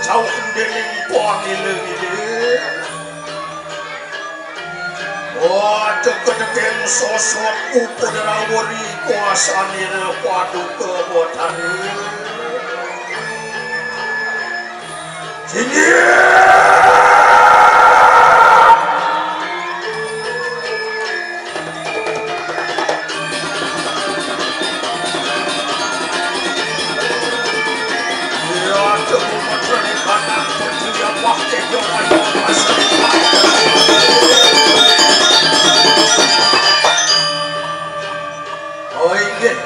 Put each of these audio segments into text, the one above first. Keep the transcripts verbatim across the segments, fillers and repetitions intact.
Jauh dening pangile-ile. Wah, ceket-ceket sosok upodrawori kuasanira paduka Betari. Singgih! Oh, inggih.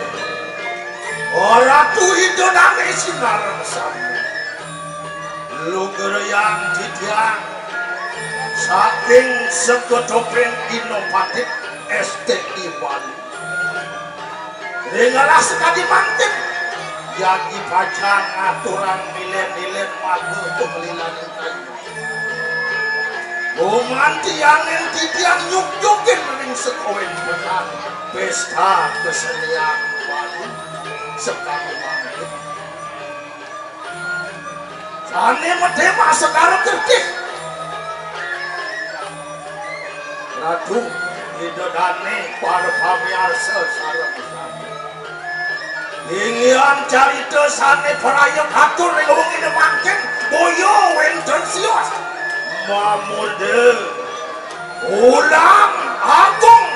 Oh, Ratu Ida Dane sinareng sami. Lugrayang titiang saking Segodopeng Inovatif S T I Bali. Ringalah sakadi mangkin, yagi pacang ngaturang milen-milen maga pamelilaning kayu. Gumanti angin titiang nyuknyukin ring sekawen petang pesta kesenian Bali sakadi mangkin. Sane medhe masekara kertih. Ratu, Ida Dane, para pamiarsa sareng sami. Inggihan carita sane praya katur ring wengi mangkin, boya wenten sios. Mamurda Ulam Agung.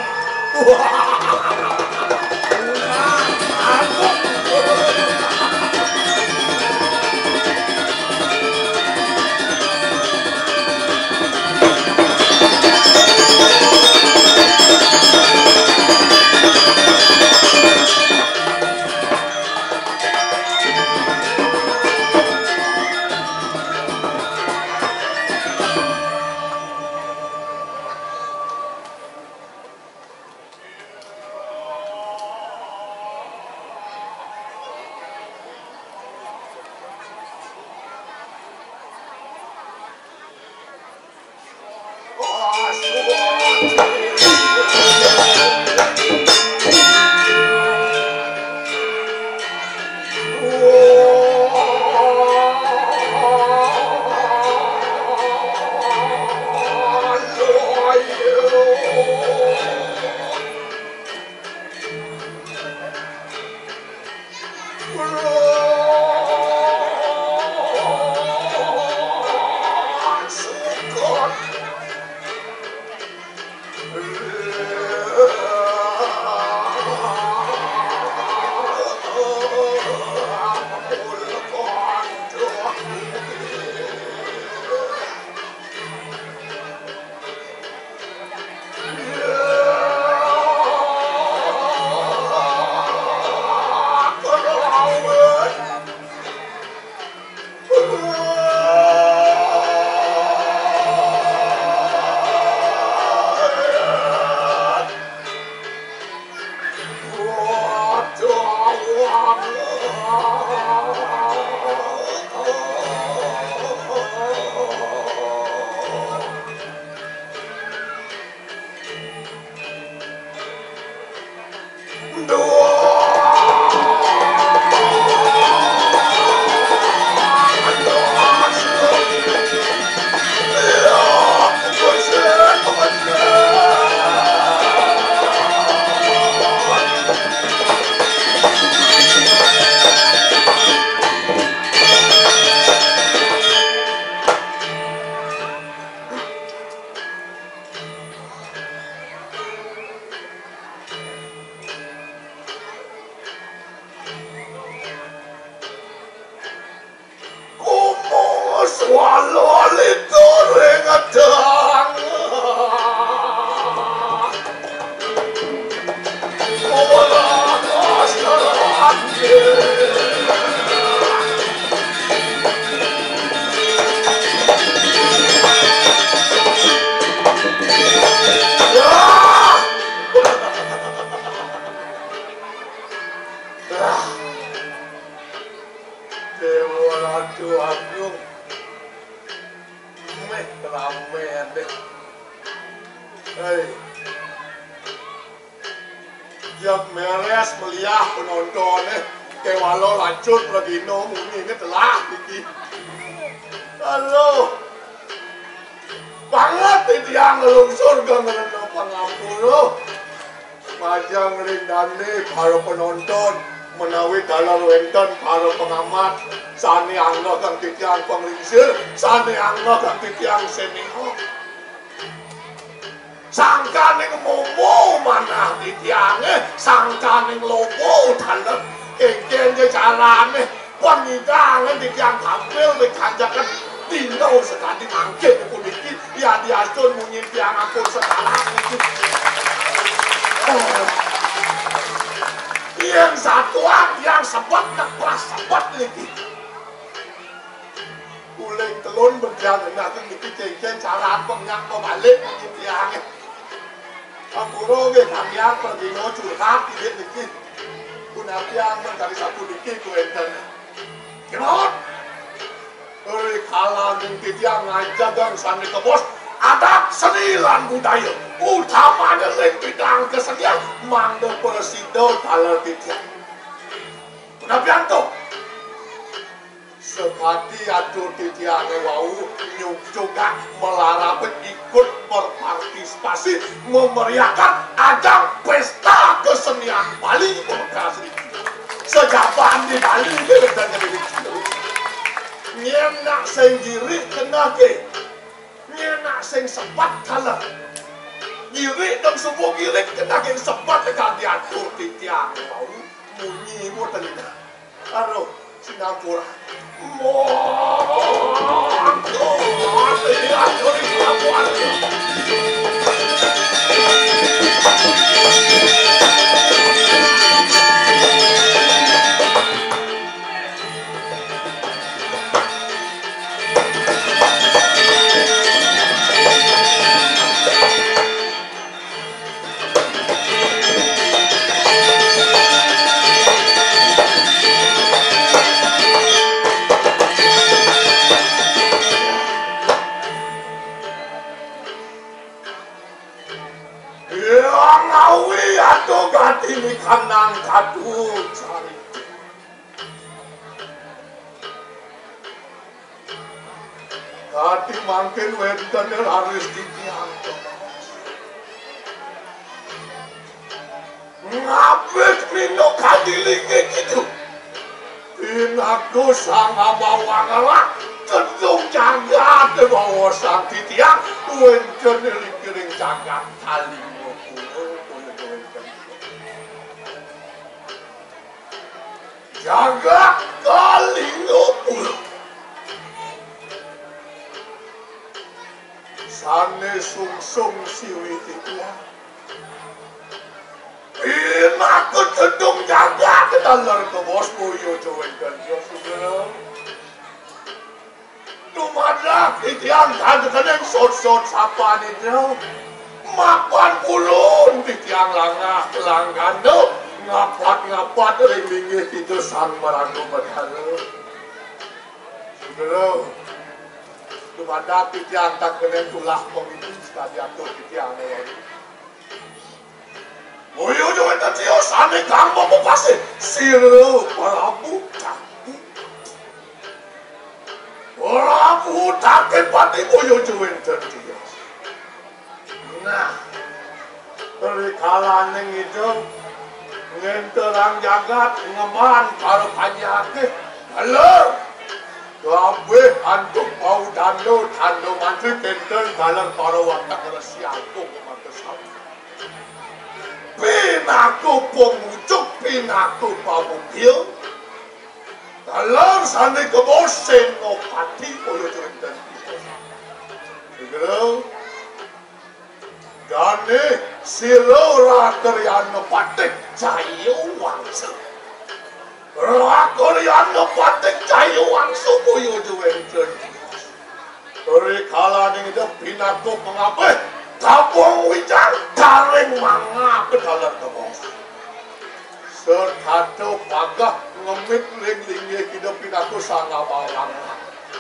Ulam Agung. Kumus wala lita ring gedang. Ora kasarake. Dewa Ratu Agung. Meh rame deh. Hei. Jam meres meliah penontoné. Kéwala lacur pragina munyiné telah iki. Aduh, banget titiang nglungsur ka ngrena pangampura. Majeng ring dané para penonton, menawi taler wénten para pengamat sané anggah kang titiang panglingsir, sané anggah kang titiang semeha. Sangkaning momo manah titiangé, sangkaning loba taler. Kénkén ja carané pang nyidang titiang tampil ring kanjekan dina sakadi mangkin puniki, yadiastun munyin tiang ampun sekarat niki. Oh. Yén satuang tiang sebet, nak pras sebet niki. Uling telun berjalan niki céngcén cara pengak pabalik niki tiangé. Ampura nggih kamian pradina curhat inggih niki. Punapian menawi sapuniki kuwénten. Kemawon. Rikalaning titiang ngajegang sané kebos adat seni lan budaya, utamané ring bidang kesenian, mangda prasida taler titiang. Punapian to? Sakadi atur titiangé wau nyugak malarap ikut berpartisipasi memeriahkan ajang pesta kesenian Bali Pamekasari. Sajaban di Bali nggih wénten niki. Nyén nak sing girik keneh ké. Nyén nak sing sepat taler. Girik dong suba girik keneh ké sepat kadi atur titiang wau. Munyi mboten indah. Aduh, sinampura. Yang awi atau gati ni kanang kadu cari. Dadi mangkin wénten raris titiang. Ngabih minuk kadi linggih gitu. Pinaku sang abawang arak, kedung jagat bawa sang titiang, wénten likiring jagat Kalingapura, wénten. Jagat Kalingapura. Sané sungsung siwi titiang. Pinaku kedung jagat taler kebos boya ja wénten ja sugeng. Dumadak titiang tan kening sot-sot sapanida. Mapan pulun titiang langah langgana ngapat-ngapat ring linggih Ida Sang Maraga Betara. Sugeng. Dumadak titiang tan kening tulah pamiti sakadi atur titiang. Boya ja wénten tiosané kang pamupasih, sira Prabu Cakti. Prabu Cakti pati boya ja wénten tios. Nah, rikalaning ida ngénterang jagat ngemban para panjaké, taler kabéh antuk paudanda tanda mantri kénten taler para watek Resi Agung Margasatria. Pinaku pangucuk, pinaku pamupil. Taler sané kebos Senopati boya ja wénten. Segera dané sira Rakaryana Patih Jayawangsa. Rakaryana Patih Jayawangsa boya ja wénten. Rikalaning ida pinaku pangabih, kabung wijang, garing mangap taler kebos. Setata pageh ngemit ring linggih ida pinaku sang abawang.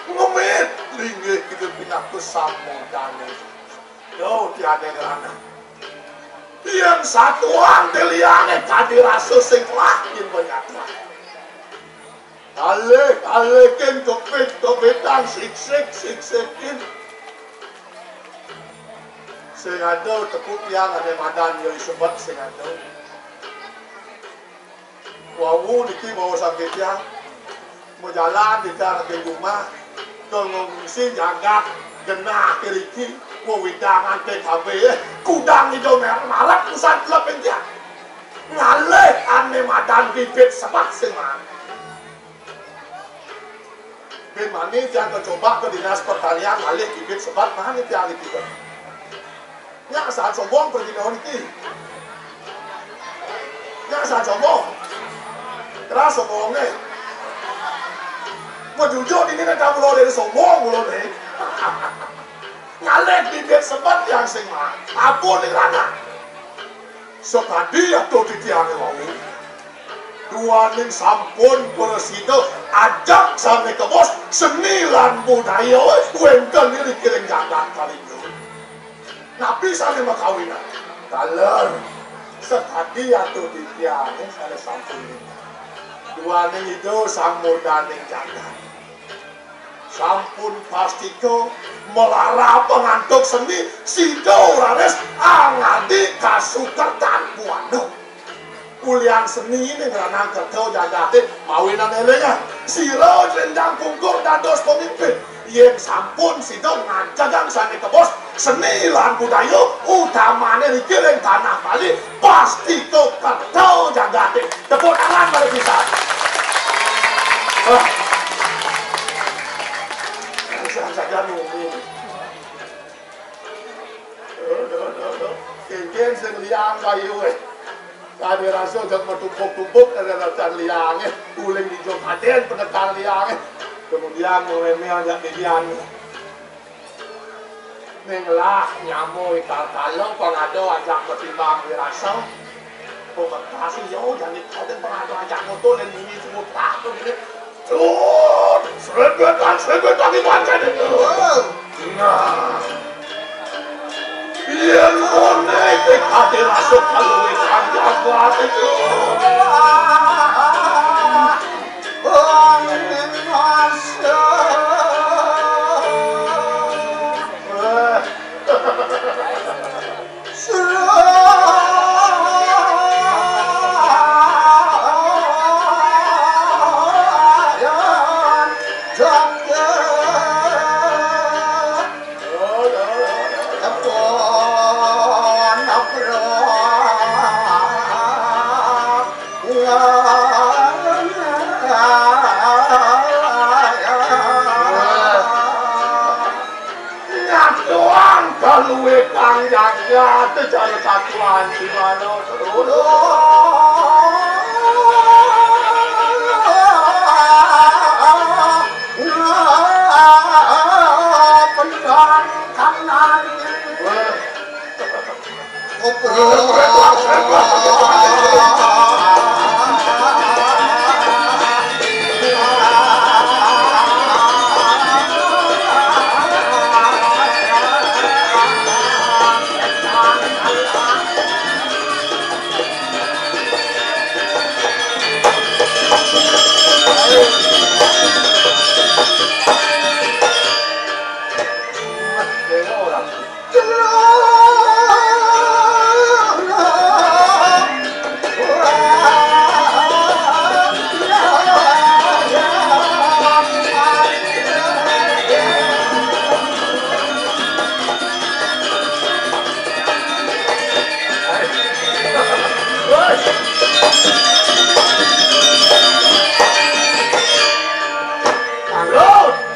Ngemit linggih ida pinaku sang modane. Duh, tiada ngrana. Yén satuan titiangé kadi rasa sing lah yén panyatran. Alih, alihin kepit, kepitang, siksik, siksikin. Sing ada tepuk tiang ané madan ia sebet sing ada. Wau niki bawa saking tiang. Majalan titiang ring jumah, ka ngungsi jagat genah iriki, wewidangan P K B, kudang ida mer-, maret pusat kula ping tiang. Ngalih ané madan bibit sebet sing maan. Bin mani tiang kacoba ka Dinas Pertanian ngalih bibit sebet mani tiang niki. Nyak san sombong pergi niki. Nyak san sombong. Keras sombong nih. Mau jujur ini kan kamu lo dari sombong lo nih. Ngalih bibit sebet tiang sing maan. Ampun ning rana. Sakadi atur titiangé wau. Duaning sampun prasida ajeg sané kebos seni lan budaya wénten iriki ring jagat Kalingga. Napi sané makawinan? Taler. Sakadi atur titiangé sané sampun ninggal. Duaning Ida Sang Murdaning Jagat. Sampun pastika malara pangantuk seni sida raris angadi kasukertan buana. Ulian seni ning ranang kerta jagaté mawinan élingang. Sira jlenjang pungkur dados pemimpin. Yén sampun sida ngajegang sané kebos, seni lan budaya, utamané niki ring tanah Bali, pastika kerta jagaté. Tepuk tangan pada pisan. Ah. Pisan saja nunggu. Duh, duh, duh, duh. Kénkén sing liang bayu, eh. Kadén rasa jak matumpuk-tumpuk, ada rasa liang, eh. Uling di jok kadén, penekang liang, eh. Kemudian, mau remeh, jak didian. Ning lah nyama ikal kala pang ada ajak matimbang wirasa. Pemekasi yo jani kau pang ada ajak motor dan bunyi semua tak tu gini. Cut, serebetan, serebetan di pancen itu. Nah. Yen ngene iki kate rasuk kalih kang jagat itu. Ngaduang kaluwe kang jagat cara satuan jiwana seluruh. Pendang kanan.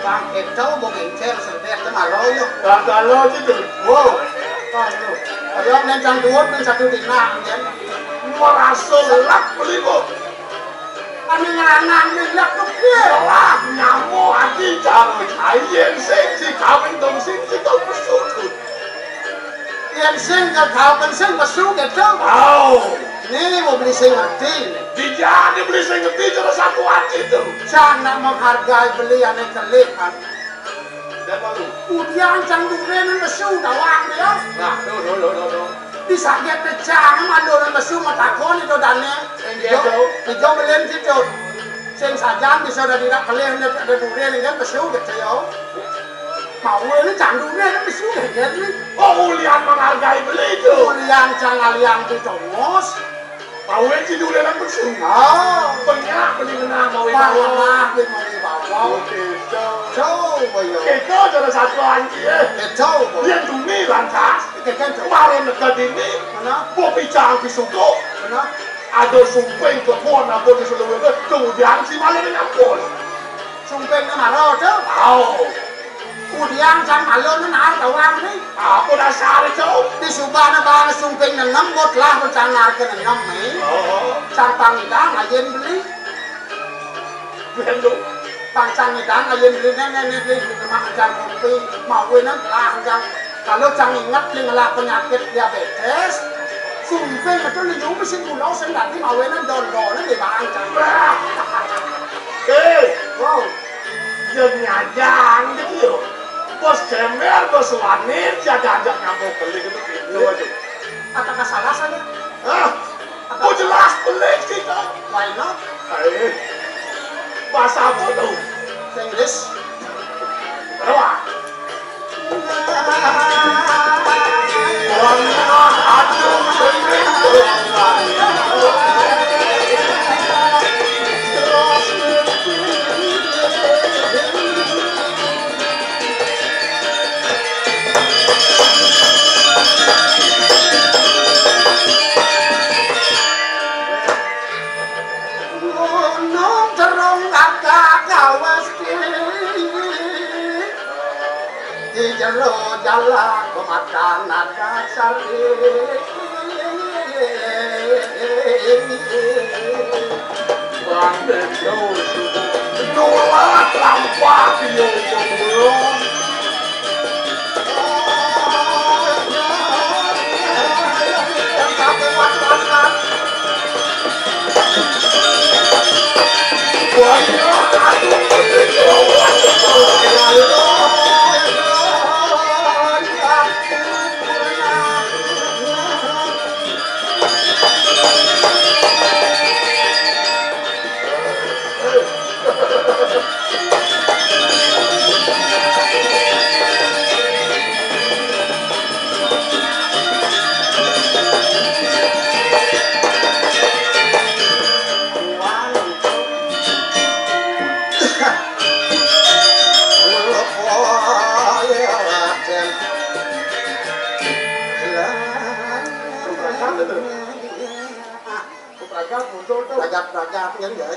Bang Keto, Bung Encel, Serdeh, Temaro, yuk. Tatalo, Cik. Wow. Aduh. Ayo, nentang duwut, nang satu dina, nggih. Merasa lelak beli, Bu. Anu ngranang lelak, Bu, piye? Lah, nyamuk ati cara kayen sing si kawin dong sing si kau pesutut. Yen sing kekaben sing pesu gitu. Au. Ini mau beli sing ngerti. Dijani beli sing ngerti terus aku ati tuh. Cang nak menghargai beli ane kelip, kan. Dan malu. Udian cang duren pesu dawang dia. Nah, do, do, do, do, do. Bisa dia pecah mandor pesu matakon itu dane. Enggak, Ijo, do. Ijo belen situ. Sing sajan bisa dadi rak kelih nek ada dure ning kan pesu gitu ya. Mau ini candune kan pesu gitu nih. Oh, ulian menghargai beli itu. Ulian cang alian di tongos. Mau ini dure nang pesu. Oh, banyak beli kena mau ibawa. Parah beli mau ibawa. Oke, so. Coba ya. Itu cara satu anji ya. Itu. Yang dumi lantas. Kemarin dekat ini, mana? Mau bicara di suku. Mana? Ada sumping kebon apa di Suluwewe, kemudian si malu nyampun. Sumping nang mara, Cuk? Au. Kemudian sang malu nang tawang ni. Apa dasar itu? Di subana bang sumping nenem bot lah rencana ke nenem ni. Oh. Sang pangidang ayen beli. Bendo. Pang sang ngidang ayen beli nenek ni beli di rumah ajan kopi. Mau nang lah ajan. Kalau cang inget beli ngelah penyakit diabetes, sumping itu ni nyubi sing gula sing dadi mau nang dondone di barang cang. Eh, wow. Yang nyajang gitu yo. Bos Cemer, bos Wanir, ya diajak nyambung beli gitu gitu aja. Apakah salah saya? Hah? Oh, jelas beli sih kan. Why not? Eh, bahasa apa tuh? Inggris. Wah. Gunung Jerung Gagak Gawesti. Di jero jalan pemakan ada sari. Bang Bejo, nolak lampah yo jomblo. Pragat muncul tuh. Pragat-pragat kan ya.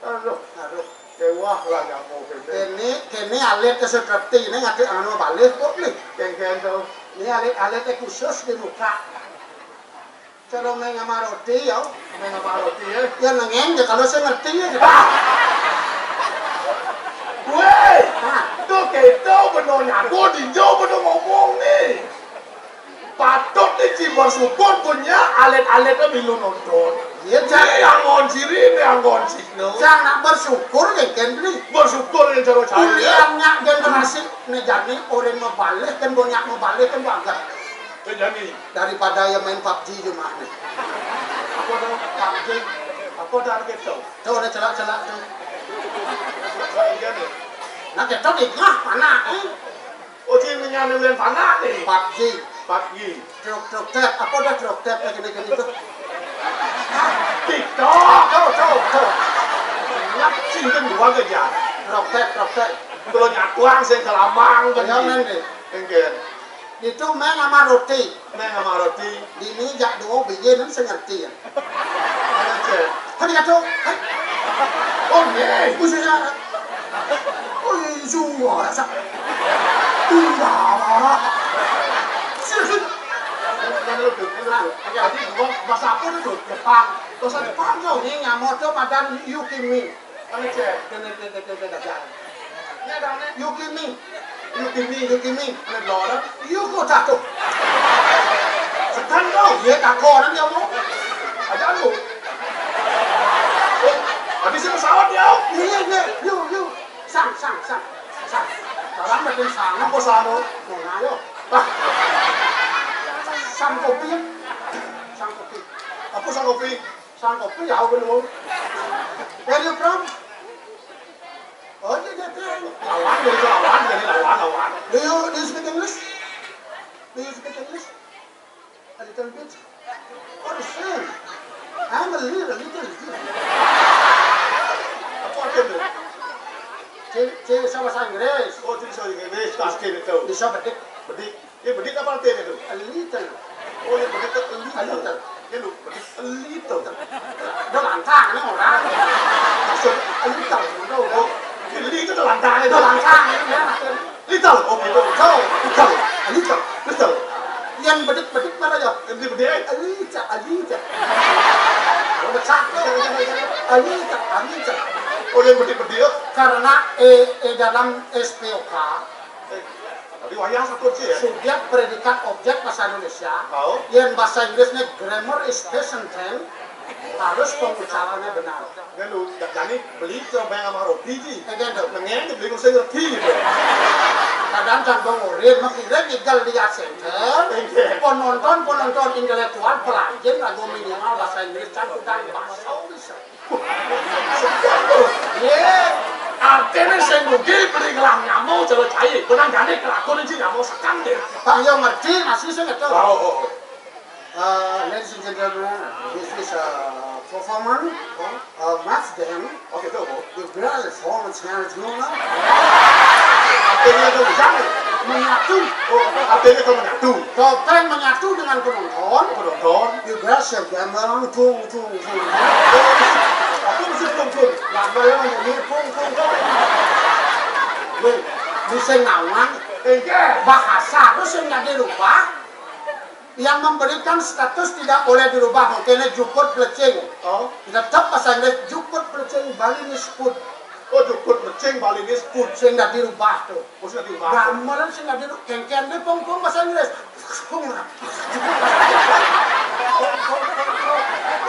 Aduh. Aduh. Kewah lah kamu kene. Kene, kene alit ke setrepti, ini ngadek anu balik kok nih. Kengken tuh. Ini alit-alit khusus di muka. Cara main sama roti ya. Main sama roti ya. Ya nengen ya kalau saya ngerti ya. Weh, nah, tuh gitu bener nyago di jauh bener ngomong nih. Patut nih ci bersyukur punya alit-alitnya milu nonton. Iya, Cak. Ini yang ngon siri, ini yang ngon sino. Cak, nak bersyukur ya, Kendri. Bersyukur yang cara saya. Kuliahnya generasi nih jadi orang mau balik kan banyak mau balik kan bangga. Eh, jadi. Daripada ya main pabji di rumah nih. Apa tuh? Pabji. Apa tuh gitu? Tuh ada celak-celak tuh. Iya nih. Nah, kita di tengah mana? Eh? Oh, si menyambil yang panas nih. Pabji. Pabji. Truk truk tek, apa dah truk tek kayak gini gini tuh? TikTok. Tuh tuh tuh. Nyap singkin dua ke dia. Truk tek truk tek. Kalau nyatuang saya kelamang kan. Yang nanti. Enggak. Itu main sama roti. Main sama roti. Dini jak dua biji nang sengerti ya. Mana cek? Kan kata, hai. Oh, nih. Khususnya. Oh, iya, semua rasa. Tunggal. Serius. Kan lu tuh, kan lu tuh. Tadi gua bahasa apa tuh? Jepang. Bahasa Jepang tuh. Ini nyamoto padan yukimi. Ane cek, kene, kene, kene, kene, kene. Yukimi. Yukimi. Yukimi. Ane lora. Yuko tato. Sekan kau. Iya, tako orang dia mau. Aja lu. Oh, habisin pesawat ya. Iya, iya, yuk, yuk. Sang, sang, sang. Sang. Sekarang makin sang. Apa sama? Mau ngayo. Ah. Sang kopi ya. Sang kopi. Apa sang kopi? Sang kopi ya, aku belum. Where you from? Oh, dia dia dia. Lawan, dia itu lawan, jadi lawan, lawan. Do you do you speak English? Do you speak English? A little bit. Oh, the same. I'm a little, little, little. Apa artinya? Cek, cek sama bahasa Inggris. Oh, cek sama bahasa Inggris. Kasih itu. Bisa bedik. Bedik. Ya, bedik apa artinya itu? A little. Oh, ya, bedik itu a little. A little. Ya, lu, bedik a little. Udah lantang nih orang. Maksud a little. Udah, udah. Oh, ya, little itu udah lantang itu. Udah lantang ini ya. Little. Oh, gitu. Little. A little. Little. Yang bedik-bedik mana ya? Yang bedik-bedik. A little, a little. Udah pecah. A little, a little. Oh, yang bedik-bedik. Karena eh, eh dalam S P O K Tapi wayah satu sih ya. Subjek, predikat, objek bahasa Indonesia. Tahu? Yang bahasa Inggrisnya grammar is present tense, harus pengucapannya benar. Kan lu, jadi beli sama yang sama Robi ji. Kan gitu. Mengen beli kursi ngerti gitu. Kadang jangan bangunin, maksudnya tinggal lihat center. Iya. Penonton, penonton intelektual, pelajin lagu minimal bahasa Inggris, jangan udah bahasa bisa. Iya, artinya sing rugi beli gelang nyamuk, coba cai. Benang jane kelakon iki nyamuk sekam deh. Pak, yo ngerti, masih sing ngerti. Oh, oh, oh. Uh, ladies and gentlemen, this is a performance, uh, match game. Oke, itu apa? The girl is home and smells good, no? Artinya itu jangan. Menyatu. Oh, artinya itu menyatu. Topeng menyatu dengan penonton. Penonton. You guys have gambling, tung, tung, tung. Apa mesti tung, tung? Gambling ini, tung, tung, tung. Weh, bisa ngawang. Enggak. Bahasa harus yang jadi rubah. Yang memberikan status tidak boleh dirubah, makanya jukut plecing. Oh. Tetap bahasa Inggris jukut plecing, Balinese food. Oh, jukut plecing, Balinese food. Sing nggak dirubah tuh. Oh, sing nggak dirubah. Gamelan sing nggak dirubah. Kengken deh, pong-pong bahasa Inggris. Pong.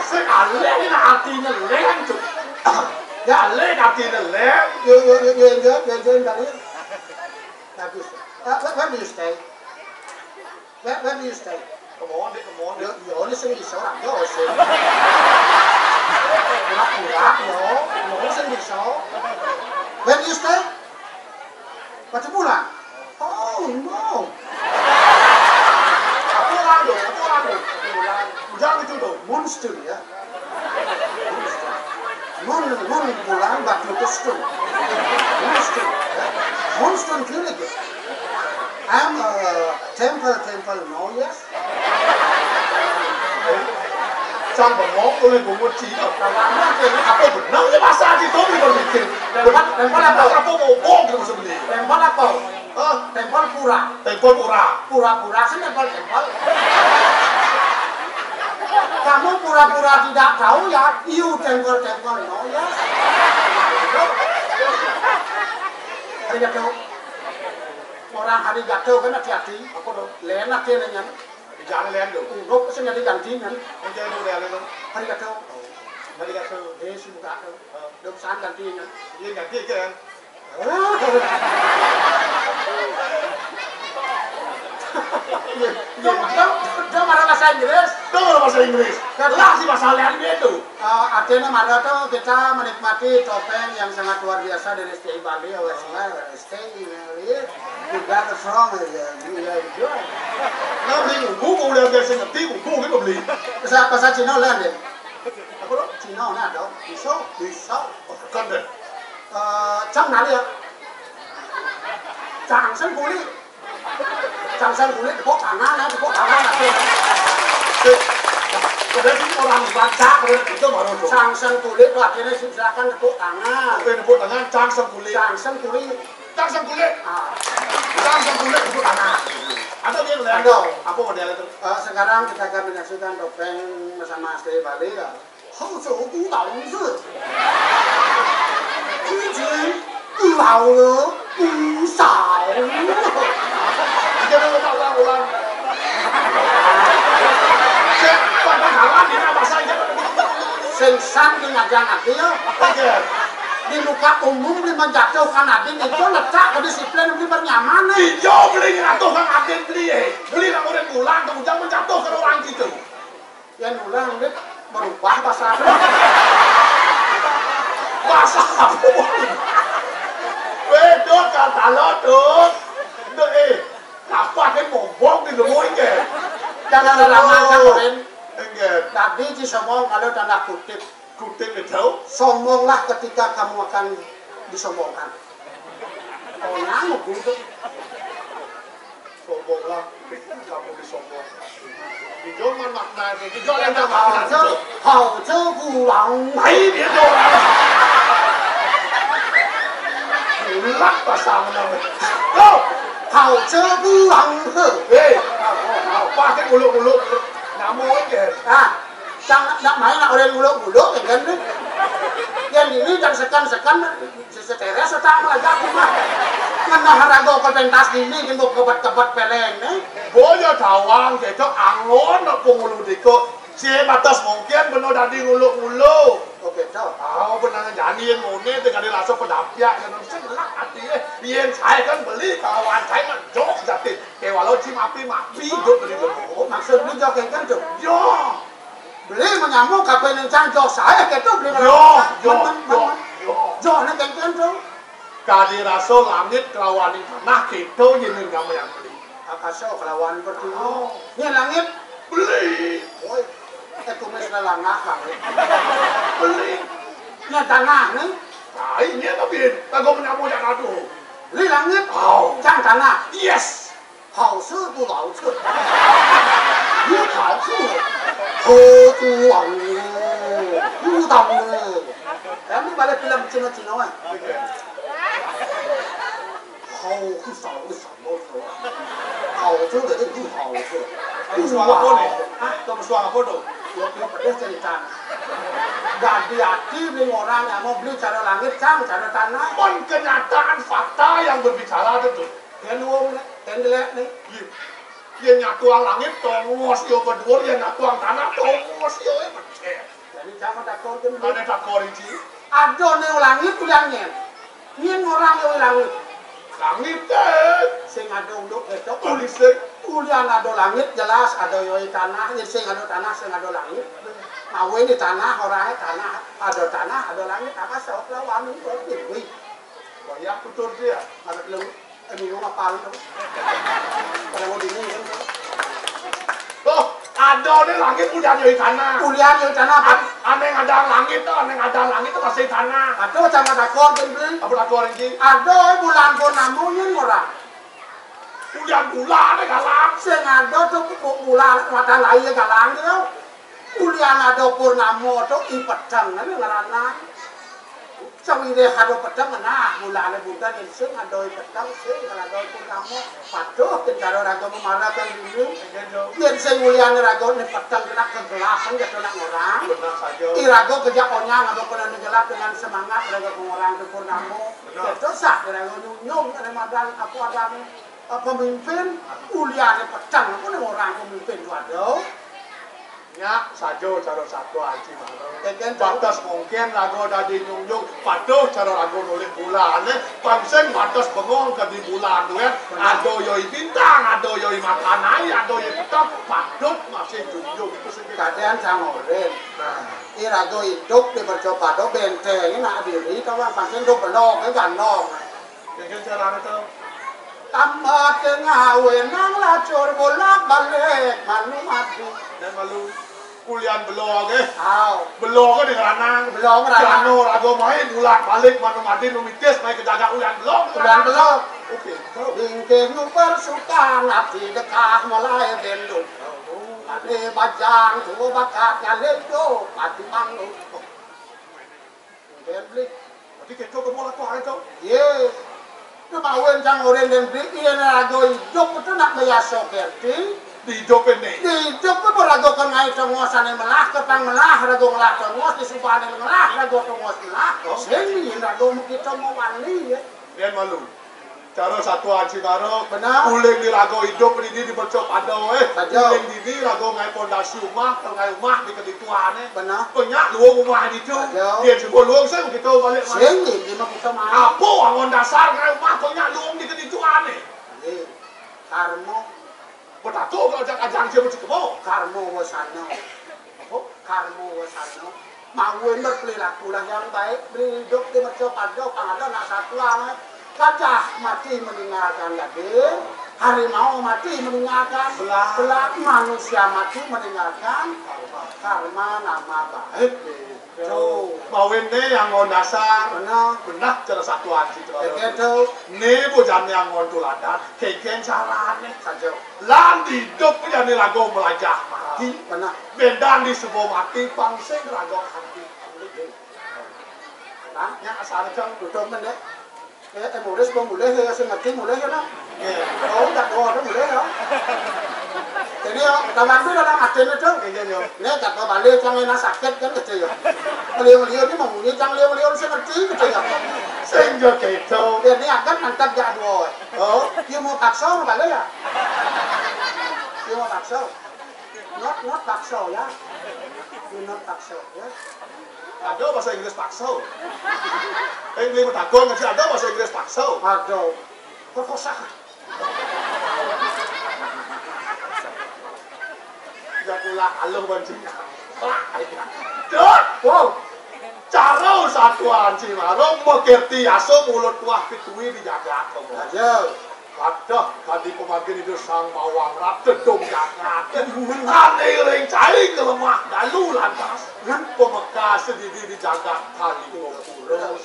Sing alih ini artinya leng tuh. Ya, alih artinya leng. Yo, yo, yo, yo, yo, yo, yo, yo, yo. Bagus. Uh, where, where do you stay? Where, where do you stay? Come on, deh, come on, deh. Yo, yo, ini sing bisa orang, yo, sing. Pura-pura, yo, yo, sing bisa. Where do you stay? Batu Bulan. Oh, no. Apa orang tu? Apa orang tu? Batu Bulan. Jangan itu tu. Monster, ya. Monster. Mon, Mon Bulan, Batu Stone. Monster, ya. Monster kiri, ya. I'm a temple, temple, no, yes. Sang bengong oleh bungut cina. Apa benar ya bahasa di tu, berpikir. Temple, temple apa? Apa bobong gitu sebenarnya? Temple apa? Hah? Temple pura. Temple pura. Pura-pura sih temple, temple. Kamu pura-pura tidak tahu ya, you temple, temple, no, yes. Hari jatuh. Orang hari jatuh kan hati-hati. Apa tu? Lena kena nyan. Jangan lain tu. Rok sing ada ganti nyan. Macam tu dia tu. Hari jatuh. Hari jatuh. Eh, si buka tu. Dok san ganti nyan. Dia ganti kan? Dia, dia, dia, dia marah bahasa Inggris. Tu bahasa Inggris. Lah si bahasa lain dia tu. Eh, artinya marah tu kita menikmati topeng yang sangat luar biasa dari S T I Bali, awet semua, S T I Bali. You got it wrong, ya, you, ya, you. Nah, beli buku, udah biasa ngerti, buku gitu beli. Bahasa, bahasa Cina lah deh. Apa tu? Cina ni ada. Bisa, bisa. Oh, bukan deh. Eh, cang nari ya? Cang sen kulit. Cang sen kulit, tepuk tangan, ya, tepuk tangan. Eh, padahal sini orang baca, padahal itu baru tu. Cang sen kulit tu artinya silakan tepuk tangan. Oke, tepuk tangan, cang sen kulit. Cang sen kulit. Cang sen kulit. Ah. Cang sen kulit, tepuk tangan. Ada dia, ada. Ada. Apa model itu? Eh, sekarang kita akan menyaksikan topeng bersama S T I Bali ya. 好走古老字，一直老了不少。 Jangan ulang, ulang. Cek, pakai jalan, dia bahasa aja. Sing san di ngajang ati yo. Oke. Di muka umum di menjatuhkan ati itu letak kedisiplinan di bernyaman. Iya, beli menjatuhkan ati beli, eh. Beli nak murid pulang, kemudian menjatuhkan orang gitu. Yang ulang, Dik, berubah bahasa. Masa apa? Wéh, Dut, kata lo, Dut. Dut, eh, apa nih bobong di rumah ini? Jangan lama, Cang Orin. Enggak. Tadi Ji sombong kalau tanda kutip. Kutip itu? Sombonglah ketika kamu akan disombongkan. Oh, nyamuk gitu. Sombonglah, kamu disombongkan. Di zaman makna ini, di zaman makna itu. Hau ce pulang. Hai, dia tuh. Ulah pasang nama. Tuh. Hau ce pulang. Hei, apa sih nguluk-nguluk? Nama aja. Ah, sang nak main nak orang nguluk-nguluk, ya kan? Yang ini jangan sekan-sekan. Seseteres otak melajak mah. Ngenah rago ke pentas dini, gin kebet-kebet peleng nih. Boya tawang, keco angon nak pengulu diko. Si batas mungkin beno dadi nguluk-nguluk. Oh, keco. Oh, benar jani yang ngone teh kali rasa pedampiak, kan sing lak ati, eh. Yen saya kan beli kawan saya kan jok jati. Kayak walau cim api mati jok dari lebo. Oh, maksud lu jok yang kan jok? Yo. Beli menyamuk kape ning cang jok saya keto beli. Yo, yo, yo, yo. Jok ning kengken to. Kadi rasa langit kelawan tanah keto yen nang yang beli. Akasa kelawan pertiwi. Oh. Nya langit. Beli. Woi. Eh, tumis lelangah langit. Beli. Nya tanah nih. Nah, ini tapi lagu menyamuk yang aduh. Beli langit. Oh. Cang tanah. Yes. Hau ce bu hau ce. Bu hau ce. Ho tu hau ne. Bu hau ne. Kami balik film Cina-Cina, eh. Hau ku sau, ku sau, ku sau. Hau ce jadi bu hau ce. Kamu suang apa nih? Hah? Kamu suang apa tuh? Ya, ya, pedes cerita. Dadi ati ning orang yang mau beli cara langit, cang, cara tanah. Pon kenyataan fakta yang berbicara tuh. Kan wong nek, kan jelek nih. Iya. Yen nyatuang langit tongos, yo beduur, yen nyatuang tanah tongos, yo, eh, becek. Jadi jangan takor kan. Mana takor iki? Ada ning langit ulian nyen. Nyen orang yo langit. Langit, eh. Sing ada unduk ketok. Uli sing. Ulian ada langit jelas ada yo tanah, yen sing ada tanah, sing ada langit. Awe ini tanah, orang tanah, ada tanah, ada langit, apa sok lawan itu. Wih. Banyak tutur dia. Ada belum? Eh, bingung apa lu? Pada mau bingung kan? Tuh, ada nih langit udah nyoi tanah. Ulian nyoi tanah, apa? An-, aneh ada langit tuh, aneh ada langit tuh masih tanah. Aduh, sama dakor kan, Bli? Apa dakor iki? Ada bulan purnama nyen ora. Ulian bulan ada galang. Sing ada tuh bu-, bulan mata lahir galang gitu. Ulian ada purnama tuh i pedang kan ngeranan. Sawire ada pedang, nah, mulane bunten yen sing ada pedang, sing ada purnama. Patuh, yen karo raga memarakan dulu. Yen sing mulyane raga ne pedang kena kegelapan, kena orang. Benar saja. Iraga kejak onyang, apa kena gelap dengan semangat, raga pengorang ke purnama. Benar. Itu sah, raga nyunyung, Ramadan, apa adanya, eh, pemimpin, uliane pedang, apa ne orang pemimpin tu ada. Nya saja cara satua Aji Maro. Keken, Cok. Batas mungkin lagu dadi nyunjung patuh cara lagu nulis bulan, eh. Pansing batas bengong ke di bulan duet. Benar. Ada yoi bintang, ada yoi makanai, ada yoi petang, patut masih junjung itu sih. Kadean sangoren. Nah. Iraga idup di mercapada benteng, nak diri, tau, pansing do belok, eh, ganong. Keken carane to. Tambah tengah wenang lacur bolak-balik, malu mati. Dan malu. Kulian belok, eh. Au. Belok, eh, di ranang. Belok, ranang. Jano raga main, bolak-balik, manu mati, nu mitis, main kejaga kulian belok. Kulian belok. Oke, to. Bingkih nu persukan, ati dekah mulai bendu. Mati bajang, tua bakat, nyalip do, mati mangu. Dén Blik. Dadi kéto kemo laku ae to? Yé. Kemawen sang oren Dén Blik, yén raga idup to nak biasa kerti. Di idup ini. Di idup to raga kan ngaé tongos ané melah, kepang melah, raga ngelah tongos, di subané ngelah, raga tongos melah. Oh. Sing yén raga mekito mawani, yé. Yén malu. Cara satuan Singara, benar. Uling di raga idup dini di mercapada, eh. Saja. Uling dini raga ngaé pondasi umah, ngaé umah di kedituan, eh. Benar. Penyak luung umah ditu. Saja. Yén suba luung sing kita balik mari. Sing, di mah kita mah. Apa wangun dasar ngaé umah penyak luung di kedituan, eh? Nggih. Karma. Betato kalau ajak ajang siapa cek kebo? Karma wasana. Apa? Karma wasana. Mawon berperilakulah yang baik, beri hidup di mercapada, pang ada nak satuan, eh. Gajah mati meninggalkan daging, harimau mati meninggalkan belah, belah, manusia mati meninggalkan karma, nama baik. Tuh, mawon né yang nggon dasar. Benar. Benar cara satuan situ. Kéngkén tuh. Né bujang yang nggon tuladan, kéngkén carané. Saja. Lan hidup jani raga melajah mati. Benar. Béndan di suba mati, pang sing raga ati. Nah, nya asal kang duduk men, eh. Eh, eh, muris ba mulih ya, sing ngerti mulih ya, nah. Eh, oh, tak ada mulih ya. Jadi ya, kawan tu dalam hati ni tu. Iya, iya. Ni tak ada balik, cang enak sakit kan, gitu ya. Beliau-beliau ni memunyi, cang beliau-beliau sing ngerti, gitu ya. Sing jo gitu. Ya, ni akan mantap jak dua. Oh. Dia mau paksa, balik ya. Dia mau paksa. Not, not paksa ya. Dia not paksa ya. Ada bahasa Inggris paksa. Eh, beli metagon ngaji ada bahasa Inggris paksa. Ada. Perkosa. Ya pula aluh banci. Dot. Wow. Cara satuan Cimarung makirti aso mulut tuah pitui di jagat. Aja. Kadah kadi pamargin Ida Sang Mawang Ratu tedung jagat. Ané ring cai kelemah dalu lantas. Pamekas didi di jagat Kalingapura.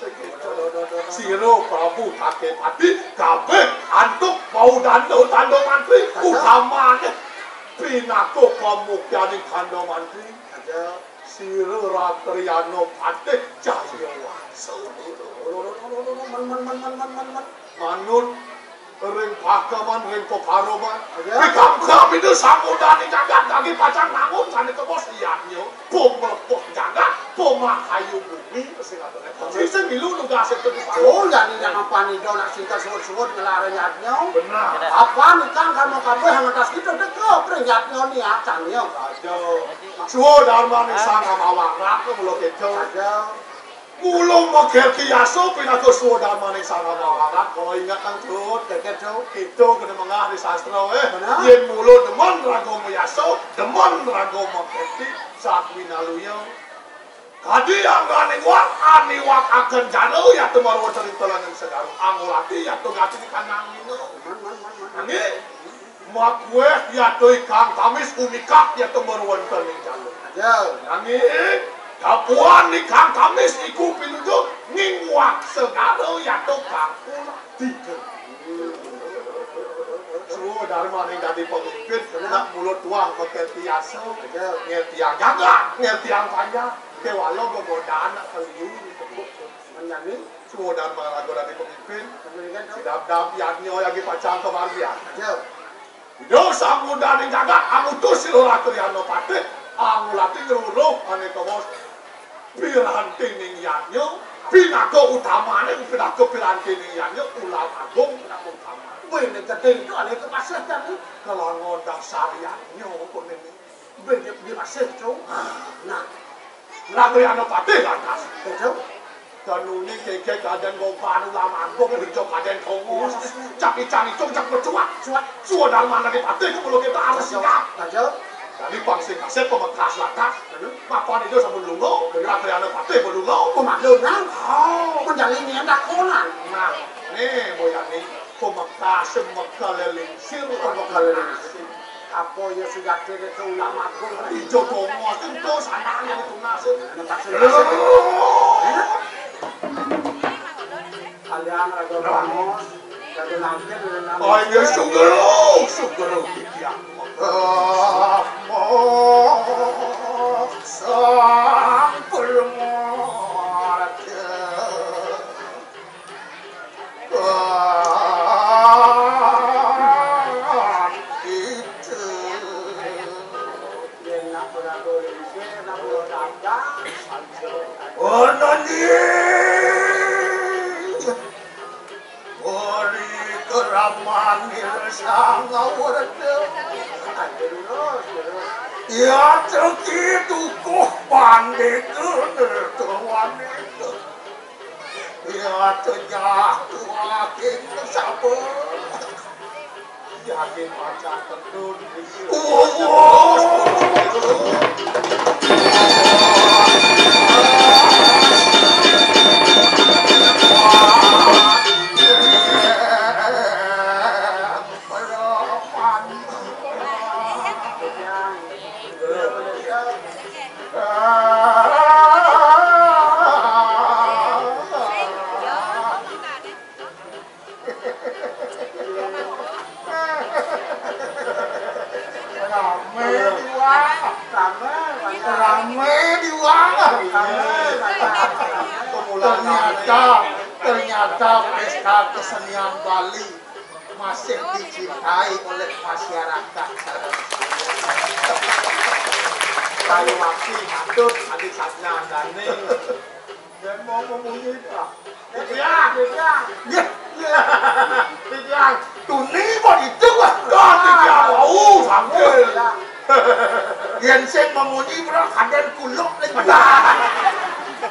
Sira Prabu Kakepati kabéh antuk bau danda tanda mantri utamané pinaka pamukyaning tanda mantri. Sira Ratriana Patih Jayawangsa. Manut ring pakeman, ring pepareman. Pikam-kam itu samudane jagat daging pacang nangun sane tebus yadnya. Pemelepuh jagat, pemakayu bumi, sing ada. Sing milu nugas itu di. Oh, jadi jangan panido nak singkat suwud-suwud ngelarang yadnya. Benar. Apa nikang kamu kabeh ngetas kita deka pring yadnya niatannya. Aja. Suwa darmane sang amawa raka mula keto. Aja. Mula magerti yasa pinaka swadarmaning Sang Rama Warat. Kala inget, Kang Tut. Geger, Cuk. Kita kena mengah di sastra, eh. Bener. Yen mula demen raga mayasa, demen raga magerti, satwinaluya. Kadi angganing wak, aniwak akan jana, yata marwa cerita lanang segaru. Angulati, yata gati di kanang mina. Man, man, man, man. Nanging, Makuweh yata ikang tamis umikap yata marwenten ing jala. Ya. Nanging, dapuan ikang tamis iku pinuju ngingwak segara yata kangkung tiga. Swadarmaning dadi pemimpin, nak mula tuah makerti asa, ya, ngertiang jagat, ngertiang panjang, kewala gegodan nak keliu. Menjadi. Suwodarma raga dadi pemimpin. Sidap-dap yadnya yagi pacang kamargian. Ya. Ida sang mudaning jagat angutus sira Ratriana Patih, angulati ngruruh ane kawos pirantining yadnya, pinaka utamane pinaka pirantining yadnya ulam agung pinaka utamane. Wene gedhe itu ane kepasih tadi. Kelangon dasar yadnya apa nene? Bene, bene masih, Cuk. Nah, Ratriana Patih lantas. Betul. Danune geger kaden goban ulam agung, hijau kaden tongos. Cak icang icung, cak mecuak. Cuak. Suwa darmane Patih, kepala kita harus sigap. Betul. Jadi pang sing kasih pemekas lantas. Betul. Mapan itu sampun lunga, Ratriana Patih pun lunga. Pemandun, kan? Oh. Menjalin yang dakonan. Nah, nih, Boyani. Pemekas, semekel lingsir, pemekel lingsir. Apa ya sujati itu ulama aku? Ijo tongos, itu sanane itu nasib. Kalian raga Ramos, raga Nangkin, raga Nangkin. Oh, iya, sugero, sugero, iya. Ah, oh, sang permata. Wah, itu. Ana nggih. Ori keramaning sangawerta. Ya, teki tukuh pandita nirtawanita. Ya, tejah tuaking sabar. Yakin pacang tedun. Oh, oh. Rame di uang. Ternyata, ternyata pesta kesenian Bali masih dicintai oleh masyarakat. Kayu mati, matut, adi sabna andane. Dan mau memunyi, Pak. Titiang, titiang. Ya, ya. Titiang. Tuni kok itu, wah. Dah, titiang. Wau, sambil. Yen sing memunyi, bro, kadang kuluk lagi.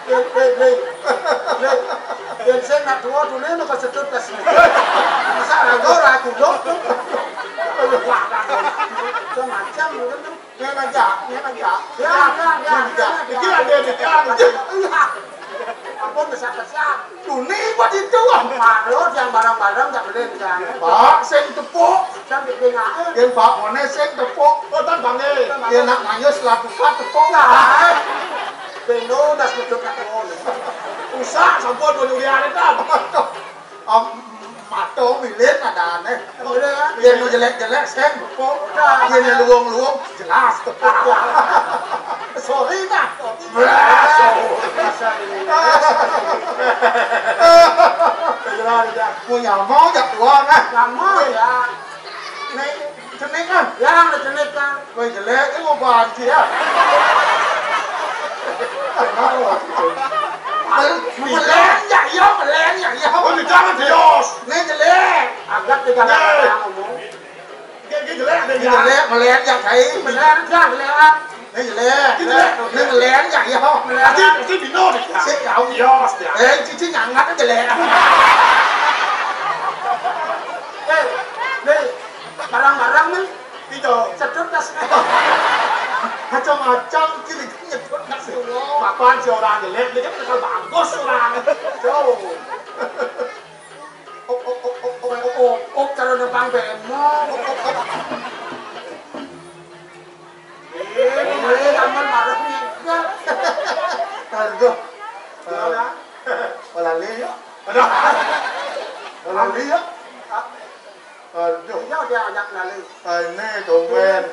Lek, lek, lek. Lek. Yen sing nak tua, tuni nak kesedut kasih. Masa lagu, lagu, kuluk. Wah, macam-macam, gitu. Ngene aja, ngene aja. Ya, ya, ya, ya, ya. Iki lho, Dik, iki lho. Iya. Ampun, besar-besar. Tuni kok itu, ah. Malu, yang barang-barang tak boleh, jangan. Pak, sing tepuk. Sing tepuk, ah. Yen Pak ngene sing tepuk. Oh, tan bange. Ya, nak manyus lah buka tepuk. Ya. Beno das betul tak ngono. Usah sampun nyuliane, tan. Om, mato milit adane. Ngono ya? Yen nu jelek-jelek, sing tepuk. Yen nu luwung-luwung, jelas tepuk. Sorry, nah. Wah, sorry. Jelas, ya. Ku nyamong, jak tuang, ah. Nyamong, ya. Nek Cenik kan? Yang ada cenik kan. Kowe jelek, iki mau banci ya. Melen ya iya, melen ya iya. Oh, jangan dios. Nek jelek. Agak tiga kali ngomong. Iki, iki jelek, ada. Iki ya. Jelek, melen ya, Kai. Bener, ya, jelek. Nek jelek. Iki jelek. Nek melen ya iya. Melen. Iki, iki bino nih. Sik, ya. Dios, ya. Eh, cici nyangat jelek. Eh, nih, barang-barang nih. Iki. Sedot tas. Macam-macam kiri nyedot tas wong. Papan si orang jelek, ini kan bakal bagus orang. Jauh. Op, op, op, op, op, op, op, op, cara nembang bemo. Op, op, op. Eh, eh, aman marah nih. Aduh. Gimana? Olali yuk. Aduh. Olali yuk. Aduh. Iya, dia ajak lali. Ah, ini tumben.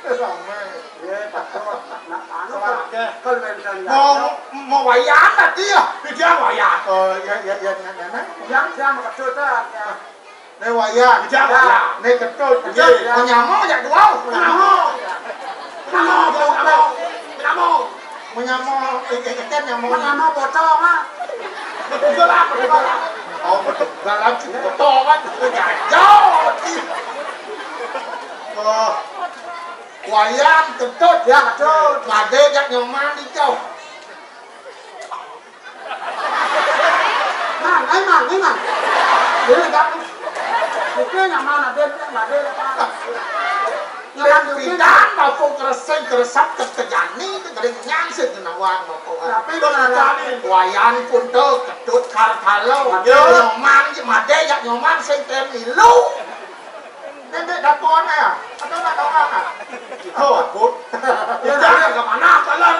Rame. Iya, betul. Nak anu, Sama akeh. Kalau mental ya. Mau, mau wayan tadi ya? Dia wayan. Oh, ya, ya, ya, ya, ya, ya. Yang dia mau betul, ya. Ini wayan. Dia wayan. Ini ketut. Ketut, ya. Menyamuk ya, dua. Menyamuk. Menyamuk, menyamuk. Menyamuk. Menyamuk, eh, eh, eh, kan nyamuk. Menyamuk pocong, ah. Betul lah, betul lah. Oh, betul. Dalam si pocong kan. Jauh. Oh. Wayan ketut. Ya, ketut. Made jak nyoman di jauh. Mang, ai mang, ai mang. Dia tak. Itu nyaman ada, ada apa? Ngelanjutin. Pindah, bapuk kresek, kresap, ketegani, kegelingan, sing nawang, bapuk. Tapi wayan pun tuh, ketut kartalo. Iya. Nyoman, made jak nyoman, sing tem milu. Nenek dapur ya? Atau tak tahu apa? Oh, bud. Ya, jangan ke mana, kalar.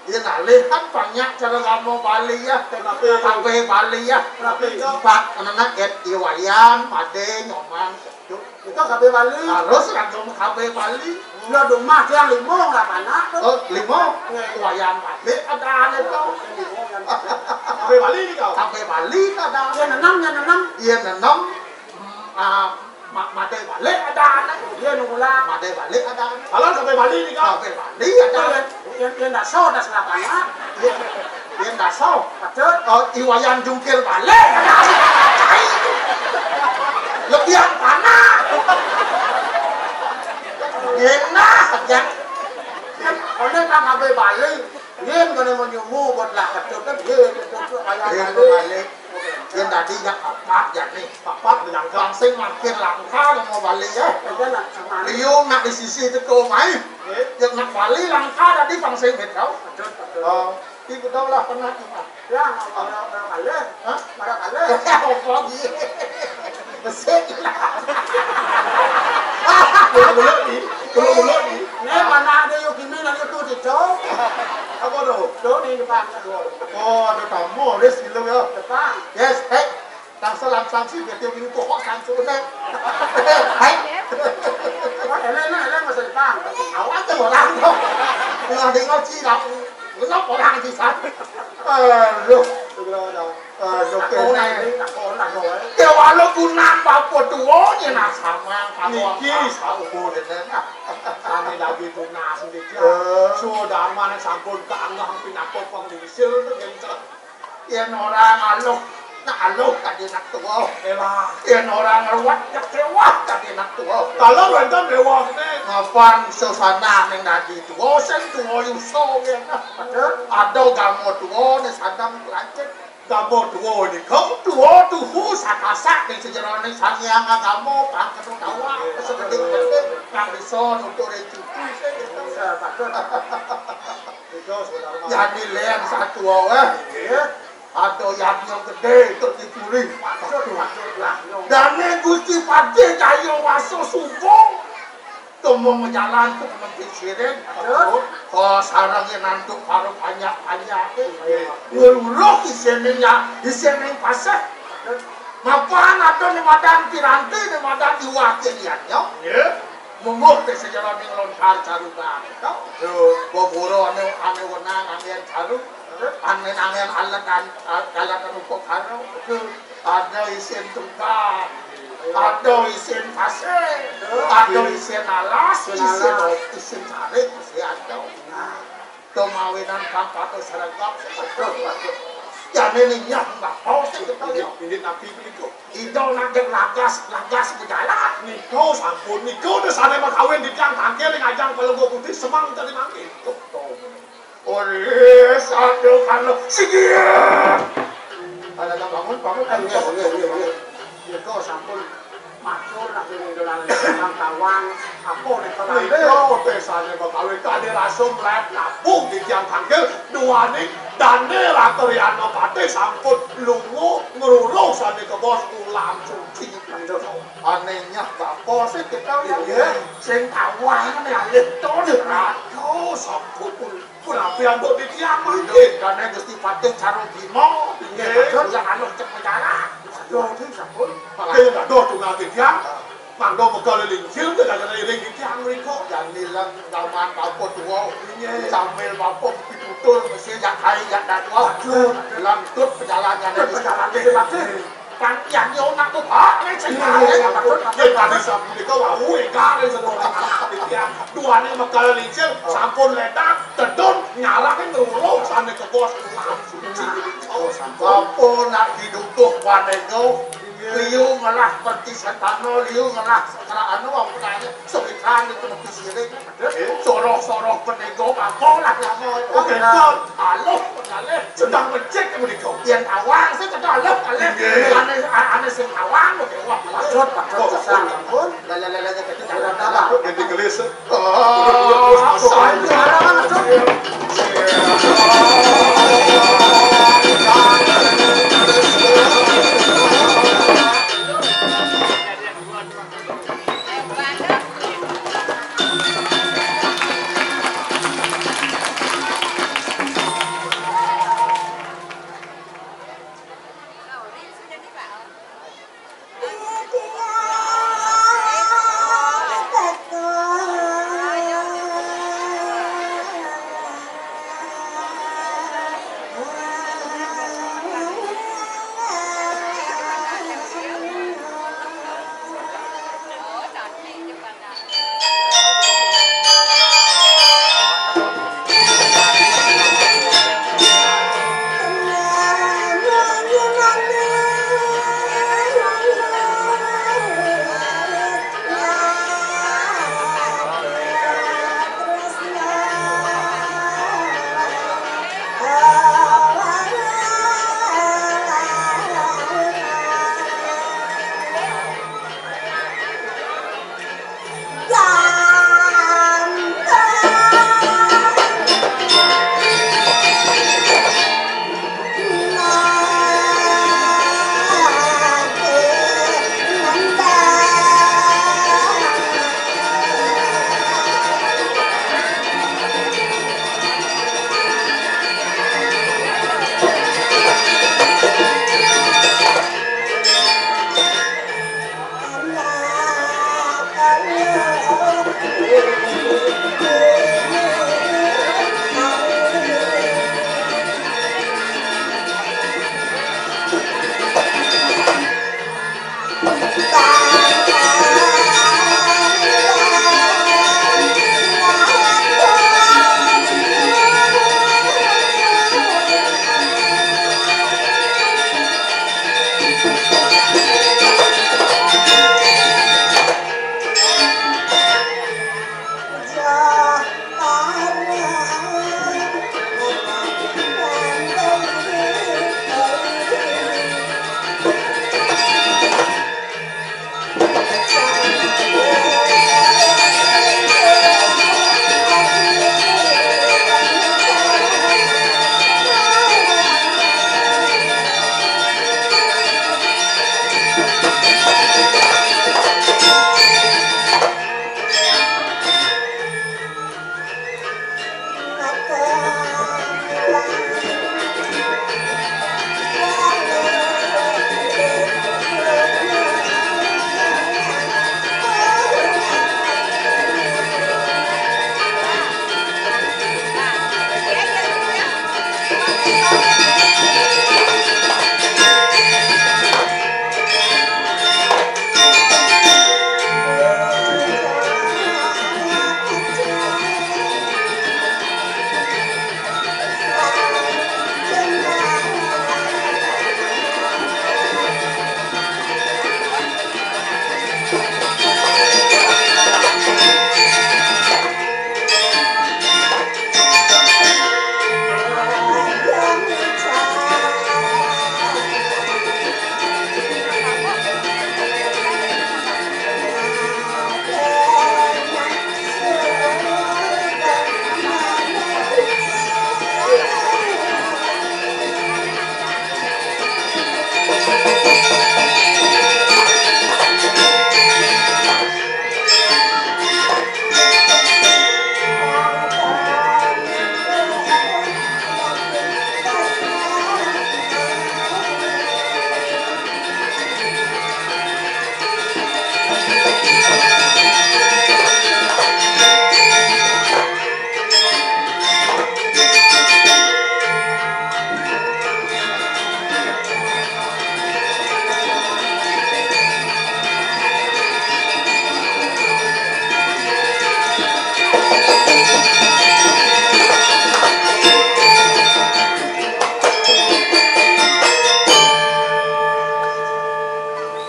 Ya, ngalih kan banyak cara kamu Bali ya. Tapi Kabeh Bali ya. Tapi Empat anak-anak ya, Iwayan, Made, Nyoman, Sejuk. Itu kabeh Bali. Harus ragam kabeh Bali. Ya, rumah dia lima, nggak banyak tuh. Oh, lima? Iya. Iwayan Made ada aneh tuh. Kabeh Bali nih kau. Kabeh Bali ada. Ya, nenam, ya, nenam. Iya, nenam. Hmm, ah, Ma-, Made Balik ada anak. Iya, nu ulang. Made Balik ada anak. Kalau sampai Bali nih, Kak. Sampai Bali ada anak. Yang, yang daso, das lapangan. Iya. Yang daso. Betul. Oh, Iwayan jungkir balik ada anak. Lebihan panas. Enak aja. Oleh Kang Abe Bali. Yen kene menyumu buat lah betul kan, yen betul ayah. Yen balik. Yen tadi nyak papat ya nih. Papat bilang bang sing makin langka mau Bali ya. Iya, nak, sama. Liu nak di sisi teko mai. Nggih. Yang nak Bali langka tadi bang sing beda. Betul, betul. Oh, iki betul lah pernah cuma. Ya, orang, orang Bali. Hah? Orang Bali. Apa lagi? Besik lah. Belum, belum nih. Belum, belum nih. Ini mana ada yuk gini nanti tuh di jauh. Apa tuh? Tuh di depan. Oh, ada tamu, Riz, gitu ya. Depan. Yes, hey. Langsung, langsung sih, dia tiup ini pokok, langsung, nah. Hai. Oh, elena, elena, masa depan. Awak tuh orang tuh. Lu Tadi ngaji aku. Kenapa orang di sana? Aduh. Aduh, kene. Aku nak, aku nak, aku. Ya, walau gunang apa tuwa, ya, nak sama, aku. Niki. Aku dene. Kami lagi tunas, niki. Eh. Sudah mana sampun kanggah pinaka panglingsir, nggih. Yen ora ngaluh, nak aluh dadi nak tuwa. Elah. Yen ora ngruwet, kecewa dadi nak tuwa. Kalau wonten dewa, Nek. Mapan susana ning dadi tuwa, sing tuwa yusa yen. Betul. Ada gamo tuwa ning sandang klancet. Gamo tuwa nika. Tuwa tuhu sakasak ning sejerone Sang Hyang Agama, pangkenu tawang, sekedik-kedik, kang bisa nuturin cucu, sing gitu. Betul. Jadi len satu wae. Nggih. Ada yadnya gede terus dicuri. Maksud, maksud lah. Dane Gusti Patih Jaya Wasa Sugong. Tumung jalan ke Pementi Siring. Betul. Kok sarengnya nantuk karo banyak-banyak. Nggih. Ngeluruh isine ya, isine pasah. Mapan ada ni madan piranti, ni madan diwakil liannya. Nggih. Mungguh te sejarah ning lontar caru bang. Yo, boboro ane, ane wenang, ane caru. Ane, ane alat, an-, al-, alat anu kok karo. Ada isin tunggal. Ada isin pasir. Ada isin alas, isin, isin carik, isin ada. Nah. Kemawinan kang patut sregep. Jane ninyah mbako sing ketara. Inggih, inggih, napi punika? Ida nak jeng lagas, lagas bejalan. Nika sampun, nika desane makawin titiang tangkil ing ajang Pelenggu Putih semeng tadi mangkin. Tuh, tuh. Ore sandukana singgih. Ayo, ayo, bangun, bangun. Nggih, nggih, nggih, nggih. Nika sampun matur nak ning dolan Kang Tawang. Apa nek Nika pesane bakal kade rasa mlet nabuh di tiang tangkil duaning dane Ratriana Patih sampun lunga ngruluh sane kebos ulam suci. Aneh nyah bapa sing kita ya. Iya. Sing tawang ne alih to ne raja sampun. Pun api anduk di tiang mangkin. Dane Gusti Patih Carubima. Inggih, Nggih. Maksud yang alus cek menjala. Aduh, ini sampun. Oke, aduh, tunggal di tiang. Mangga mega lelingkil, kadang iring di tiang mriko. Yang nilang laman apa tua. Inggih. Sambil apa pitutur, mesti yang kai, yang datua. Aduh. Lantut perjalanan Gusti Patih. Patih. Kan yang yo nak tuh, ha, ini cerita. Iya, iya, iya. Betul, betul. Yen tadi sapunika wau enggal sekolah anak di tiang. Duane mega lelingkil, sampun ledak, tedun, nyarake ngrulung sane kebos ulam suci. Oh, sampun. Apa nak diduduh panega? Inggih. Liu ngelah perti setana, liu ngelah setra anu, apa nanya? Sepisan itu mesti sirik. Soroh-soroh panega, apa lah lama itu? Oke, betul. Aluh, pengalih, sedang becik menika. Yen awang sing kena aluh, kalih. Inggih. Ane, a-, ane sing awang, oke, wah. Maksud, maksud, oh, pisan, ampun. Lah, lah, lah, lah, jadi jalan apa? Jadi gelis. Ah, pokoknya. Sekarang, maksud.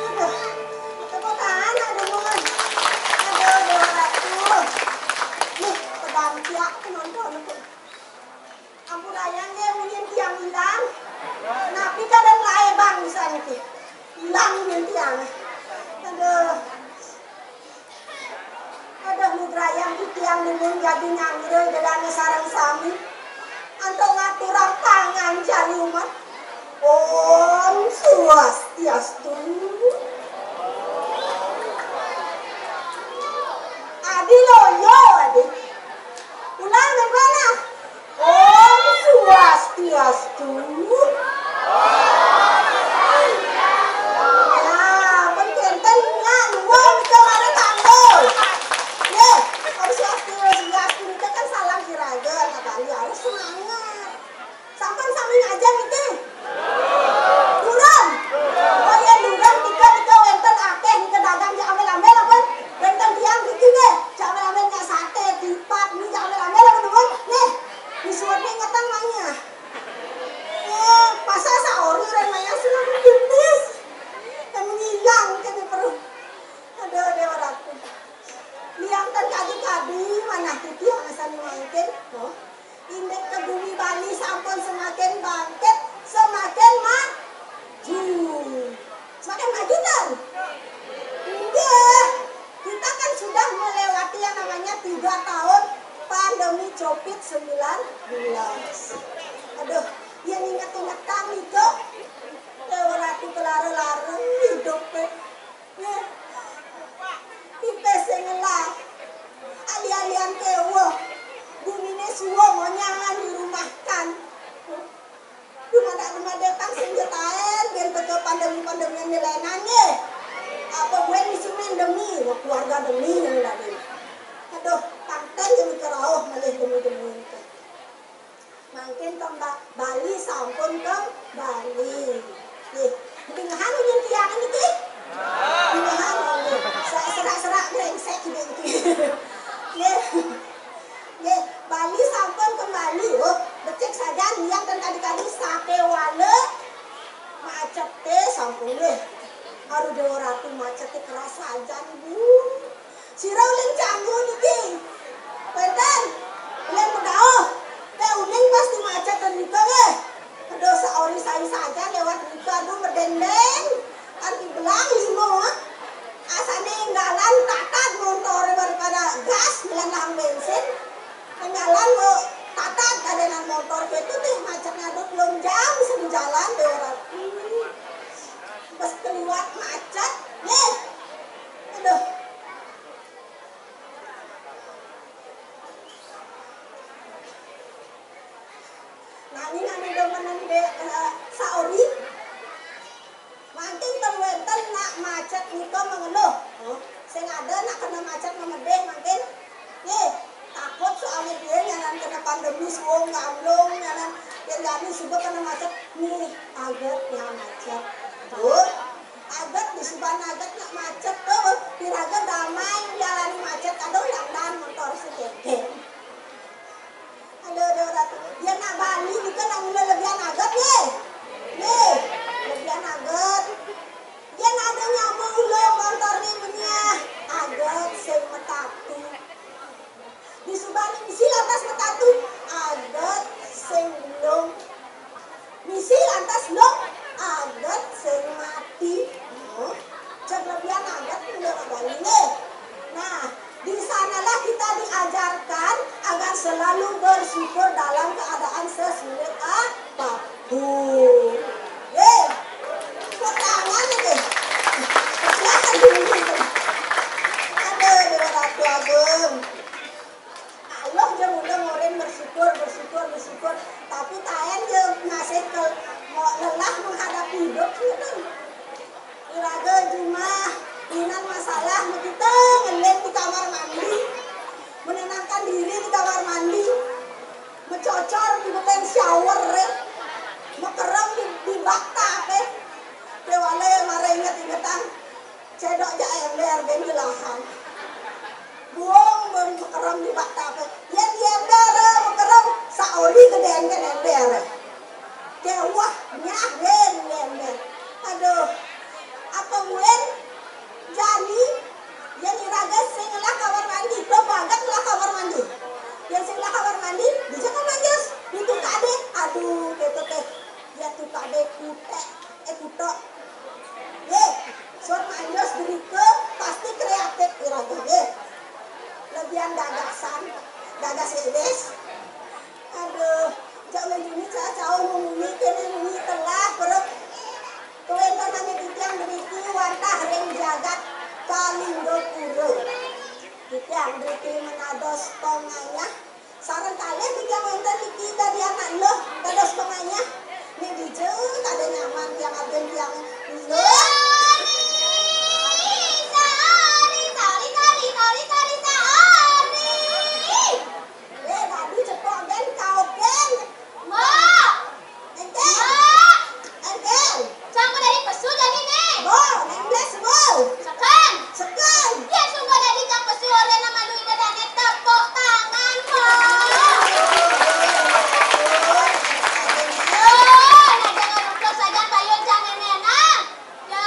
Aduh, tepuk tangan, aduh, Mun. Aduh, Dewa Ratu. Nih, pedang tiak, penonton. Ampun ayang ya, munyin tiang ilang. Napi kadang lae bangsa niki. Ilang munyin tiang. Aduh. Aduh, nugrayang titiang nuwun jadi nyanggra dedane sareng sami. Antuk ngaturang panganjali umat. Om Swastiastu. Adi loyo, adi. Ulang, Neng Bana. Om Swastiastu. Nah, pun kenten nya, nuwun nika mara tangga. Nggih, Om Swastiastu, Swastiastu nika kan salam iraga, nah, Bali harus semangat. Sampun sami ngajeng niki? Durung. Oh, yen durung, nika, nika wenten akeh nika dagang, jak ambil-ambil apa? Wenten tiang niki nggih, jak ambil-ambil nyak sate, tipat, niki jak ambil-ambil apa, nuwun? Nggih. Disuwun ngetang mangga. Eh, pasal saori ren maya sulam tipis. Yang ngilang kene perut. Aduh, Dewa Ratu. Liang ten kadi-kadi manah titiang sami mangkin. Oh. Indik ke bumi Bali sampun semakin bangkit, semakin maju. Semakin maju ten? Nggih. Kita kan sudah melewati yang namanya tiga tahun pandemi covid sembilan belas. Aduh, yen inget-ingetan itu, Dewa Ratu kelara-lara hidup, eh. Nggih. Pipis sing ngelah. Ali-alian kewuh. Gumine suwung onyangan dirumahkan. Dumadak-dumadekang sing jetaen, ben teka pandemi-pandemian nyelenan nggih. Apa buin misumin demi, wah, keluarga demi yang tadi. Aduh, panten jemi kerauh malih demi-demi. Mangkin ke Ba-, Bali sampun ke Bali. Nggih, dingehan nyen tiang niki? Dingehan, nggih. Sa-, serak-serak brengsek niki. Nggih. Nggih, Bali sampun ke Bali. Oh, becik sajan liang ten kadi-kadi sakewala macete sampun nggih. Aduh, Dewa Ratu macete keras sajan, Bu. Sira uling canggu niki. Wenten. Uling pedauh. Te uling pasti macet ten nika nggih. Aduh, saori sai saja lewat nika, aduh, medendeng. Kan dibelang lima. Asane enggalan tatat montore daripada gas, ngelang bensin. Enggalan mau tatat kadenan motor gitu nih, macetnya aduh telung jam sing jalan deh orang. Pas keliwat macet, nih. Aduh. Nanging ane demen de, eh, saori. Mangkin ten wenten nak macet nika mengeluh. Oh, sing ada nak kena macet memedih mangkin. Nggih, takut soalnya dia nyanan kena pandemi suwung ngamlung, nyanan yen jani suba kena macet. Nih, aget ya macet. Tuh, aget disuban aget nak macet tuh. Piraga damai jalani macet, aduh, dandan motor si Dede. Aduh, aduh, aduh. Yen nak Bali nika nak mula lebihan aget nggih. Nggih, lebihan aget. Yen ada nyama ulung montor ni menyah, aget sing metatu. Di Subani bisi lantas metatu, aget sing belum. Misi lantas lung aget sing mati. Oh, cek lebihan aget mula Bali nggih. Nah, di sanalah kita diajarkan agar selalu bersyukur dalam keadaan sesulit apapun. Nggih. Tepuk tangan nggih. Silakan dulu. Aduh, Dewa Ratu Agung. Aluh ja mula ngorin bersyukur, bersyukur, bersyukur. Tapi taen ja masih ke, mo-, lelah menghadapi hidup gitu. Iraga jumah, inan masalah, makita ngeling di kamar mandi. Menenangkan diri di kamar mandi. Mecocor di beten shower, eh. Mekerem di, di bathtub, eh. Kewale mara inget-ingetan. Cedok ja ember, ben jelahan. Buang, buang, Kerem di bak tape. Yen di ember, eh, mekerem, saori gedeng ken ember. Dewah, nyah, wen, wen, wen. Aduh, apa wen? Jani, yen iraga sing ngelah kamar mandi, do banget ngelah kamar mandi. Yen sing ngelah kamar mandi, dija kang manjus, ditukade. Aduh, keto teh. Ya tukade kutek, eh, kutok. Ye, sur manjus derike pasti kreatif iraga, ye. Lebihan gagasan, gagas iwis. Aduh, jak wenjuni cacau muni kene muni tengah perut. Kewentenane titiang mriki wantah ring jagat Kalingga Pura. Titiang mriki menados pengayah. Sareng kalih titiang wenten niki dadi anak luh dados pengayah. Ning dija kada nyaman tiang agen tiang luh. Saori, saori, saori, saori, saori, saori. Eh, dadi cepok gen, kaok gen. Mbok. Engkel. Mbok. Engkel. Cang dadi pesu jani ne. Mbok, nengles, Mbok. Seken. Seken. Yen sungguh dadi cang pesu, orena malu ida dane tepuk tangan, Mbok. Oh, nah jangan untuk saja payun cang nenenan. Ya,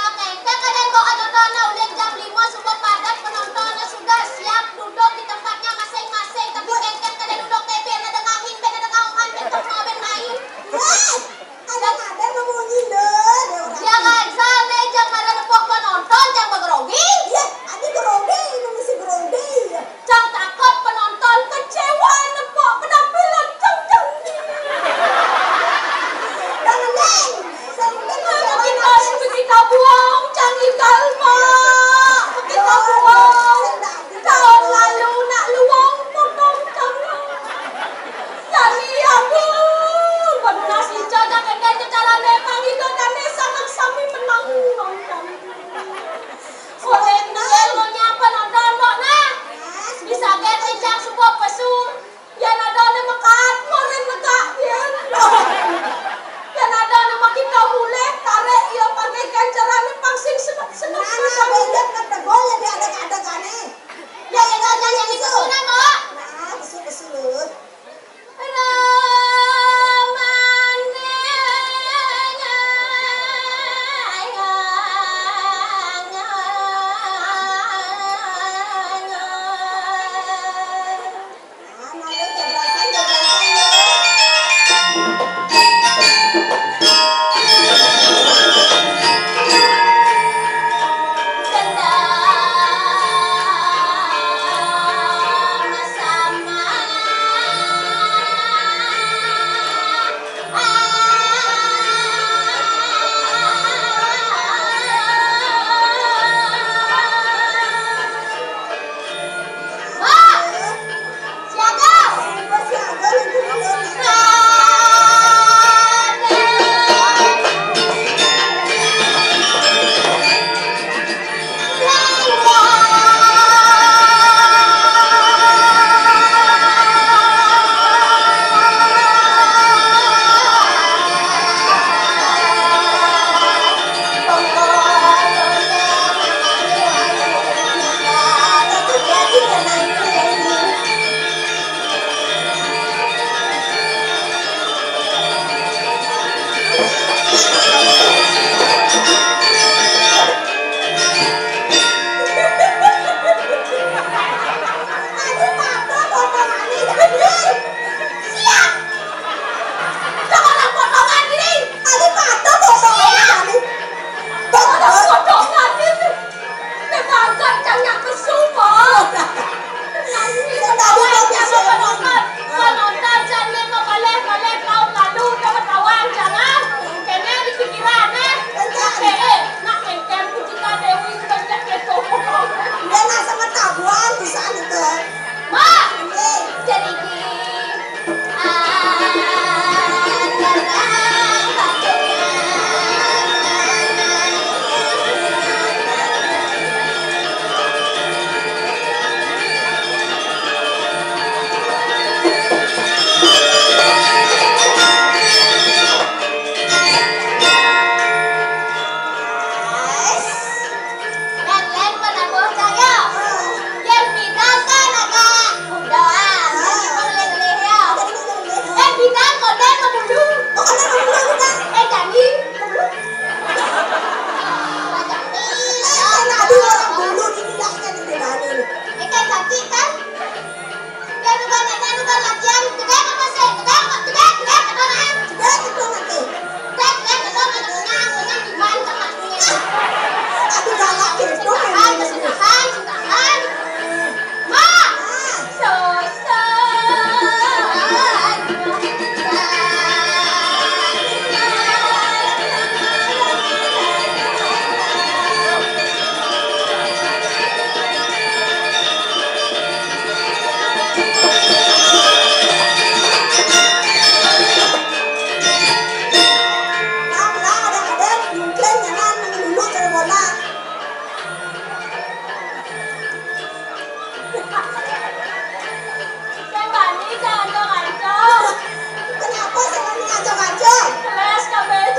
Macam-macam. Kelas kabeh.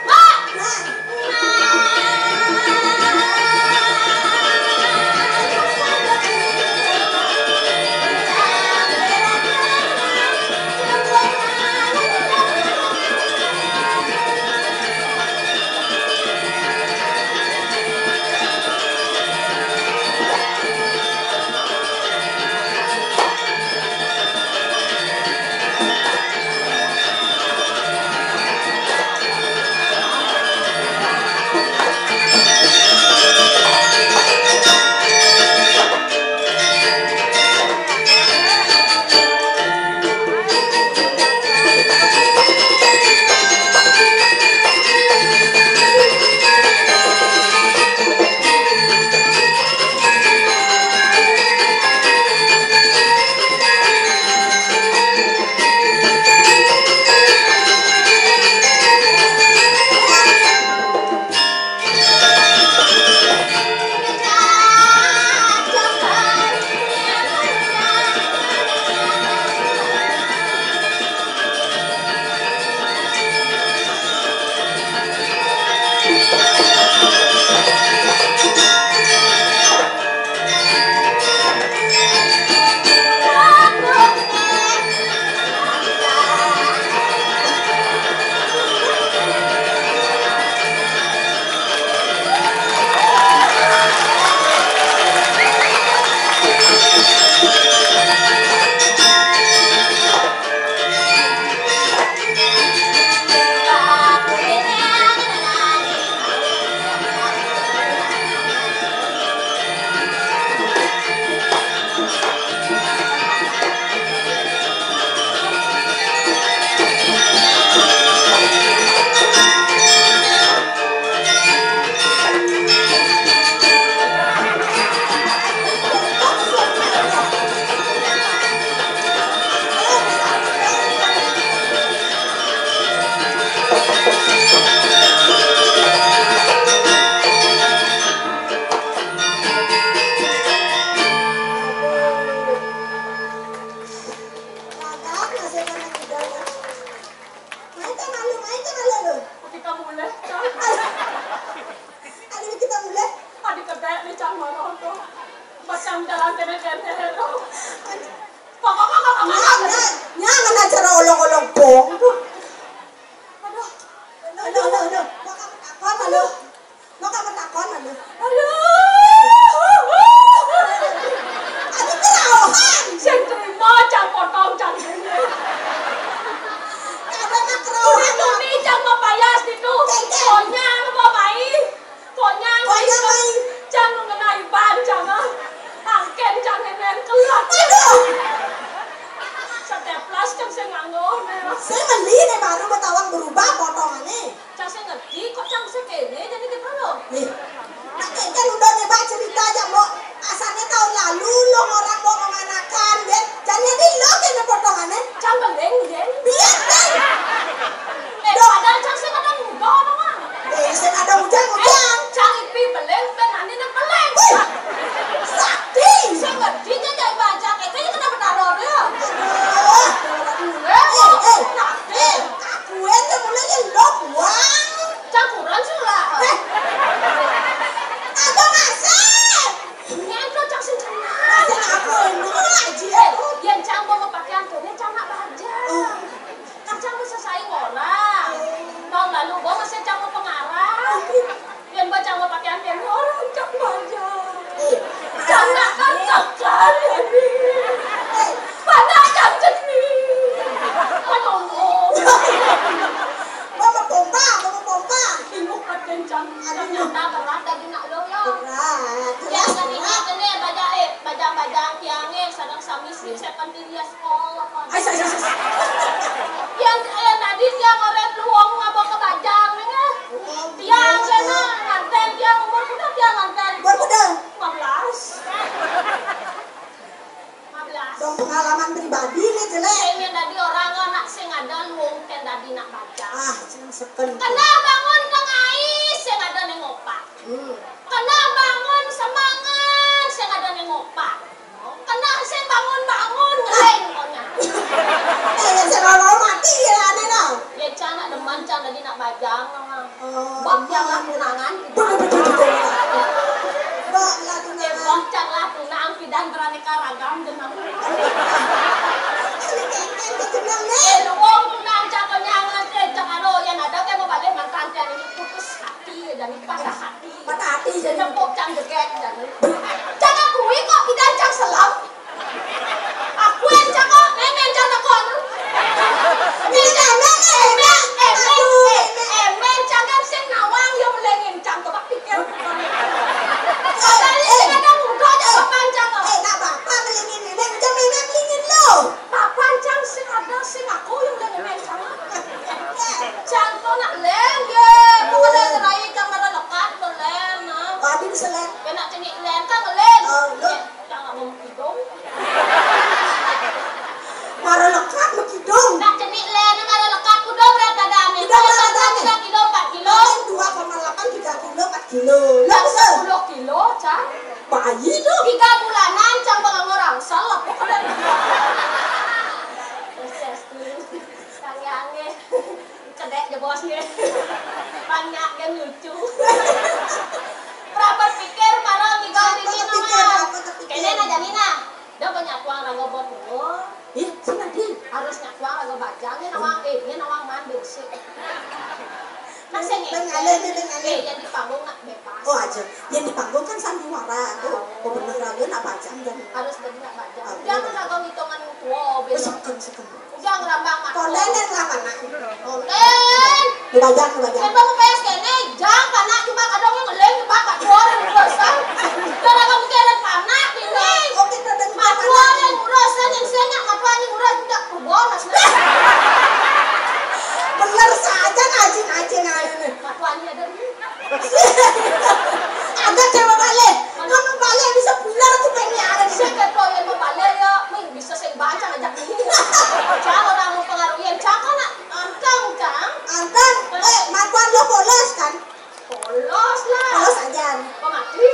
Mak! Nah. Main ka malu, main ka malu lu. Kita mulai, Cang. Ada kita mulai. Ada kedai ni, Cang, mana tu? Macam jalan kena kena tu. Kok, kok, kok, kok, kok. Nyang, nyang, nyang, acara olok-olok bong tu. Aduh. Aduh, aduh, aduh. Kok, kok, kok, kok, malu. Maka matakon anu. Aduh. Aku keraohan. Sing terima, Cang, potong, Cang, ini. Ada mak keraohan. Udah tuni, Cang, mau payas itu. Konyang mau main. Konyang, konyang main. Cang mengenai ban, Cang, ah. Angken, Cang, nenen kelak. Aduh. Setiap kelas, Cang, saya nganggur, nih. Saya beli nih baru bertawang berubah potongannya. Cang sing ngerti, kok Cang bisa kene jadi kita lo. Nih, nak kan udah nyebar cerita aja, Mbok. Asalnya tahun lalu lo orang mau menganakan, ya. Jadi lo kene potongannya. Cang beling, ya. Biar kan. Eh, padahal Cang sing ada muda, orang mah. Eh, sing ada ujang, ujang. Cang ipi beling, ben andi nang beling. Wih, sakti. Sing ngerti, jadi baca, eh, kayaknya kena benar, ya. Aduh. Eh, eh, eh, eh, aku aja mulai lo buang. Campuran sih lah. Eh. Abang Asep. Ini tuh Cang sing kenal. Sing aku ini aja. Eh, yang Cang bawa pakaian tuh, ini Cang nak belajar. Oh. Kan Cang bisa saing orang. Tahun lalu gua masih Cang mau pengarah. Yang bawa Cang mau pakaian, yang orang Cang belajar. Eh, Cang nak kan tekan ini. Eh. Mana Cang jenis? Aduh. Mama pompa, mama pompa. Bingung paten Cang. Aduh. Ternyata berat tadi nak lo ya. Berat. Ya, jelas tadi berat. Kita nih, bajang, eh, bajang-bajang tiangnya, sadang sami sih, saya penting dia sekolah, kan. Ay, ay, ay, ay. Yang, yang tadi tiang orang luang ngabok ke bajang, ya. Oh, tiang, iya, sana, nganten, tiang umur udah tiang nganten. Umur udah? Lima belas. Lima belas. Dong pengalaman pribadi nih, jelek. Pengen tadi orang anak sing ada luang pen tadi nak baca. Ah, sing seken. Kena bangun tengah sing ada neng opak. Hmm. Kena bangun semangat sing ada neng opak. Kena sing bangun-bangun ngeleng pokoknya. Eh, yang sing Karagam jeneng. Jeneng kéngkéng, jeneng né. Eh, wong tunangan cang konyang, eh, cang aro yén ada kayak mau balik mantan tiang ini putus hati, jadi patah hati. Patah hati, jadi. Nepuk cang jegég, jadi. Cang akui kok, kita cang selam. Aku yang cang kok, memang cang tekon. Memang, memang, memang. Aduh, memang. Memang cang kan sing nawang, yo melengin cang, coba pikir. Padahal ini kadang udah aja papancang kok. Eh, nak bapak melingin nenek, macam nenek melingin lo. Papancang sing ada sing aku yang udah nenek cang. Cang kok nak lén, ya. Kok ada cerai cang marah lekat, lo lén, nah. Wadi diselek. Ya nak cenik lén, kan lén. Oh, lo. Ya, cang nggak mau kidung. Marah lekat, mau kidung. Nak cenik lén, marah lekat, udah berat badannya. Udah berat badannya. Tiga kilo, empat kilo. Paling dua koma delapan, tiga kilo, empat kilo. Lo Cang bisa. Sepuluh kilo, cang. Bayi tuh. Tiga bulanan, cang bangun orang salah. Proses tuh. Tanggiangnya. Cedek jebosnya. Banyak yang lucu. Berapa pikir, marah, ngigal, apa ini, terpikir, nama. Apa terpikir? Kene aja, Nina. Dah banyak uang raga buat lo. Ih, sih nanti. Harus nyak uang raga bajang, ini nawang, eh, ini nawang man bersih. Kan saya ngecek. Bang Ale, ini Bang Ale. Eh, yang di panggung nak bebas. Oh, aja. Yang di panggung kan sandiwara tuh. Oh. Gubernur lalu nak bajang dan harus jadi nak bajang. Ah, jangan iya. Raga ngitungan tua, oh, bela. Sekem, sekem. Udah ngerambang mah. Konden yang lama nak. Konden. Dibajang, dibajang. Emang mau payas kene, jang panak cuma kadang yang ngeleng, cuma pacuan yang urusan. Karena kamu kira panak ini. Oke, kadang pacuan yang urusan, yang senyap, pacuan yang urusan, tidak berbonas. Bener saja, ngajin-ngajin aja nih. Pacuannya ada di. Ada cewek balik. Kamu balik bisa pulang, aku pengen ada di sini. Saya kata yang mau balik ya, nih, bisa saya baca aja. Jangan orang mau pengaruhin, jangan nak. Anteng, Cang. Anteng, eh, makan lo polos kan? Polos lah. Polos aja. Pemati.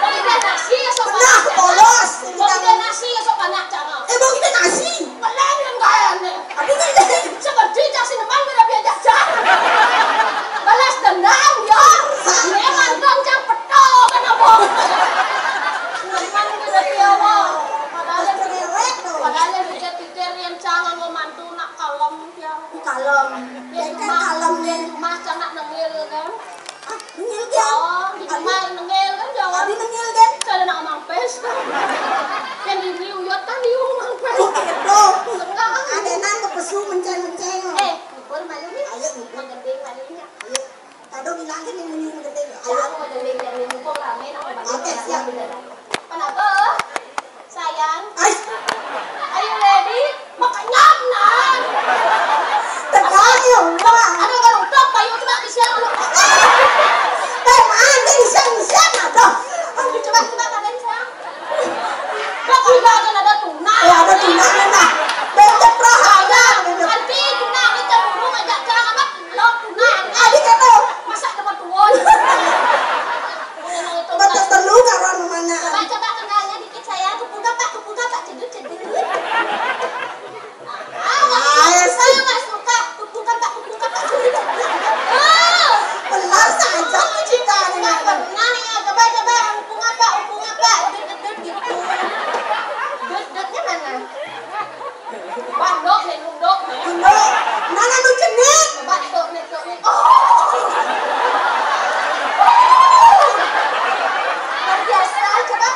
Mau kita nasi ya, sok panak, Cang. Polos. Mau kita nasi ya, sok panak, Cang. Eh, mau kita nasi? Meleng kan gaya nih. Aduh, ini. Seperti Cang Sineman, udah diajak, Cang. Balas dendam, ya. Ini mantan, Cang, petok, kenapa? Sineman, udah dia, Bang. Padahal, cerewet, tuh. Padahal, pikir-pikir yang Cang, mau mantu, nak kalem. Kalem. Yang rumah, kalem nih. Yang rumah cang nak nengil kan? Ah, nengil kan? Oh, di rumah nengil kan, jawab. Tadi nengil kan? Saya nak ngomong pes. Yang di uyut kan di ngomong pes. Oh, gitu. Enggak. Ada nang ke pesu menceng-menceng. Eh, libur malu nih. Ayo, libur. Menggending malunya. Ayo. Kado bilang kan yang menyuruh megending. Ayo. Aku menggending yang mumpung rame, nak. Oke, siap. Kenapa? Sayang. Ais. Are you ready? Makanya, nah. Tegang ya, Mak. Ada kalau udah payu coba di siang lu. Eh, mana di siang, di siang ada. Aduh, coba, coba kalian siang. Kok enggak akan ada tuna? Ya, ada tuna, nah. Becek roh ada. Nanti tuna kita burung aja, Cang, apa? Lo tuna. Adik kata. Masa dapat tuan? Betul telu karuan mana? Coba, coba kenalnya dikit saya. Kepuka, Pak, kepuka, Pak, cedut, cedut. Ah, nggak suka, nggak suka. Kepuka, Pak, kepuka, Pak, cedut, cedut. Ah. Benar saja kita ini. Nggak pernah ya. Coba, coba, empung apa, empung apa, dut, dut, dut, gitu. Dut, dutnya mana? Bandok nih, nunduk nih. Nunduk. Mana nu cenik? Coba tok nih, tok nih. Oh. Luar biasa, coba.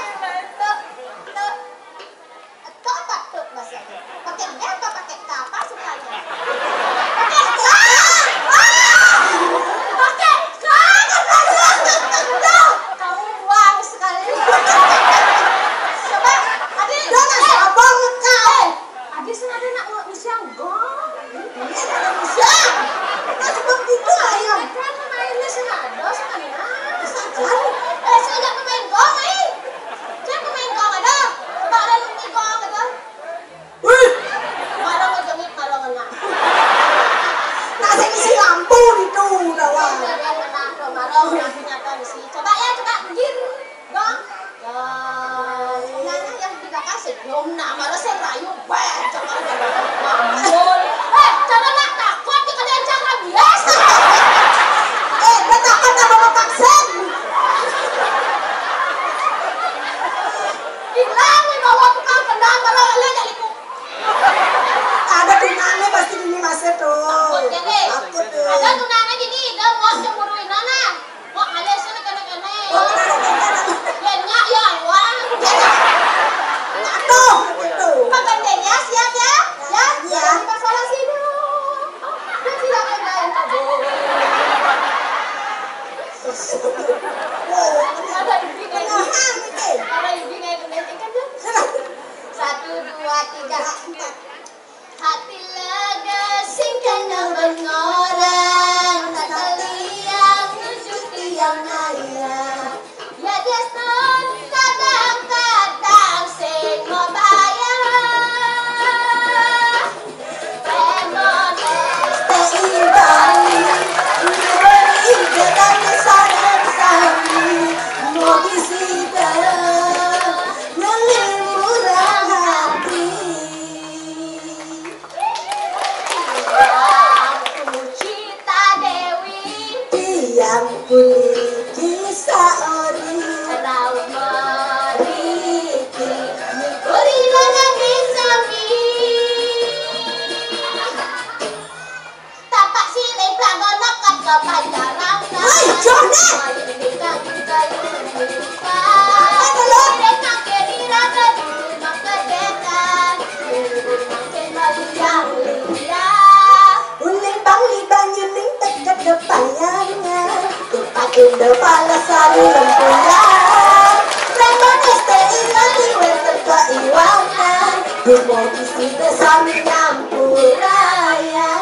Uling bang liban yuning teged depayangan. Tupak indo palasari lempuyan. Lemon es teh ilang diweten keiwangan. Dumo isi sami nyampuraya.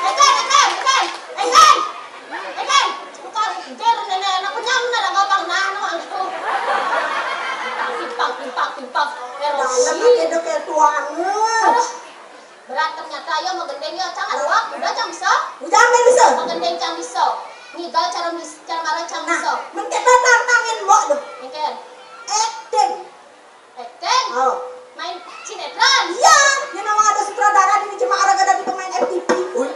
Ekan, ekan, ekan, ekan. Ekan, tukang jer nenek anak punya mana ada gampang nah, nah, itu. Timpang, timpang, timpang. Dalam Erosi. Ada kayak tuangan. Aduh, berat ternyata ya, mau gendeng ya, cang ada wak, udah cang bisa. Udah cang bisa. Mau gendeng cang bisa. Ngigal cara mis, cara marah cang bisa. Nah, mengketa tantangin wak lu. Mungkin. Acting. Acting? Oh. Main sinetron? Iya, ini memang ada sutradara di jemaah raga dari pemain F T V. Ui.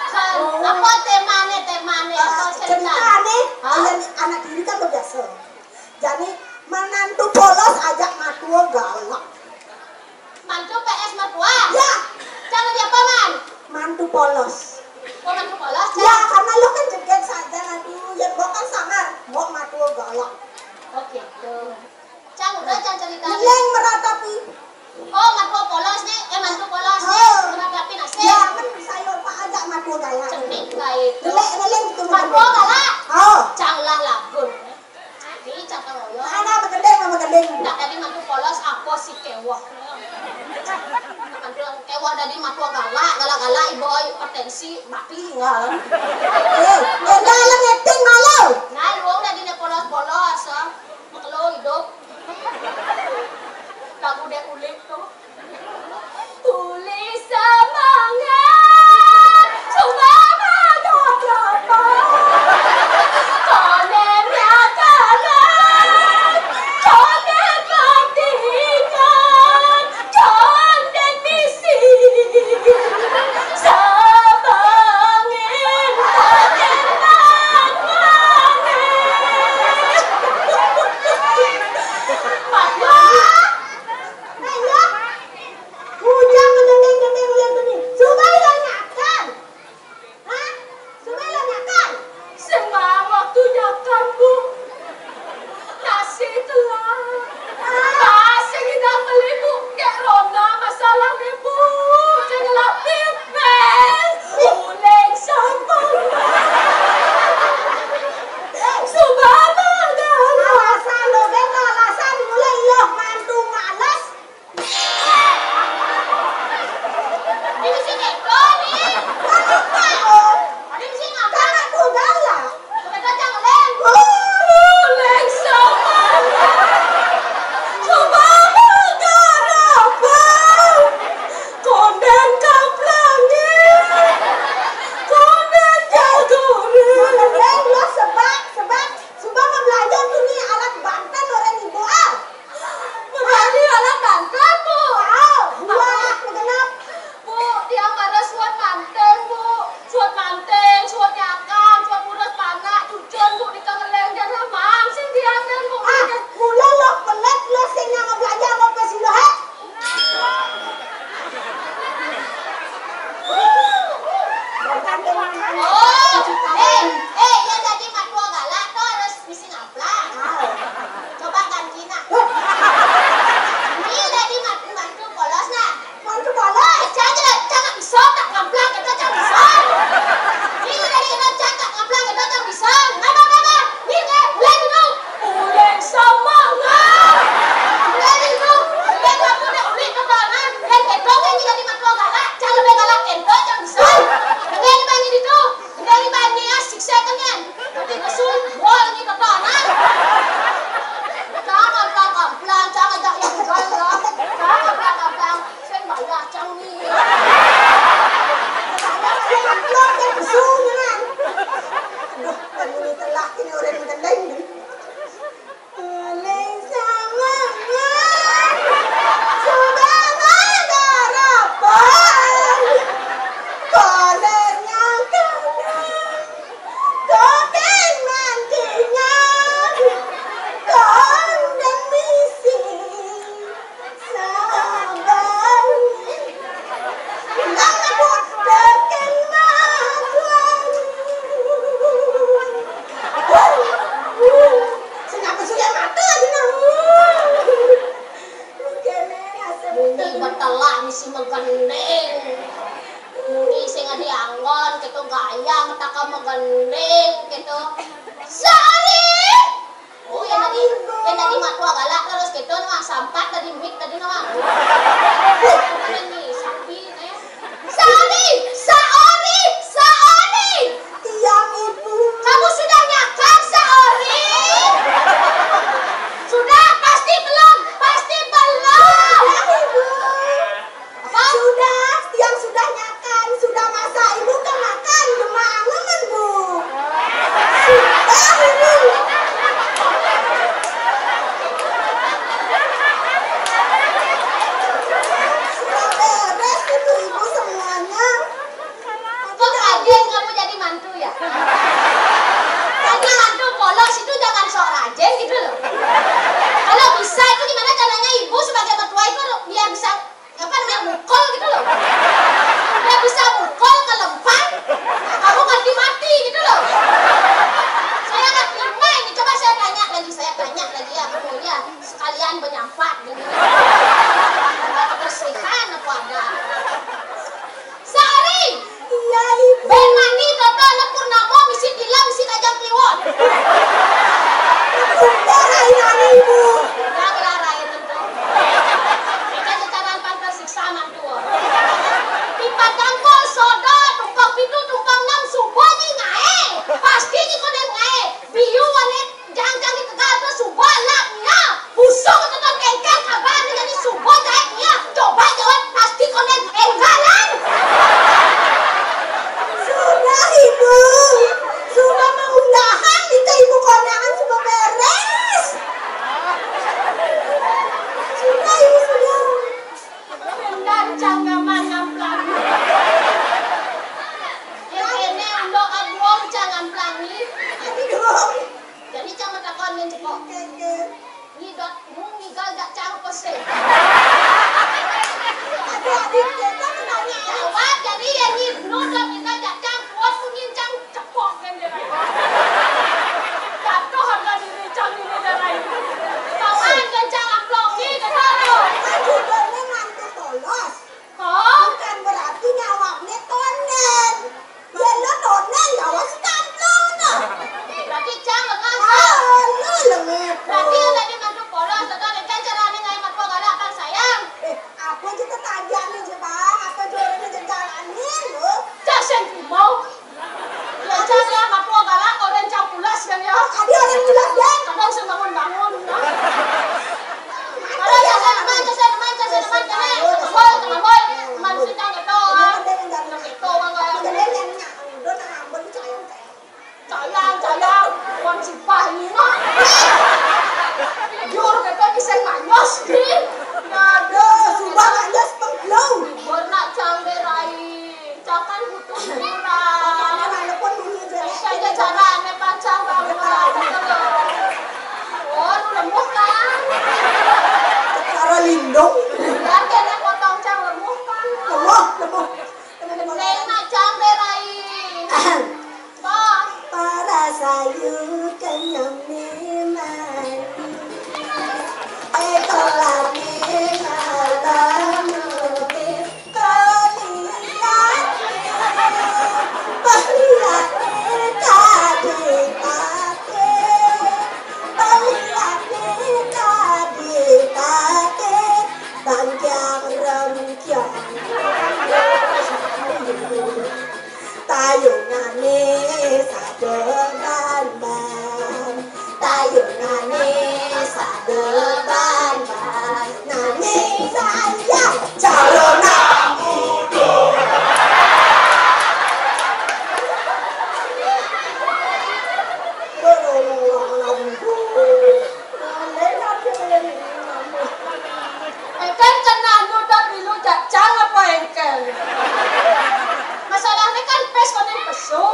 Sekarang, oh, apa temane, temane, apa, ah, cerita? Ceritane, hah? Anak diri kan biasa. Jadi, menantu polos ajak matua galak. Mantu P S mertua? Ya. Cara dia apa, Man? Mantu polos. Oh, mantu polos, ya, Cak? Karena lo kan jeget saja, aduh, ya, mbok kan samar, mbok matua galak. Oh, gitu. Cang, udah, Cang, cerita. Ngeleng meratapi. Oh, mertua polos nih, eh, mantu polos nih, oh, meratapi nasib. Ya, kan bisa yo, Pak, ajak matua galak. Cenik kayak itu. Ngeleng, ngeleng gitu. Mertua galak. Oh. Cang lah lagun. Ini Cang Kang Oyo. Mana begending, mana begending? Nah, tadi mantu polos, apa sih kewah? Mantu kewah tadi matua galak, galak-galak, ibu hipertensi, mati, enggak. Eh, enggak, lah ngeting malu. Nah, lu udah di polos-polos, ah. Makelo hidup. Lagu dek ulik tuh. Tulis semangat, semangat hadapan. Konen ya kalah, konen pertandingan, konen misi. Sabangin, konen tanganin. Dianggon gitu, gaya mataka magending gitu. Saori! Oh, yang tadi, yang tadi matua galak terus gitu, nah, sampat tadi mit tadi, nah. Ini sapi, eh. Saori! Saori! Saori! Tiang ibu. Kamu sudah nyakan, Saori? Sudah, pasti belum, pasti belum. Sudah, ibu. Apa? Sudah, tiang sudah nyakan, sudah masak ibu kan makan, demak angemen bu. Sudah ibu. Sudah beres itu ibu semuanya. Kok rajin kamu jadi mantu ya? Jadi mantu polos itu jangan sok rajin gitu loh. Kalau bisa itu gimana caranya ibu sebagai mertua itu biar bisa apa namanya, mukul gitu loh. Udah bisa mukul ke lempang, kamu ganti mati gitu loh. Saya nggak terima ini. Coba saya tanya lagi, saya tanya lagi ya kamu ya, sekalian penyampat gitu. Kebersihan apa ada. Sari. Iya, Ibu. Ben mani toto anak purnama misi tilam misi kajang kliwon. Tumpah rainane, Ibu. Udah, gelar air tentu. Kita secara pantas siksa mantu. Di padang kol sodo, tumpang pitu, tumpang enam, subuh ni ngae. Pasti ni konen ngae. Biu wane jang-jang di tegal tu subuh lak nya. Busung tu ton kengkeng kabar ni jadi subuh jae nya. Coba jawab pasti konen enggalan. Sudah, Ibu. Sudah mengundahan kita Ibu kondangan sudah beres. Sudah, Ibu, sudah. Benar canggaman ngamplang. Yang ini untuk abuang cang ngamplang ni. Aduh. Jadi cang matakon ngan cepok. Oke, oke. Ngidot mu ngigal jak cang pose. Aduh, adik, kita menanya. Jawab, jadi ya ngidot ngigal jak cang kuat pun ngincang cepok kan dia. Jatuh harga diri cang ini dia lain. Kawan kan cang amplong ni, kan tahu. Kan judulnya mantu polos. Hah? Bukan berarti nyawabnya tonden. Yen lo tonden, nyawa si kamplong no. Berarti cang lengah. Ah, lo lengah. Berarti yang tadi mantu polos, atau rencana caranya ngayu mantu galak abang sayang. Eh, aku aja tetanjang nih, Bang. Apa jualannya jalanin lo? Cang sen mau. Lancar ya, matua galak, orang cang pulas kan ya. Tadi orang pulas, Dan. Kadang saya bangun-bangun, nah. Kalau ya, saya teman, saya teman, saya teman, kene. Kebol, kebol. Manusia cang gitu, ah. Cang gitu, bang, kayak. Sayang, sayang. Wan sipah ini, nah. Jur, kita bisa manyos, di. Aduh, sumpah manyos, penggelung. Warna cang berai. Cakan butuh murah. Makanya walaupun bunyi jelek. Saya cara aneh pacang bangun. Oh, lu lembuh kan? Cara lindung. Biar kena potong cang lembuh kan? Lembuh, lembuh. Teman-teman. Nak cang berai. Bah. Para sayur kenyang memang. Eh, kolam memang. Tayungane sadeban-ban. Tayungane sadeban-ban. Nanging sayang calon anak muda. Engken kena anu dak milu jak cang apa engken. Masalahnya kan pes konen pesu.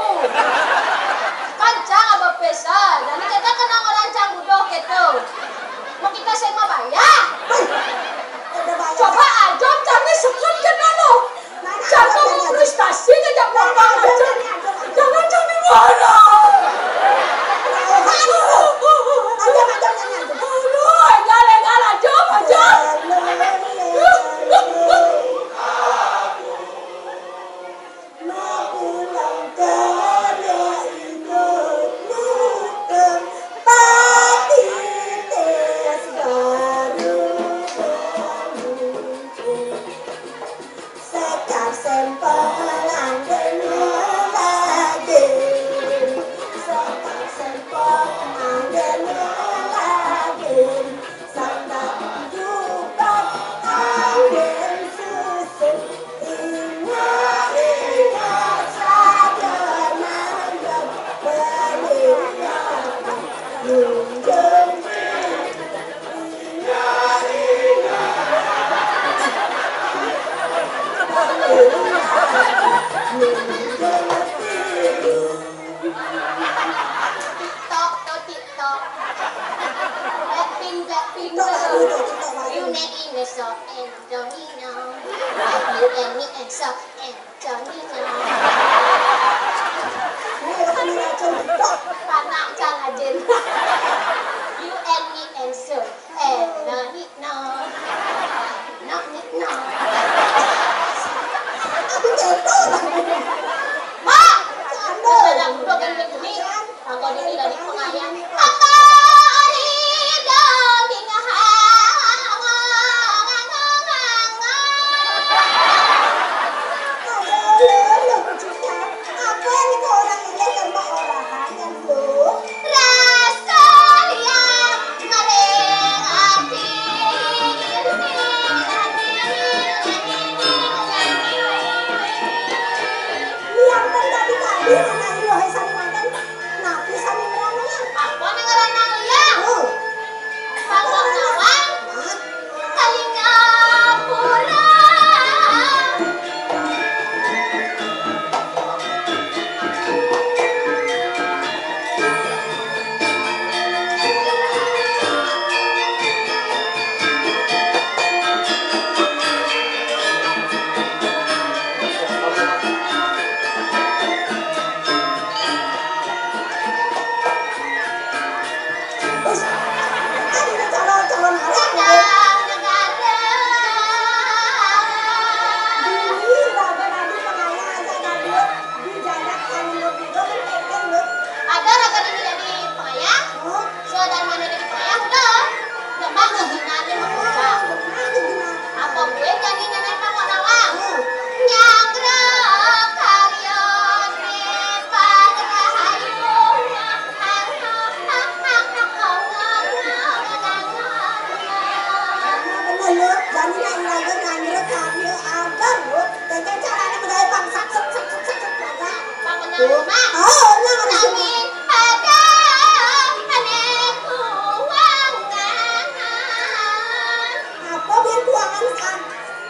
Ini dari pengayah. Apa ari daging hawa. Apa ini orang ini serba orang kan, Bu? Rasa liat maring ati. Liat kan tadi-tadi anak ilohe sami makan. Napi sami ngranang? Apa nang ngranang liat? Oh. Kawan-kawan, kalingga pura. Wis, kan ini calon-calon arep, Bu. Ini bapak tadi pengayah aja tadi. Di jalan kalau mau tidur, kan pengen, Bu. Ada raga ini jadi pengayah? Oh. Saudara mana jadi pengayah, udah. Gampang ngehina aja mau kerja. Apa gue jadi nenek pangwa nawang? Nyanggra kalian di pagrahayu. Bener, Lut. Jadi yang lagi nganjrek kami agar, Lut. Tete caranya megawe bang, sat, sat, sat, sat, sat, sat, sat. Pak Benar, Mak. Oh, nyang ada sini. Kami ada aneh kuangan. Apa biar kuangan, San?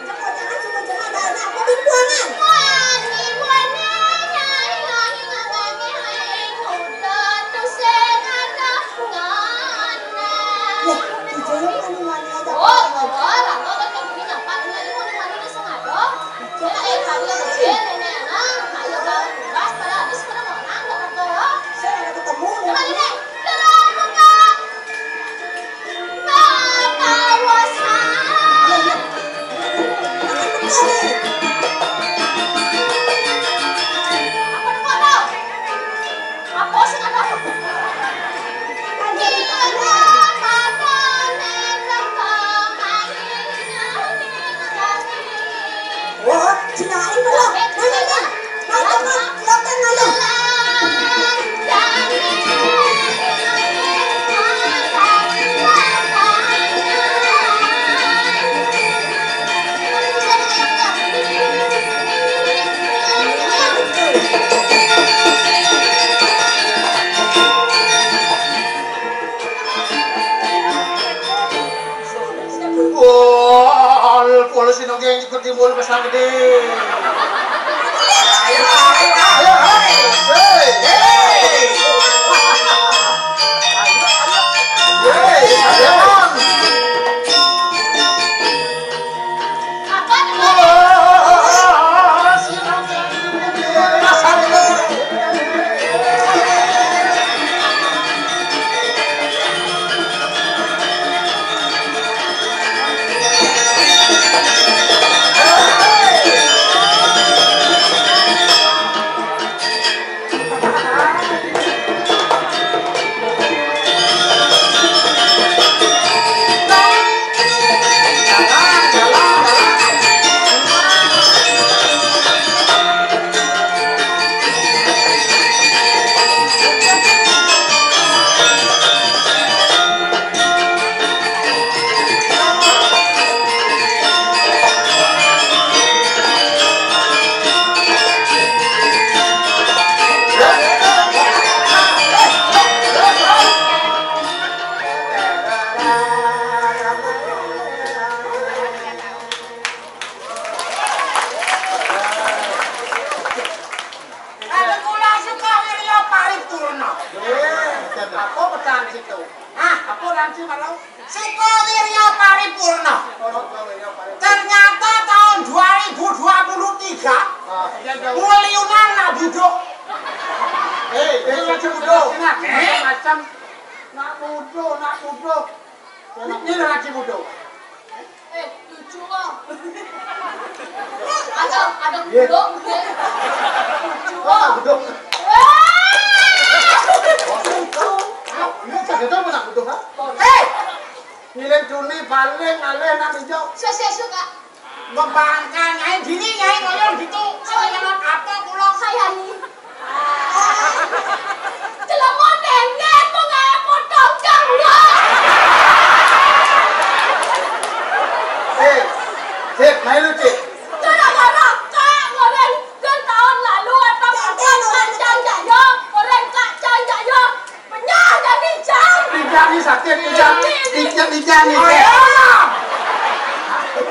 Jek konyakan semua jemaah dana apa biar kuangan? Wani, wani, nyai, wani, wani, wani, kuda tuh sing ada ngana. Lah, dijolong wani-wani aja. Oh, oh, oh, lah, kok kan kamu ini apa? Ini tadi wani-wani ini sengaja. Jadi, kami ini, ini, anak, ayo, kalau tugas, pada habis, pada mau nang, nggak apa-apa. Saya ada ketemu, coba ini. Ini, terus, buka. Oh, Cinain belum? Nah, nah, nah. Pol, pol sing nggih ikut timbul pesan gedhe. Ayo, ayo, ayo, ayo. Hei, hei. Hei, ayo. Ada kula Sukawirya paripurna. Apa pecahan situ? Ah, apa lanci malau? Sukawirya paripurna. Ternyata tahun dua ribu dua puluh tiga, miliunan nak budok. Eh, ini lagi budok. Macam nak budok, nak budok. Ini lagi budok. Eh, lucu kok. Ada, ada budok. Lucu kok. Budok. Wah! Paling alih nak ijo. Sesuka. Ngebangkang, Nyai, dini, Nyai, ngoyong gitu. Saya anak apa pulang? Saya nih. Jelema dendek, mau ngepot dongkang, ya. Eh, Cik, main lu, Cik. Gara-gara kak, goreng ke tahun lalu, atau makan kacang jaya, goreng kacang jaya. Penyah jadi jang. Pijak ni sakit, pijak. Pijak, pijak ni. Oh, ya.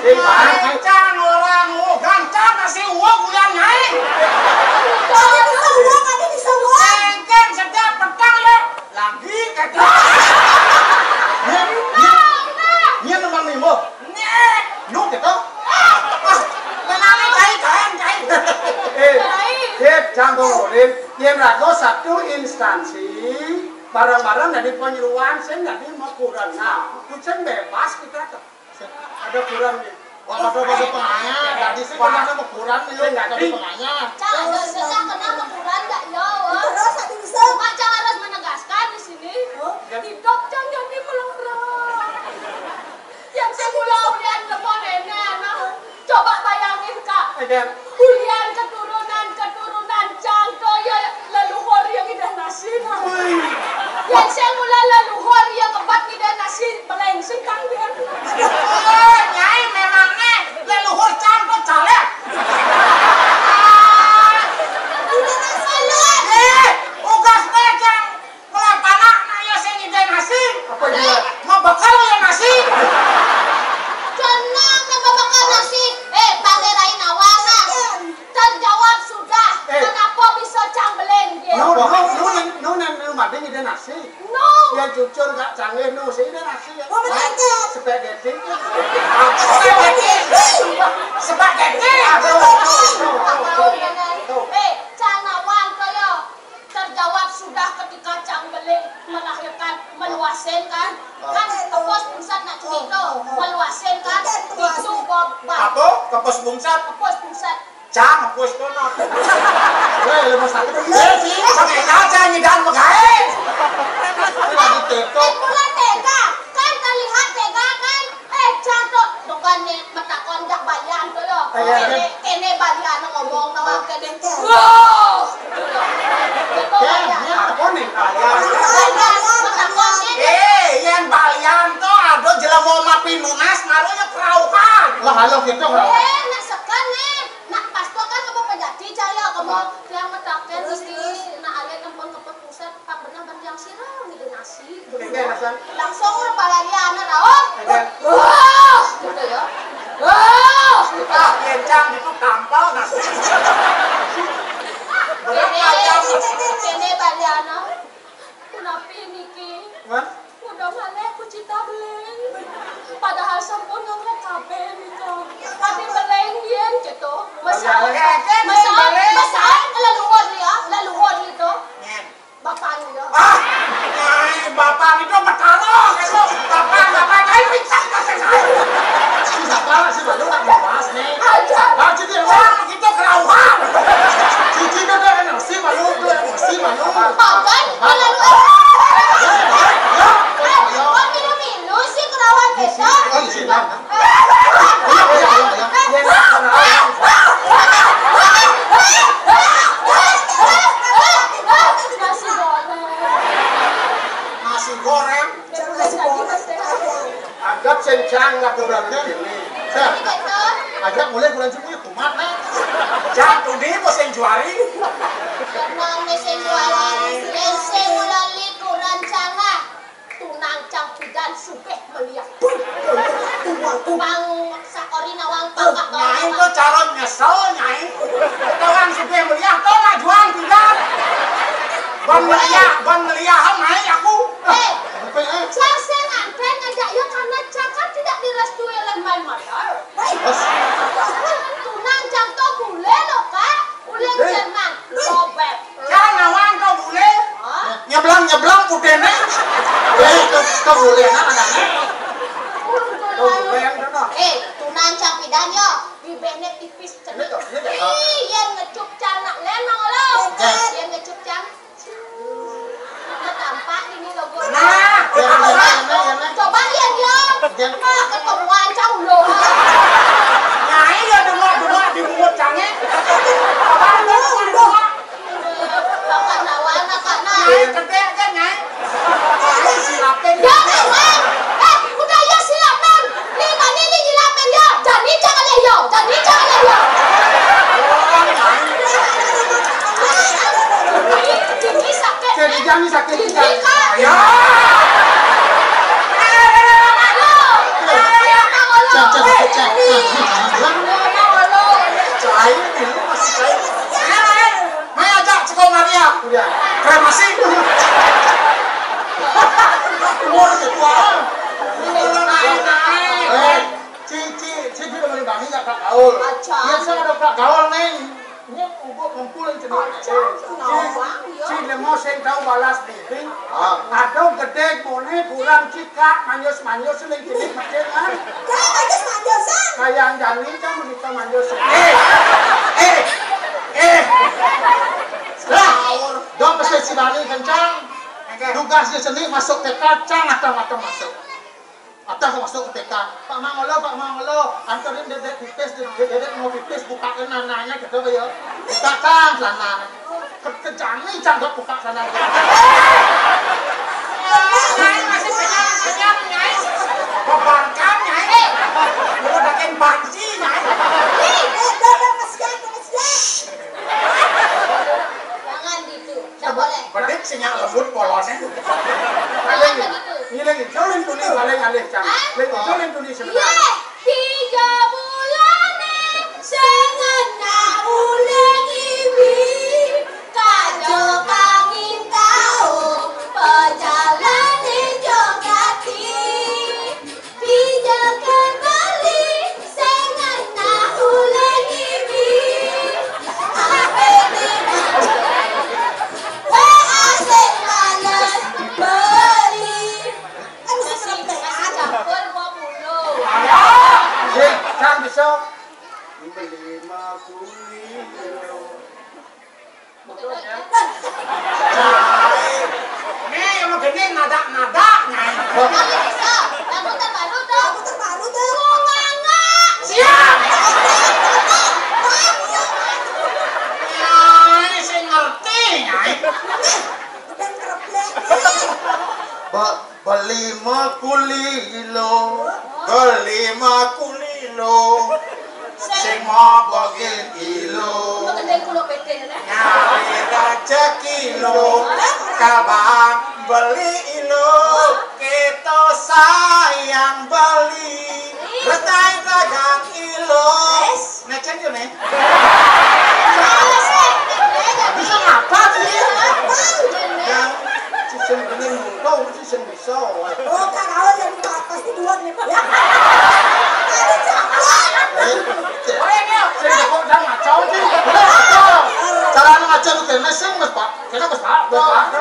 Gancang orang, oh, gancang kasih uang bulan naik. Ada bisa uang, ada bisa uang. Engken setiap petang ya. Lagi kata. Nya, nya, nya memang mimo. Nya. Nu kita. Ah, memang ni cai, cai, cai. Eh, eh, jangan ngorin. Yen raga satu instansi, bareng-bareng dadi panyeruan sing dadi makurenan. Kucing bebas kita tuh. Ada kuran nih. Wah, ada pada penganya, dadi sing kena makuran nih, sing dadi dadi penganya. Cak, ada sing kena makuran gak ya, wah? Terus satu bisa. Cuma Cak harus menegaskan di sini. Oh. Hidup jangan jadi melarang. Yang semula ulian lemon enak, nah. Coba bayangin, Kak. Ada. Ulian keturunan, keturunan cangko ya leluhur yang ngidah nasi, nah. Wih. Yang semula leluhur yang ngebat ngidah nasi, belengsing, Kang, dia. Oh, Nyai memangnya leluhur cangko caleg. Ngidah nasi, lu. Eh, ugas teh, Kang. Kula panak nak ya sing ngidah nasi. Apa dia? Mau bekal ya nasi. Tenang, nang bekal nasi. Eh, pakai lain awal, nah. Terjawab sudah. Eh. Kenapa bisa cang beling dia? Nu, nu, nu, nu, nu, nu, nu, mati ngidah nasi. Nu. Yang cucur gak canggih, nu, sing ngidah nasi ya. Oh, betul. Spaghetti. Spaghetti. Spaghetti. Aduh, aduh, aduh, aduh, aduh. Eh, cang nawang kaya. Terjawab sudah ketika cang beling melahirkan, meluasin kan? Kan kepos pusat nak cerita, meluasin kan? Itu bob-, apa? Kepos bungsat? Kepos pusat. Cang, kepos kono. Weh, lemes sakit. Iya sih, pakai kaca nyidan pegae. Ini lagi teko. Eh, pula tega. Kan terlihat tega kan? Eh, cangkok, bukan nih, metakon jak balian tuh, yo. Iya. Kene, kene balian ngomong, nawang kene. Wah! Gitu, ya, balian. Ya, apa nih? Balian. Balian, metakon kene. Eh, yang balian tuh ada jelema mapi nunas, ngaruhnya kerauhan. Lah, halo gitu, kerauhan. Eh, nak sekan nih. Nak pas tuh kan kamu pejati, caya, kamu yang metaken, nak ayat nempel kepet pusat, pak benang banjang sirah, gitu, nasi. Langsung lu pala dia anak, oh. Wah, gitu ya. Wah, gitu. Ah, kencang gitu, tampal nasi. Berat kene, macam. Kene bali anak. Kunapi niki? Hah? Udah maleh ku cita beling. Padahal sampun nganggo kabeh nika. Tapi beling yen gitu. Mesal, mesal, mesal leluhur dia, leluhur gitu. Nyen. Bapak dia. Ah, nyai, bapak itu betara, gitu. Bapak, bapak, nyai pingsan, pasti nyai. Siapa sih, baru tak bahas nih. Aja. Baca dia, wah, gitu, kelauan. Cici itu tuh emosi, malu, tuh emosi, malu. Pakai, terlalu. Ya, ya, ya. Eh, kok milu-milu sih, kelauan besok? Oh, di sini. Nasi goreng. Nasi goreng. Anggap sencang lah keberatan ini. Sah. Ajak mulai bulan Juni kumat, nah. Jatuh di musim juari. Emang musim juari. Musim mulai liburan sana. Tunang cang pidan sugih meliah. Pang sakori nawang pangkat. Nyai to calon nyesel, Nyai. Nawang sugih meliah to ngajuan pidan. Ban meliah, ban meliah, Nyai, aku. Eh, cang sing nganten ngajak ya karena cang kan tidak direstui oleh my mother. Tunang cang to bule lo, Kak. Ulin Jerman, Robert. Cang nawang to bule. Hah? Nyeblang-nyeblang putene. Eh, to, to bule nah anaknya. To bule yang mana? Eh, tunang cang pidan yo, bibene tipis cenik. Ini to, ini to. Ih, yang ngecup cang nak lenong lo. Yang ngecup cang. Ketampak ini lo gue. Nah, yang mana, yang mana, yang mana? Coba lihat dia. Jangan. Wah, ketemuan cang ulun. Nyai ya dengok-dengok di bungut cangé. Apa lu dengok? Bakat lawan anak, Nyai nak. Kedé aja, Nyai. Nyai silapin. Ya, Nyai. Eh, udah ya silapin. Nih, mani nih silapin ya. Jani jangan ya, ya. Jani jangan ya, ya. Orang lain. Ini, ini sakit. Jadi jangan sakit. Ini, Kak. Ya. Aduh. Cek, cek, cek, cek. Lain nih, lu masih lain. Mai ajak Ceko Maria. Iya. Kremasi. Umur tua. Umur naik-naik. Eh, Ci, Ci, Ci, dia udah balik enggak Pak Gaul? Acan. Biasa ada Pak Gaul, Neng. Ini udah ngumpul yang jenis. Acan, Ci, nawang, iya. Ci, lemo sing tahu balas diri. Ah. Aduh, gedé, boné, bulan, cikak, manyus-manyus, ning jenis, macam kan? Kayak manyus-manyus, ah. Kayak jani, kan, begitu manyus. Eh, eh, eh. Lah, dong, pesé si Bani kencang. Oke. Tugas di sini masuk T K, cang, atau, atau masuk. Atau masuk ke T K. Pak Mangolo, Pak Mangolo, anterin Dedek pipis, Dedek, Dedek mau pipis, bukain nananya gitu ya. Bukakan celana. Ke, ke jani cang gak buka celana. Nyai masih kenyang, kenyang, Nyai. Bebankan, Nyai. Udah bikin banci, Nyai. Jangan gitu. Nggak boleh. Bedik sing lembut polosnya. Paling, jangan begitu. Ini lagi, jauh lagi tuni, paling alih, cang. Hah? Lagi, jauh lagi tuni sebentar. Iya, tiga bulan nih, sengen nak uleng ibi. Kajo pangin tahu, pejalane jogati. Pinjamkan beli, sing ngenah uleng ibi. Ape ni macet, W A sing males beli. Kan bisa serempet aja. Campur dua puluh. Sing, kan bisa. Beli lima puluh. Betul, ya? Nyai. Nih, yang begini nadak-nadak, Nyai. Kalau bisa, yang putar baru tuh. Putar baru tuh. Bunga. Siap. Nyai, sing ngerti, Nyai. Bukan kreplek, Nyai. Ba-, Beli makulilo, beli makulilo, sing mau bagin ilo. Nyari raja kilo, kabang beli ilo, kita sayang beli, retai dagang ilo. Ngecen yo, nih. Bisa ngapa sih? Yang sing bener mungkau, sing bisa. Oh, Kak Raul yang empat, pasti dua nih. Ya. Tadi capek. Eh, sing kok jangan ngacau sih. Cara ngaco lu kena sing, Mas, Pak. Kena, Mas, Pak. Mas, Pak.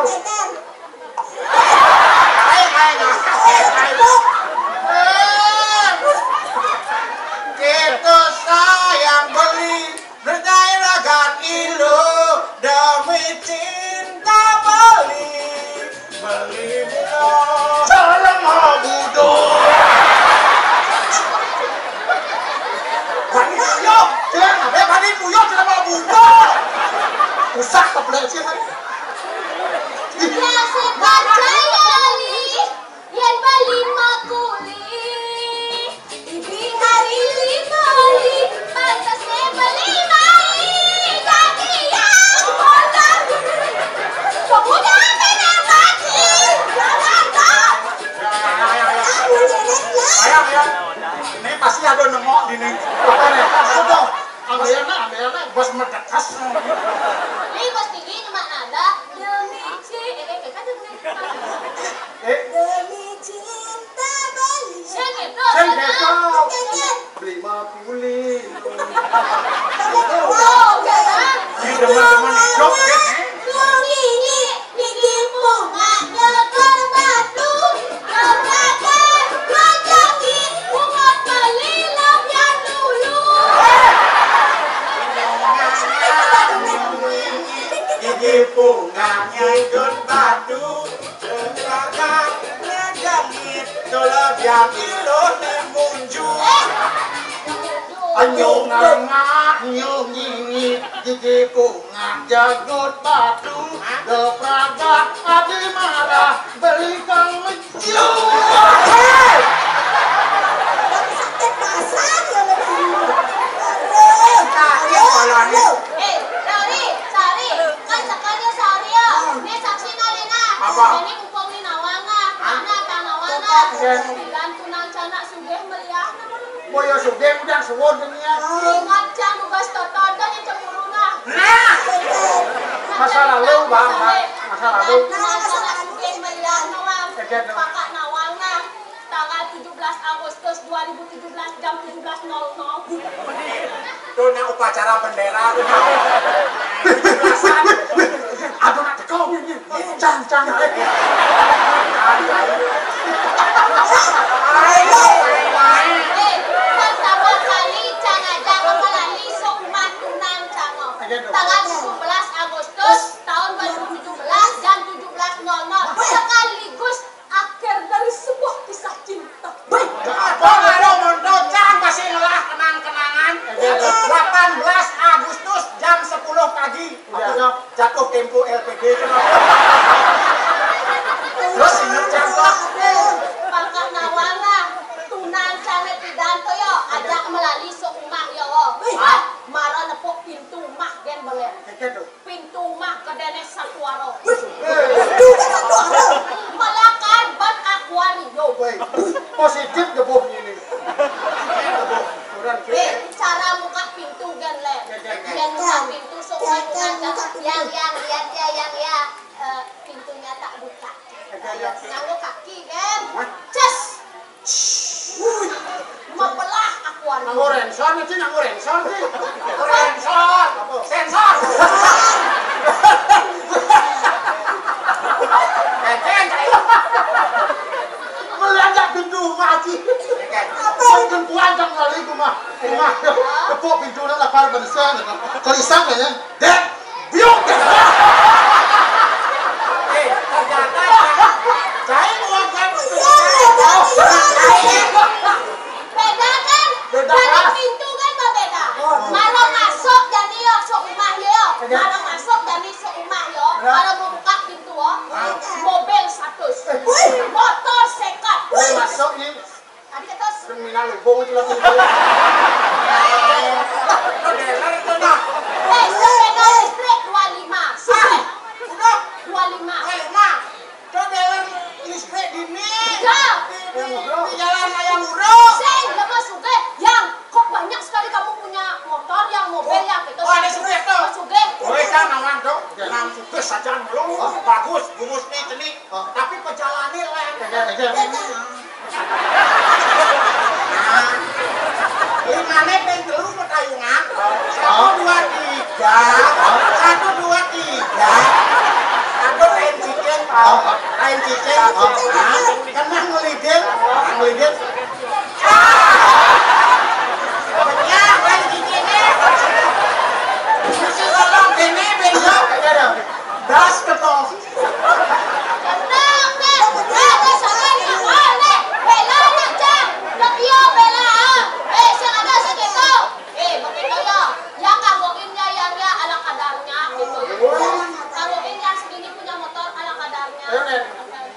Ayo, ayo, ayo. Kita sayang beli, berdaya ragat ilu, demi cinta beli, beli mula. Salam Budo. Bani Puyo, eh, Bani Puyo, salam Budo. Usah keplek sih. Ya, suka jaya, Li. Yén beli makuli, ibi hari lima hari, pantes beli mai. Dadi ya, honda. Pemuda kena mati. Jangan kau. Ayo, ayo. Ini pasti ada nengok di nih. Apa nih? Apa tuh? Ambil anak, ambil anak, bos medekas. Ini bos tinggi cuma ada demi ci-, eh, eh, eh, kan demi. Eh? Demi cinta beli. Sing gitu. Sing gitu. Bukan, kan? Beli makuli. Tuh, kan? Ini teman-teman di joget, eh. Wong ini niki bunga nyekel batu. Lobakan majangi bunga beli lam yang dulu. Ini bunga nyekel batu. Lobakan majangi Dola biar kilo ni munju. Anyo ngangak, nyo ngingit, gigi kungak, jagut batu, dopragat, adi marah, beli kang meju. Hei! Sakit pasang ya, lebih. Sakit kepala ni. Eh, Sari, Sari, kan sekalian Sari ya. Ni saksi Nalina. Apa? Ini mumpung ni nawang ah. Mana tang nawang ah? Iya. Bilang tunang canak sugih meliah. Boyo sugih udah suwun dunia. Ingat cang tugas toton dan yang cemburu nah. Nah. Masa lalu, Bang, Bang. Masa lalu. Tunang canak sugih meliah nawang. Oke, tuh. Pakak nawang nah. Tanggal tujuh belas Agustus dua ribu tujuh belas jam tujuh belas nol nol. Tuh, nak upacara bendera. Aduh, nak teko. Cang, cang. Eh, pertama kali cang ajak kepala ni seumah tunang cang. Tanggal tujuh belas Agustus tahun dua ribu tujuh belas jam tujuh belas nol nol. Sekaligus akhir dari sebuah kisah cinta. Wih, apa ada mondo cang masih ngelah kenang-kenangan? Delapan belas Agustus jam sepuluh pagi. Apa tuh? Jatuh tempo L P D. Terus ingat cang tuh. Maka nawang lah. Tunang cang pidan to yo, ajak melali seumah yo. Wih, mara nepuk pintu umah gen belen. Oke tuh. Pintu umah kedene satu arah. Pintu kan satu arah. Melakar ban akuarium. Woi, positif debuh ini. Debuh. Orang eh, cara buka pintu kan le. Yang buka pintu sok buka pintu. Yang yang lihat ya yang ya eh, pintunya tak buka. Nganggo kaki kan. Ces. Membelah akuarium. Nganggo rensor, Ci, nganggo rensor, Ci. Rensor. Sensor. Keceng, Ci. Melajak pintu rumah, Ci. Apa? Kan kuat kan lali rumah. Rumah. Tepuk pintu nak lapar barisan. Kelisang kayaknya. Dek, biuk. Eh, ternyata cai uang kan. Beda kan? Beda. Kalau pintu kan berbeda. Kalau masuk jani yo sok rumah yo. Kalau masuk jani sok rumah yo. Kalau membuka pintu, oh, mobil seratus. Motor sekat. Masuk ni. Tadi kata kriminal lubung itu lah pintu. Dealer itu nah. Eh, sepeda listrik dua lima. Sudah. Dua lima. Dua lima. Itu dealer listrik di ni. Iya. Di, di, di jalan Raya Muro. Sing, dia mah sugih. Yang, kok banyak sekali kamu punya motor, yang mobil, yang gitu. Oh, ada sugih tuh. Oh, sugih. Oh, itu namanya tuh. Nang sugih saja belum. Bagus, bungus nih, cenik. Tapi pejalane lek. Limane ping telu petayungan. Satu, dua, tiga. Satu, dua, tiga. Aduh, lain cicing. Lain cicing. Kena ngelidin. Ngelidin. Pecah, lain cicingnya. Mesti tolong kene, besok. Das ketong. Tenang, Nek. Ada salah ni, Nek. Bela, Nek, Cang. Kepio bela, ah. Eh, sing ada sing keto. Eh, begitu ya. Ya, kanggoin ya, yang ya, ala kadarnya, gitu. Kanggoin yang segini punya motor ala kadarnya. Ayo, Nek.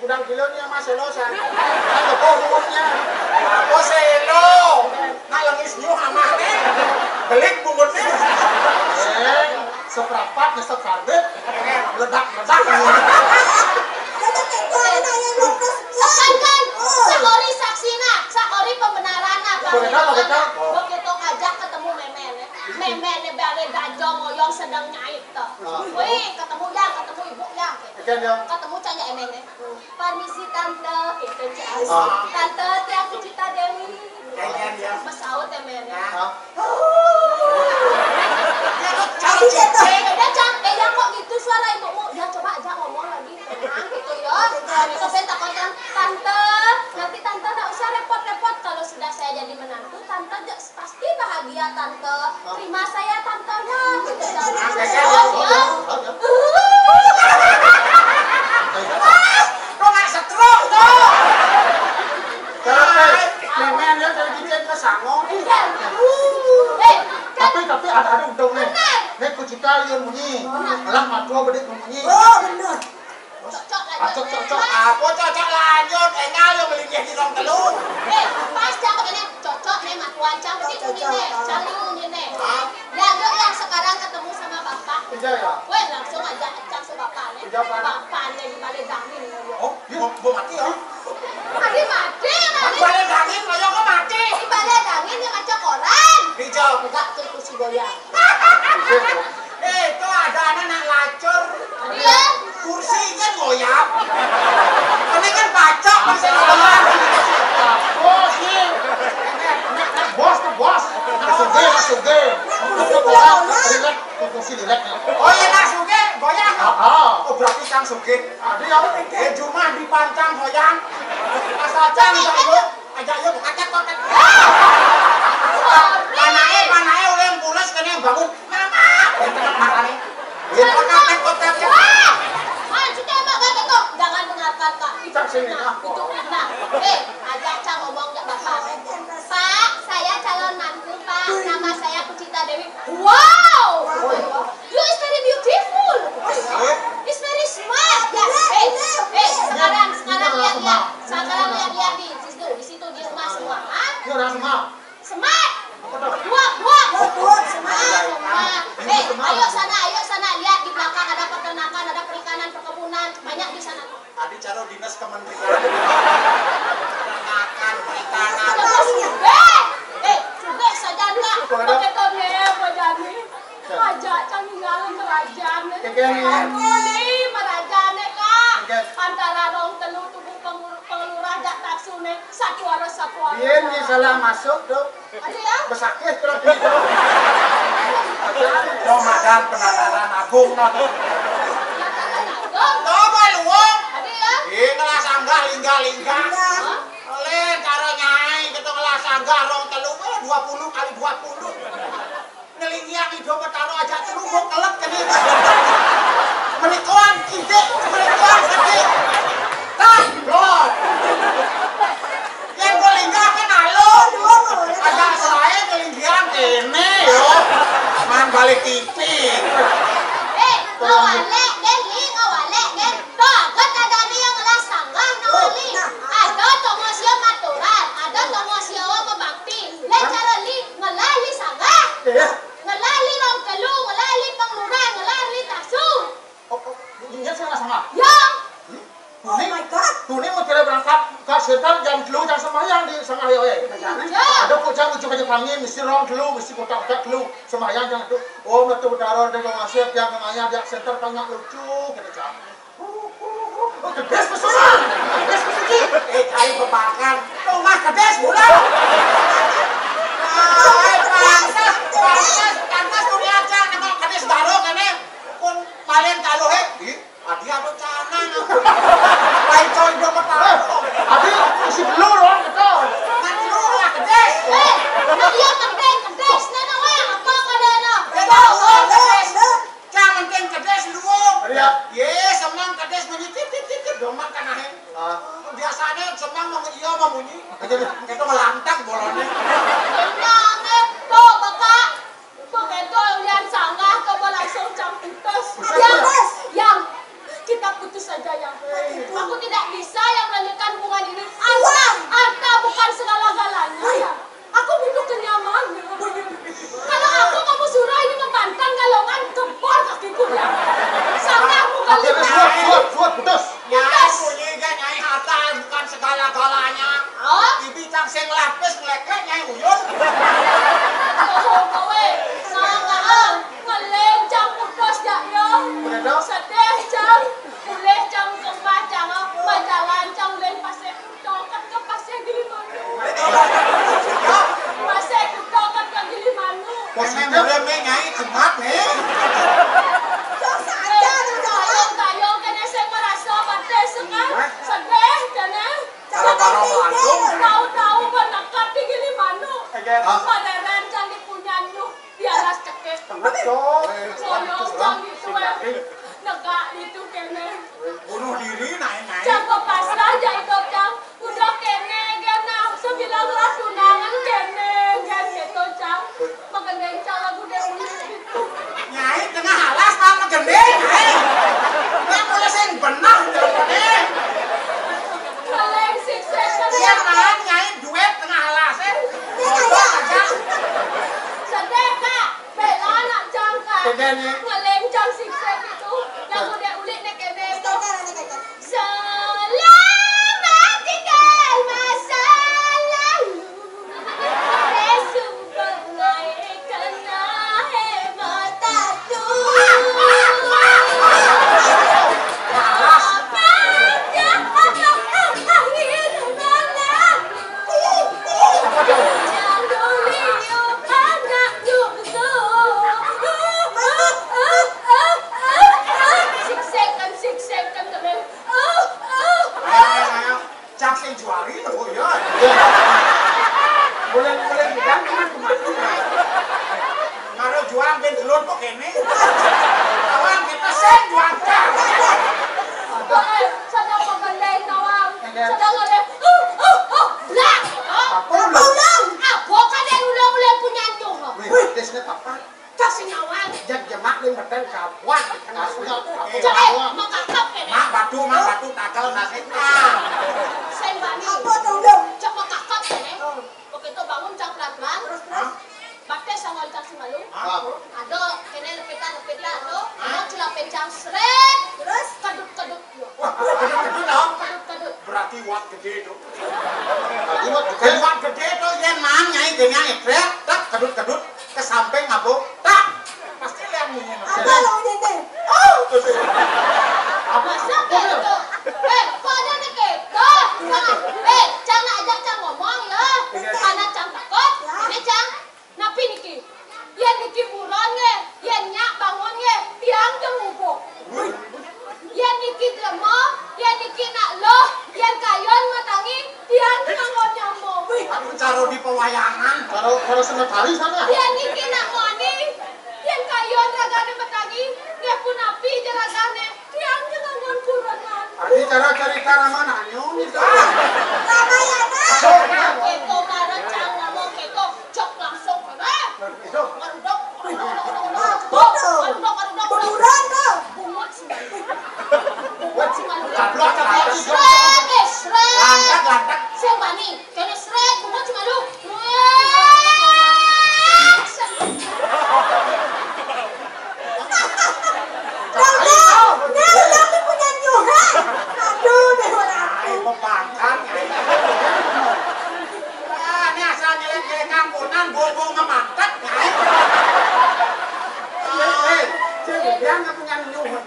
Udang kilo ni sama selo, sa. Apa bungutnya? Apa selo? Nak lengis nyuh amah ni. Belik bungutnya. Eh, seprapat nyesep karbit. Ledak, ledak. Kan, kan, sakori saksi nah, sakori pembenaran nah, Pak. Benar, benar. Begitu ajak ketemu meme ni. Meme ni bare dajong oyong sedang nyait tuh. Wih, ketemu yang, ketemu ibu yang. Ketemu canya meme ni. Permisi tante, gitu, Cak. Tante Tiang Sucita Dewi. Besaut ya, men, ya. Cara cicing. Beda, Cak. Eh, ya kok gitu suara ibumu? Ya, coba aja ngomong lagi. Tenang, gitu, ya. Nah, itu ben takon, Tante. Nanti Tante nggak usah repot-repot. Kalau sudah saya jadi menantu, Tante j- pasti bahagia, Tante. Terima saya, Tante, ya. Gitu, Tante. Terus, ya. Kok nggak setruk, tuh? Oh, bener. Cocok lanjut. Cocok, cocok. Apa cocok lanjut? Enggal yo melinggih di rong telu. Eh, pas cang kene cocok ne matuan cang kene cocok, cang ini ne. Hah? Ya, yuk yang sekarang ketemu sama bapak. Iya ya. Weh, langsung aja cang sama bapak ne. Iya, Pak. Bapak ne di balik dangin. Oh, iya, mau, mau mati ya? Mati, mati, mati. Balik dangin, ayo kok mati. Di balik dangin yang ngajak orang. Hijau. Enggak, terus kursi goyang. Eh, itu ada anak nak lacur. Iya. Kursi kan goyang. Ini kan pacok masih goyang. Bos nih. Bos tuh bos. Nak sugih, nak sugih. Kursi goyang. Rilek, kursi rilek. Oh iya, nak sugih, goyang. Ah, ah. Oh, berarti cang sugih. Ada ya. Eh, cuma di pancang goyang. Asal cang goyang. Aja yo, kotek, kotek. Panae, panae oleh pules kene bangun. Mama, kotek matane. Ya, kotek, kotek. Wah! Ah, sudah, Mbak, Mbak, Mbak, jangan dengarkan, Kak. Itu fitnah, itu fitnah. Eh, aja cang ngomong ya, Bapak. Pak, saya calon mantu, Pak. Nama saya Pucita Dewi. Wow! You is very beautiful. It's very smart. Ya, eh, eh, sekarang, sekarang lihat, lihat. Sekarang lihat, lihat di situ, di situ di rumah semua. Ah? Ini orang semua. Smart. Buat, buat. Buat, buat, smart. Smart. Eh, ayo sana, ayo sana, lihat di belakang ada peternakan, ada perikanan, perkebunan, banyak di sana. Adi caro dinas kementerian. Peternakan, perikanan. Sudah, sudah. Eh, sudah saja, Kak. Pakai tone apa jadi? Raja cang ninggalin kerajaan. Kagak. Ampuni merajane, Kak. Kagak. Antara rong telu tubuh pengur-, pengelurah jak taksune, satu arah satu arah. Biyen ki salah masuk, Dok. Ada ya? Besakit terus di. Mau madan penataran agung, no. Penataran agung? Coba lu, Wong. Ada ya? Ih, ngelah sanggah, linggah-linggah. Iya. Oleh cara nyai, kita ngelah sanggah, rong telu, eh, dua puluh kali dua puluh. Ngelinggiang ijo Betara aja telu mbok kelep kene. Menikoan kidik, menikoan gedhe. Tah, blok. Yen mbok linggah kan alon. Aja selae ngelinggiang kene yo. Man balik T V. Eh, ngawale, Gen, li, ngawale, Gen. Toh, kan ada ni yang ngelah sanggah nawali. Ada tongo sia maturan, ada tongo sia mebakti. Le cara li ngelah li sanggah. Iya. Ngelah li rong telu, ngelah li penglurah, ngelah li tasu. Oh, oh, ini saya nggak sama. Ya. Tuni, oh my God. Tuni mau kira berangkat ke center jam telu jam sembahyang di sanggah ya, eh. Iya. Ada kok jam tujuh aja panggil, mesti rong telu, mesti kotak-kotak telu sembahyang jam itu. Oh, metu daron dengan wasir yang kemanya dia center tanya lucu gitu jam. Kedes pesunan, kedes pesuci. Eh, kai bebakan. Rumah kedes mula. Ai, pantes, pantes, pantes dunia aja nengok kedes baru kene. Pun paling taluh, eh. Ih, adi ada canang. Lain coy dia petang. Adi isi belur, orang gitu. Nanti lu lah kedes. Eh, dia kedes, kedes, nana wah, apa kada ada? Kedes, kedes. Cang penting kedes luwung. Iya. Ye, semang kedes bunyi tit, tit, tit, tit, domak kan ahe. Ah. Biasane semang mau iya mau bunyi. Itu melantang bolone. Tenang, eh, tuh, Bapak. Begitu ulian sanggah, coba langsung cang putus. Putus. Yang, yang, kita putus saja, yang. Aku tidak bisa yang melanjutkan hubungan ini. Harta, harta bukan segala-galanya, ya. Aku butuh kenyamanan. Kalau aku kamu suruh ini memantang galongan, kebor kakiku ya. Sama aku kali. Oke, suat, suat, suat, putus. Nyai, putus. Bunyi ge, Nyai, harta bukan segala-galanya. Oh? Ibi cang sing lapis ngelekek, Nyai, uyun. Oh, kowe. Sama, ah. Ngeleng cang putus ya, yo. Bener, dong? Sedih, cang. Boleh cang kembah, cang, ah. Majalan, cang, ulin pasir. Toket ke Pasir Gilimanuk. Pasir toket ke Gilimanuk. Positif. Boleh, Mei, Nyai, Jumat, Mei. Dosa aja, dosa. Ayo, ayo, kene sing merasa batis, kan? Sedih, kene. Kalau baru Bandung. Tahu-tahu menekat di Gilimanuk. Hah? Modern kan dipunyanu. Di alas cekek. Betul. Sono cang itu, eh. Negak itu kene. Bunuh diri, naik-naik. Cang pasrah aja itu, cang. Udah kene, gen, nah. Sebilang lah tunangan kene, gen, gitu, cang. Magendeng cang lagu deh, itu. Nyai tengah alas, malah magendeng, Nyai. Gedé to. Tadi mah gedé. Kedua gedé to, yén maan nyai déné ébrét, tak kedut-kedut ke samping ngabo, tak. Pasti lihat munyi. Apa lo ini téh? Oh, gedé. Apa? Masa kayak gitu? Eh, kok ada nih gitu? Jangan, eh, jangan ajak cang ngomong ya. Iya. Karena cang takut, ini cang. Napi niki? Yén niki buron nggih, yén nyak bangun nggih, tiang jeng ngubuh. Yén niki jlema, yén niki nak luh, yén kayun matangi, tiang jeng anggon nyama. Aduh, cara di pewayangan. Cara, cara senetari sana. Yén niki nak muani, yén kayun ragané matangi, nggih punapi ja ragané. Tiang jeng anggon kurenan. Adi cara carita Ramayana gitu. Ramayana. Kéto mara cang ngomong kéto, cok langsung kéné. Ngarudok, ngarudok, ngarudok, ngarudok. Betul. Ngarudok, ngarudok, ngarudok. Beneran tuh. Bungut sih. Bungut sih malu. Caplok, caplok. Srek, eh, srek. Lantak, lantak. Sing bani. Kéné srek, bungut sing malu. Wah. Tahu, tahu. Dia udah punya nyuha. Aduh, deh orang. Ai, pepangkat. Ah, ini asal nyelek-nyelek kampunan, bobo ngemantet, ai. Eh, eh, dia nggak punya nyuha.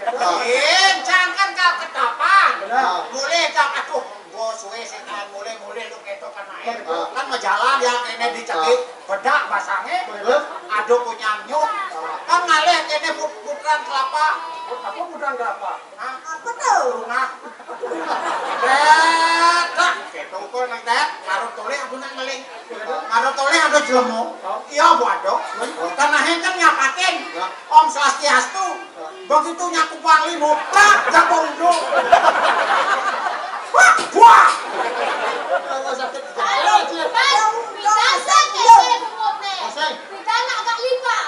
Eh, jangan kau ketapan. Benar. Boleh tak, aduh. Bos wé sétan mulih-mulih lu kéto kan naé. Ah. Kan majalan ya kéné dicekik, ah, bedak basangé. Terus? Ada punya nyuh. Ah. Kan ngalih kéné put-, putran kelapa. Apa putran kelapa? Hah? Apa tuh? Bunga. Bedak. Kéto ukur nang tét, marut tolih aku nak ngeling. Marut tolih ada jelemo. Oh. Iya, Bu Ado. Hmm? Kan naé kan nyapatin. Ya. Om Swastiastu. Begitu nyakup Panglima, prak, jatuh hidup. Wah, wah. Kalau sakit, aduh, Mas, bisa sakit saya bungut nih. Asik. Bisa nak agak lipa.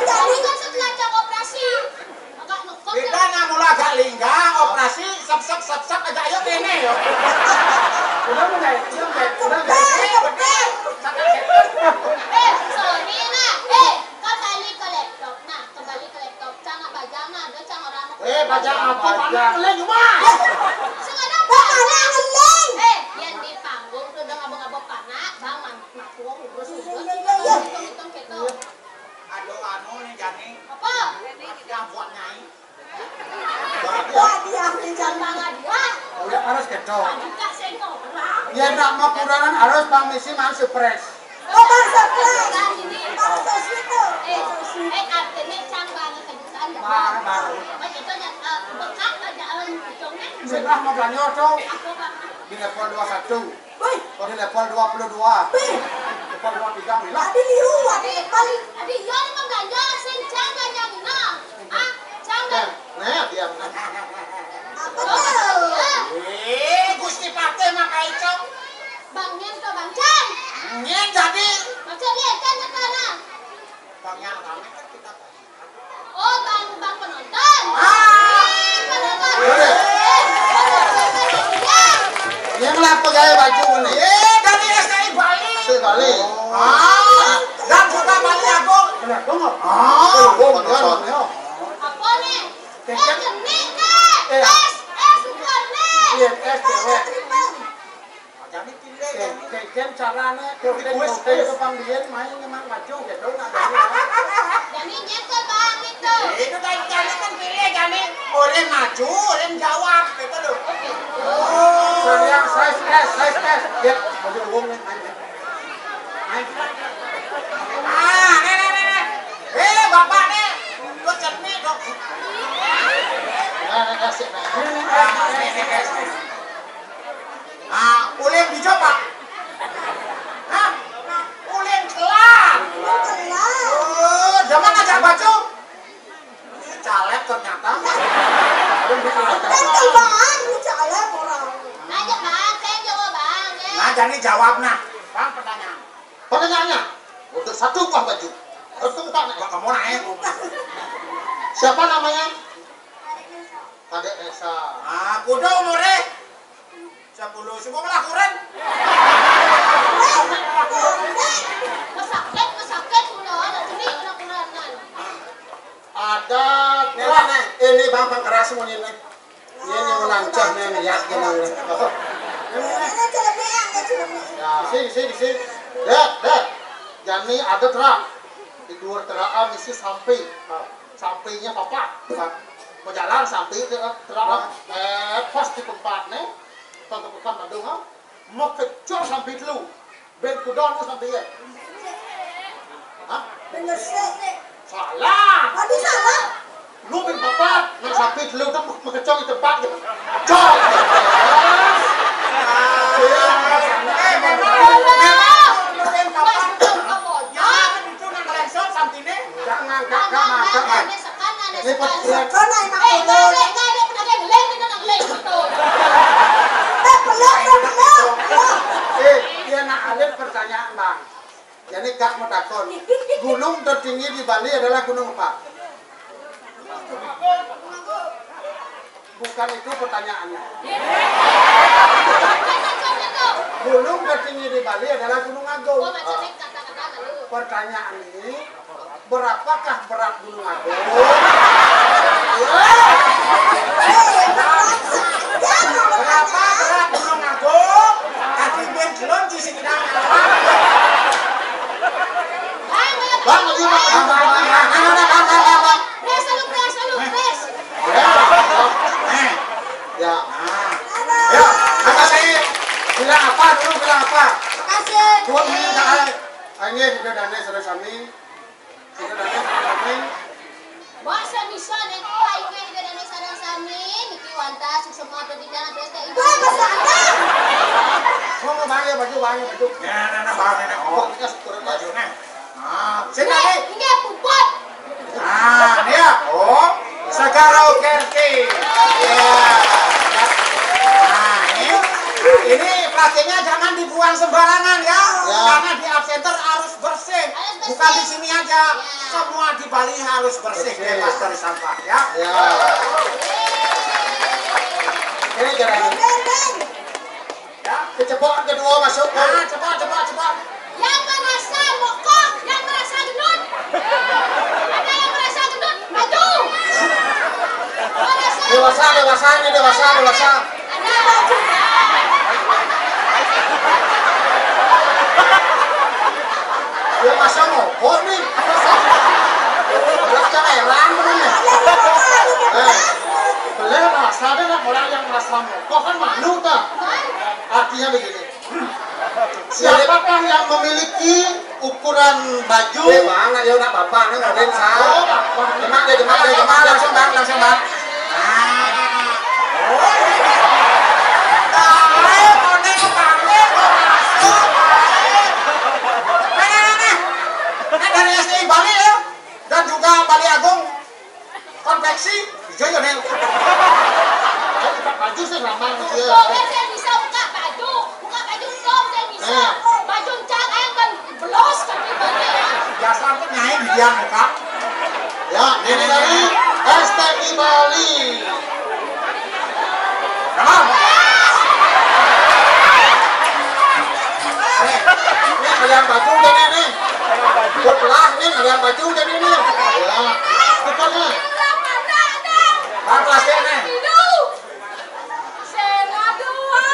Jadi kan setelah cak operasi, agak nukut. Kita nak mula agak lingga, operasi, sep, sep, sep, sep, agak ayo kéné yo. Udah mulai, udah mulai, udah mulai. Betul, betul. Sakit, sakit. Eh, sorry, nah. Eh, kembali ke laptop. Nah, kembali ke laptop. Cang nak bajang, nah, ada cang orang mau. Eh, bajang apa? Mana ngeling, Mas? Sing ada bajang. Ngeling. Eh, yang di panggung tuh udah ngabok-ngabok panak, bang, man-, mapung, terus, iya, terus, iya, iya, iya, hitung-hitung gitu. Aduh, anu nih, Jani. Apa? Yang buat nyai. Wah, dia nih, Jani. Bang, dia. Udah harus gedor. Tadi kasih orang. Ya, nak mau kurangan harus Bang Misi masuk pres. Oh, bahasa Prancis. Bahasa situ. Eh, eh, artinya cang banget kejutan, ya. Bang, bang. Apa itu, ya, eh, bekak aja, eh, hidungnya. Setelah mau ganyor, tuh. Apa, Bang? Di level dua satu. Wih. Oh, di level dua puluh dua. Wih. Level dua tiga, Mila. Tadi liu, tadi paling. Tadi iya, ini mah ganyor, sing cang ganyor, nah. Ah, cang. Nah, diam. Apa tuh? Eh, Gusti Patih mah kaicok. Bang Nyen ke Bang Cai. Nyen jadi. Maksud dia kan ke sana. Bang yang rame kan kita. Oh, Bang, Bang penonton. Ah. Eh, penonton. Boleh. Eh, penonton. Dia ngapa gaya baju ini? Eh, dari S T I Bali. S T I Bali. Ah, dan juga Bali Agung. Benar, benar. Ah, oh, penonton. Apa nih? Eh, jenik nih. Eh. Es, es, bukan nih. Iya, es, cewek. Jadi pilih, jadi. Kén carané, kén, kén, kén, kén, main memang maju gitu, nah, jadi, ya. Jadi nyekel, Bang, gitu. Itu tadi, tadi kan pilih, jadi orang maju, orang jawab, gitu loh. Oh. Saya size S, size S. Ya, baju wong nih, main, ya. Main. Ah, nih, nih, nih, nih. Eh, bapak nih, lu cermin dong. Nah, nah, kasih, nah. Ah, nih, nih, nih. Ah, ulin hijau, Pak. Hah? Ulin kelam. Kelam. Oh, zaman ajak baju. Ini caleg ternyata. Kan terbang, lu caleg orang. Aja, Bang, saya jawab, Bang, ya. Nah, jadi jawab, nah. Bang, pertanyaan. Pertanyaannya, untuk satu buah baju. Harus tepuk tangan. Bang, kamu naik. Siapa namanya? Kadek Nesa. Ah, kuda umurnya? Sepuluh, semua melakuran. Masakit, masakit, udah ada jenis melakuran, kan? Ada, wah, ini Bang, Bang keras semua ini. Ini yang lancah nih, lihat gimana. Ini celemek, ini celemek. Ya, di sini, di sini, di sini. Dek, dek. Jani ada terak. Di luar terak, ah, misi sampai. Ah, sampainya papat. Pejalan sampai ke, eh, terak. Eh, pas di tempat nih. Tengah pekan Bandung, ah. Makecor sampai telu. Ben kuda nu sampai ya. Hah? Bener sih. Salah. Tadi salah. Lu ben papat, nang sampai telu tuh makecor di tempat. Cor. Eh, memang, memang, lu ben papat. Jangan itu nang lensor sampai ini. Jangan, Kak, Kak, Kak, Kak. Ini pas dia. Kan anak Eh, pelur. Nggak ada, nggak ada, nggak ada, nggak ada, nggak ada, nggak ada. Eh, pelur, pelur, pelur. Eh, dia nak alit pertanyaan, Bang. Jadi Kak mau takon, gunung tertinggi di Bali adalah gunung apa? Bukan itu pertanyaannya. Gunung tertinggi di Bali adalah Gunung Agung. Pertanyaan ini, berapakah berat Gunung Agung? Berapa berat Gunung Agung? Kaki ben jelon di sini. Bang, lagi, Bang. Bang, Bang, Bang, Bang. Press dulu, press dulu, press. Ya. Ya. Nah. Ya, makasih. Bilang apa dulu, bilang apa? Makasih. Dua menit, dah. Ayo, sudah dane, sudah sami. Sudah dane, sudah sami. Bahasa bisa nih, ayo, sudah dane, sudah sami. Niki wantah, suksma, atau tidak, atau S T I. Wah, bahasa apa? Ngomong, Bang, ya, baju, Bang, ya, baju. Ya, nah, nah, Bang, ini, oh. Baju, nah. Ah, sini, Nih, Dik. Ini puput. Ah, dia. Oh, Segara Kerti. Ya. Nah, ini, ini plastiknya jangan dibuang sembarangan ya. Ya. Karena di Art Center harus bersih. Harus bersih. Bukan di sini aja. Ya. Semua di Bali harus bersih, bersih, bebas dari sampah ya. Ya. Ini jangan. Ya, kecepokan kedua masuk. Ah, cepat, cepat, cepat. Yang merasa mokoh, yang merasa gendut. Ada yang merasa gendut, maju. Merasa dewasa, dewasa, ini dewasa, dewasa. Ada. Dia masa mokoh nih. Udah cak heran bener nih. Eh, boleh merasa deh, nak orang yang merasa mokoh kan malu, tak? Artinya begini. Siapakah yang memiliki ukuran baju? Eh, Bang, ya udah Bapak, ini nggak ada yang salah. Oh, Bapak. Demak deh, demak deh, demak, langsung, Bang, langsung, Bang. Nah. Oh. Tahu, konek, konek, konek. Nah, nah, nah, nah. Nah, dari S D I Bali ya, dan juga Bali Agung. Konveksi, hijau ya, Nel. Buka baju sih lama gitu ya. Buka, saya bisa buka baju. Buka baju dong, saya bisa. Eh. Baju cang, ayo kan belos kan ibaratnya ya. Biasa aku nyai di dia muka. Ya, ini dari S T I Bali. Kenapa? Nih, ini ada yang baju udah nih, nih. Setelah nih, ada yang baju udah nih, nih. Ya, bukannya. Apa sih nih?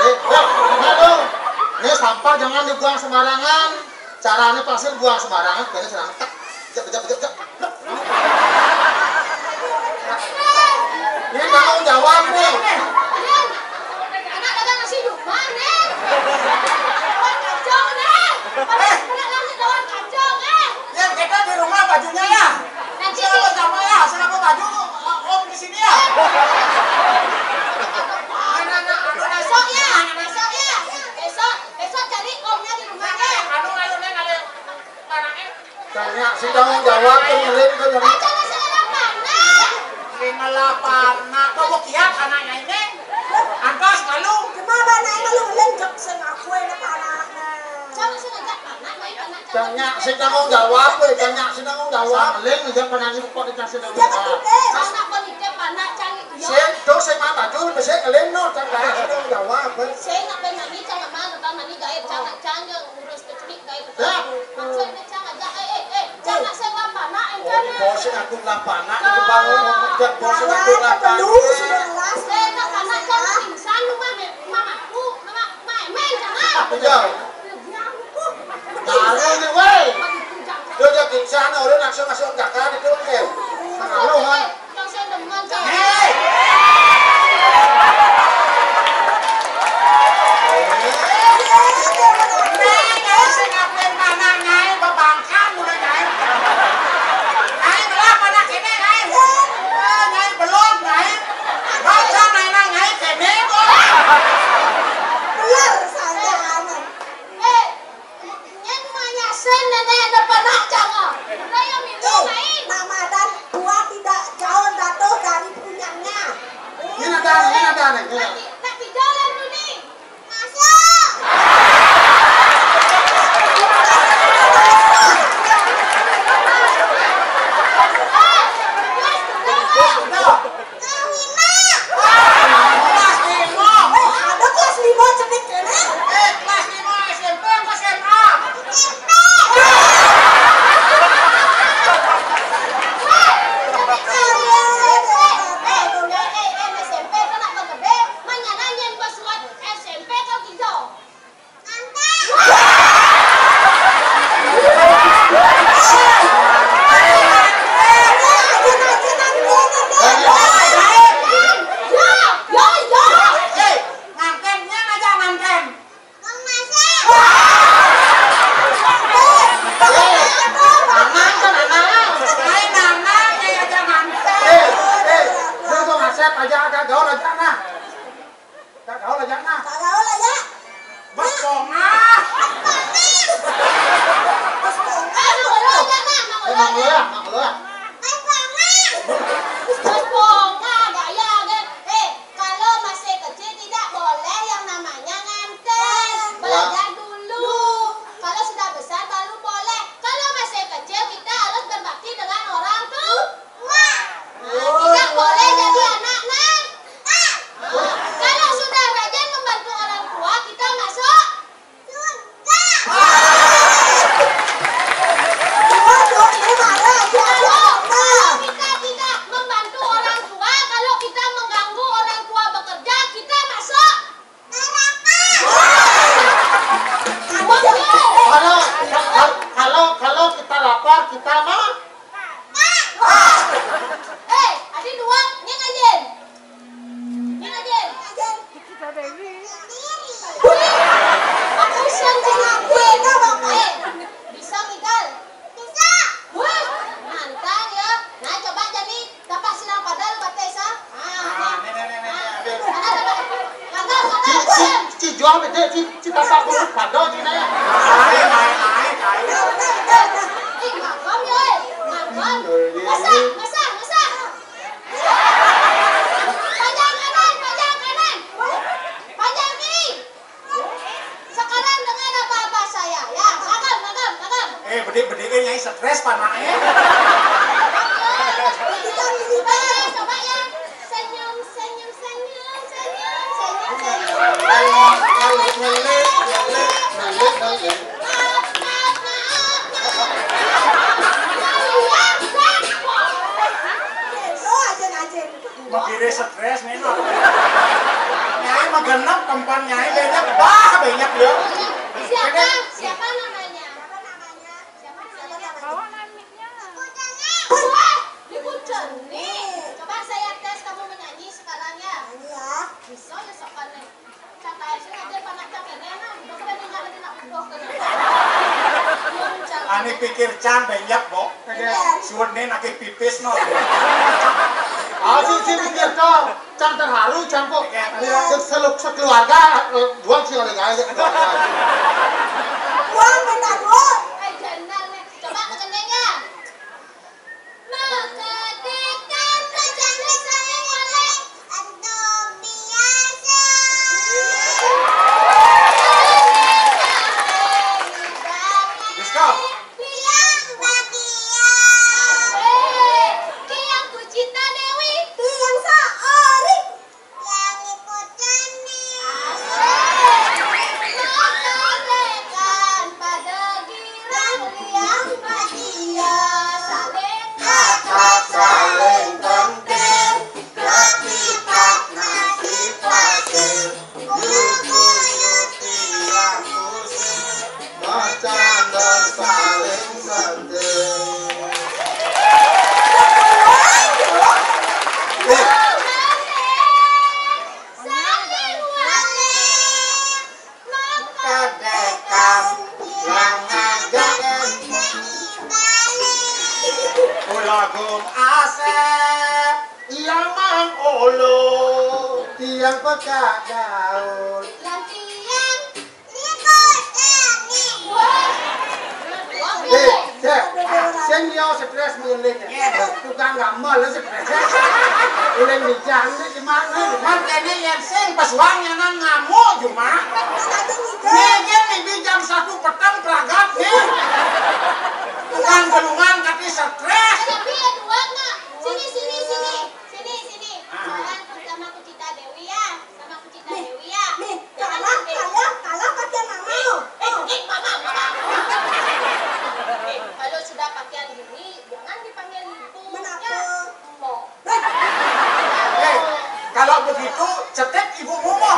Eh, eh, aduh. Ini sampah jangan dibuang sembarangan. Caranya pasir buang sembarangan, kayaknya serang. Cek, cek, cek, cek. Ini tanggung jawab nih. Anak dagang nasi di rumah nih. Lawan kacau nih. Anak dagang lawan kacau nih. Yang kita di rumah bajunya ya. Nanti siapa sama ya? Siapa baju? Om di sini ya. Anak-anak, anak besok ya, besok ya. Besok, besok cari omnya di rumahnya. Anu, ayo, Neng, ayo. Anaknya. Tanya si tanggung jawab tuh ngelin tuh jadi. Pacarnya saya lapana. Ini lapana. Kau mau kiat anaknya ini? Antas malu. Kenapa anaknya malu? Ngelin jok sing aku ini panaknya. Jangan sengaja panak, main panak. Tanya si tanggung jawab, weh. Tanya si tanggung jawab. Ngelin aja panaknya kok dikasih tanggung jawab. Anak pun itu panak cang. Sing, tuh sing mata tuh, sing ngelin no, tanya si tanggung jawab, weh. Saya nak pengen mandi, cang malu, kan mandi gaib, cang, cang, yang ngurus kecil gaib. Ya. Maksudnya cang aja, eh, eh, eh, cang nak sewa panak, eh, oh, kan, di bawah sing aku lah panak, di bawah ngomong, di bawah sing aku lah panak. Sudah jelas. Eh, nak panak, cang pingsan, rumah, mamaku, mama, Nak, nak kijang lah dulu ni. Masuk. Kelas lima. Kelas lima. Eh, ada kelas lima cenik kene? Eh, kelas lima S M P apa S M A? S M P. Eh, eh, eh, S M P kan nak gede, manyana nyen basuat S M P kau kijang. Eh, eh, lu tuh ngasep aja, agak gaul aja, nah. Kak gaul aja, nah. Kak gaul aja. Bos Ponga. Bos Ponga. Emang lu ya, emang lu ya. Bos Ponga, gaya deh. Eh, kalau masih kecil tidak boleh yang namanya nganten. Belajar dulu. Kalau sudah besar baru boleh. Kalau masih kecil kita harus berbakti dengan orang tua. Nah, tidak boleh jadi anak nakal. Kalau sudah rajin membantu orang tua, kita masuk surga. Kalau kita tidak membantu orang tua, kalau kita mengganggu orang tua bekerja, kita masuk Kalau, kalau, kalau kita lapar, kita mah. Eh, ada dua, ini aja. Ini aja. Aku siang cina gue, eh, bisa, Migal? Bisa. Wah, mantap ya. Nah, coba jadi tapak silang padal bates, ah. Ah, nih, nih, nih, nih, nih. Ada, ada. Kagak, kagak. Ci, ci, ci jual bete, ci, ci tapak kulit padal, ci, nih. Lain, lain, lain, lain. Ih, makan ya, eh. Makan. Masak, masak, masak. Panjang kanan, panjang kanan. Panjang kiri. Sekarang dengan apa-apa saya, ya. Makan, makan, makan. Eh, bedik-bedik, eh, Nyai stres, panak, eh. Coba ya, coba ya. Senyum, senyum, senyum, senyum, senyum, senyum. Ngelik, ngelik, ngelik, ngelik, ngelik. Maaf, maaf, maaf, maaf. Kalian, maaf. Makire stres nih, no. Nyai mah genep, tempat Nyai banyak, bah, banyak ya. Siapa? Siapa namanya? Siapa namanya? Bawa namanya. Wah, Ibu Ceni. Coba saya tes kamu menyanyi sekarang ya. Nyanyi ya. Bisa ya sopan nih. Ani pikir can banyak, Bo. Suwene nake pipis, no. Ah, si, si pikir, Cong. Can terharu, can kok. Iya. Iya, se-, seluk-, sekeluarga, eh, dua sih oleh gaya. Wah, benar, Bu. Eh, jendal nih. Coba ke gendeng ya. Maka dekat kerjaan saya oleh atau biasa. Diskon. Tiang bagian. Eh, tiang kucita Dewi. Tiang seorang. Yang ikut kami. Asik. Maka dekat pada girang liang bahagia. Saling akrab, saling penting. Ketidak masih pasti. Guyur-guyur tiang musik. Bercanda saling sentil. Eh. Kadekam yang ngajak Ulagung Asep, yang Mang Olo, yang pecah daun. Yang tiang Eh, Cep. Sing yo stres mengene. Tukang gamel stres. Uling bijang ni di mana? Man kene yen sing pesuang nyanan ngamuk cuma. Ni yen ni bijang satu petang peragat ni. Tukang gelungan tapi stres. Ayo, Bi, dua, nak. Sini, sini, sini. Sini, sini. Sekarang sama Kucita Dewi ya. Sama Kucita Dewi ya. Nih, kalah, kalah, kalah pakaian mama lo. Eh, eh, mama, mama. Eh, kalau sudah pakaian gini, jangan dipanggil ibu. Kenapa? Ya, mbok. Eh, kalau begitu, cetek ibu ngomong.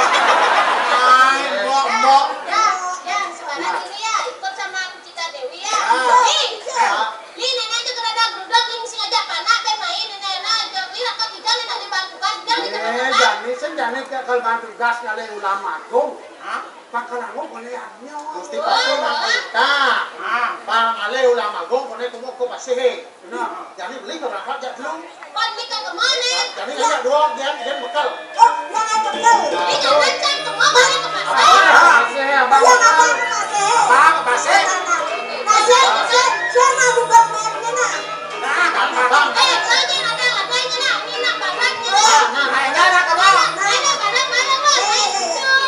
Ay, mbok, mbok. Ya, ya, sekarang gini ya, ikut sama Kucita Dewi ya. Ya. Nih, ya. Li, nenek aja kada gruduk, li mesti ngajak panak, pe main, nenek, nenek, aja, li, lakon kita, nenek, dibantukan, kita, kita, eh, jani, sen jani ke kalau bantu gas ngalih Ulama Agung. Hah? Pakalangu boleh anyo. Mesti pasti nak kita. Hah? Pang ngalih Ulama Agung, boleh temu ko pasti, he. Nah, jani beli ke berangkat jak dulu. Kon mika ke mana? Jani ngajak dua, dia, dia bekal. Oh, yang ngajak bekal. Ini jangan cak ke mana, ke pasar. Ah, pasar, abang. Iya, abang, ke pasar. Abang, ke pasar. Nah, nah, nah. Pasar, pasar, pasar, nah, bukan main, nah. Nah, gampang. Eh, saya ada, ada ini, nah. Ini, nah, babat, ini, nah. Nah, nah, nah, nah, kamu. Mana, mana, mana, mana? Eh, eh, eh.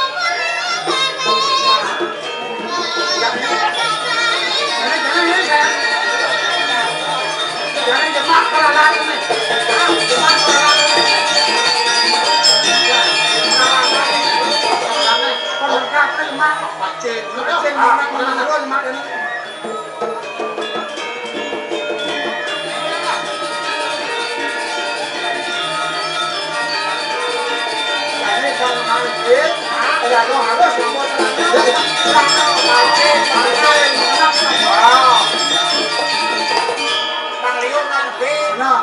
Bang Liun kan B. Nah.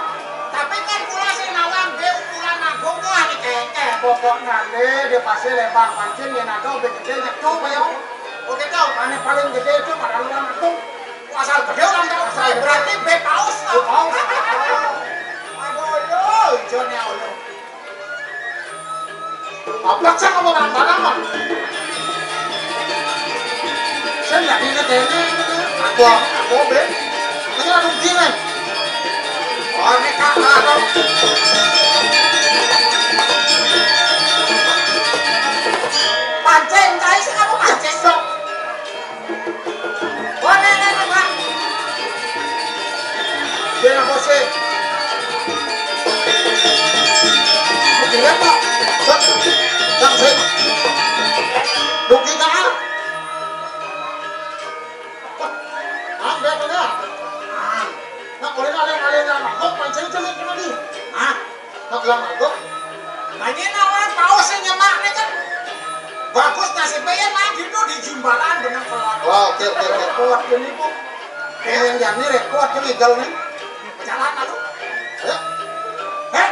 Tapi kan kula sing nawang B ukuran Agung tuh ane kengkeh. Pokoknya le, dia pasti lebar pancing, dia naga, B gede, nyetuk, ayo. Oke, tau. Ane paling gede itu pada luar Agung. Asal gede orang tahu. Asal gede. Berarti B paus, tau. B paus. Aduh, yo, hijaunya, Allah. Apa sih kamu nambah-nambah? Saya nggak ingat ya, ini, ini, ini. Aku, aku, be. Ini ada begini. Oh, ini kakak, dong. Pancing, tai sih kamu pancing, dong. Wah, nih, nih, nih, Pak. Sing, apa sih? Bukan, Pak. Sat, sat, sat. Bukan, Pak. Wah, ambil, Pak. Ah. Nah, kalau ini ada yang, ada yang mabuk, pancing, cemik, cemik, nih. Hah? Nak ulang mabuk? Banyak orang paus yang nyemak nih kan. Bagus nasibnya ya lagi tuh di jumbalan benang keluar. Wah, oke, oke, oke. Kuat ini, Bu. Pengen jani rekod ini, gal nih. Jalan lalu. Ayo. Heh.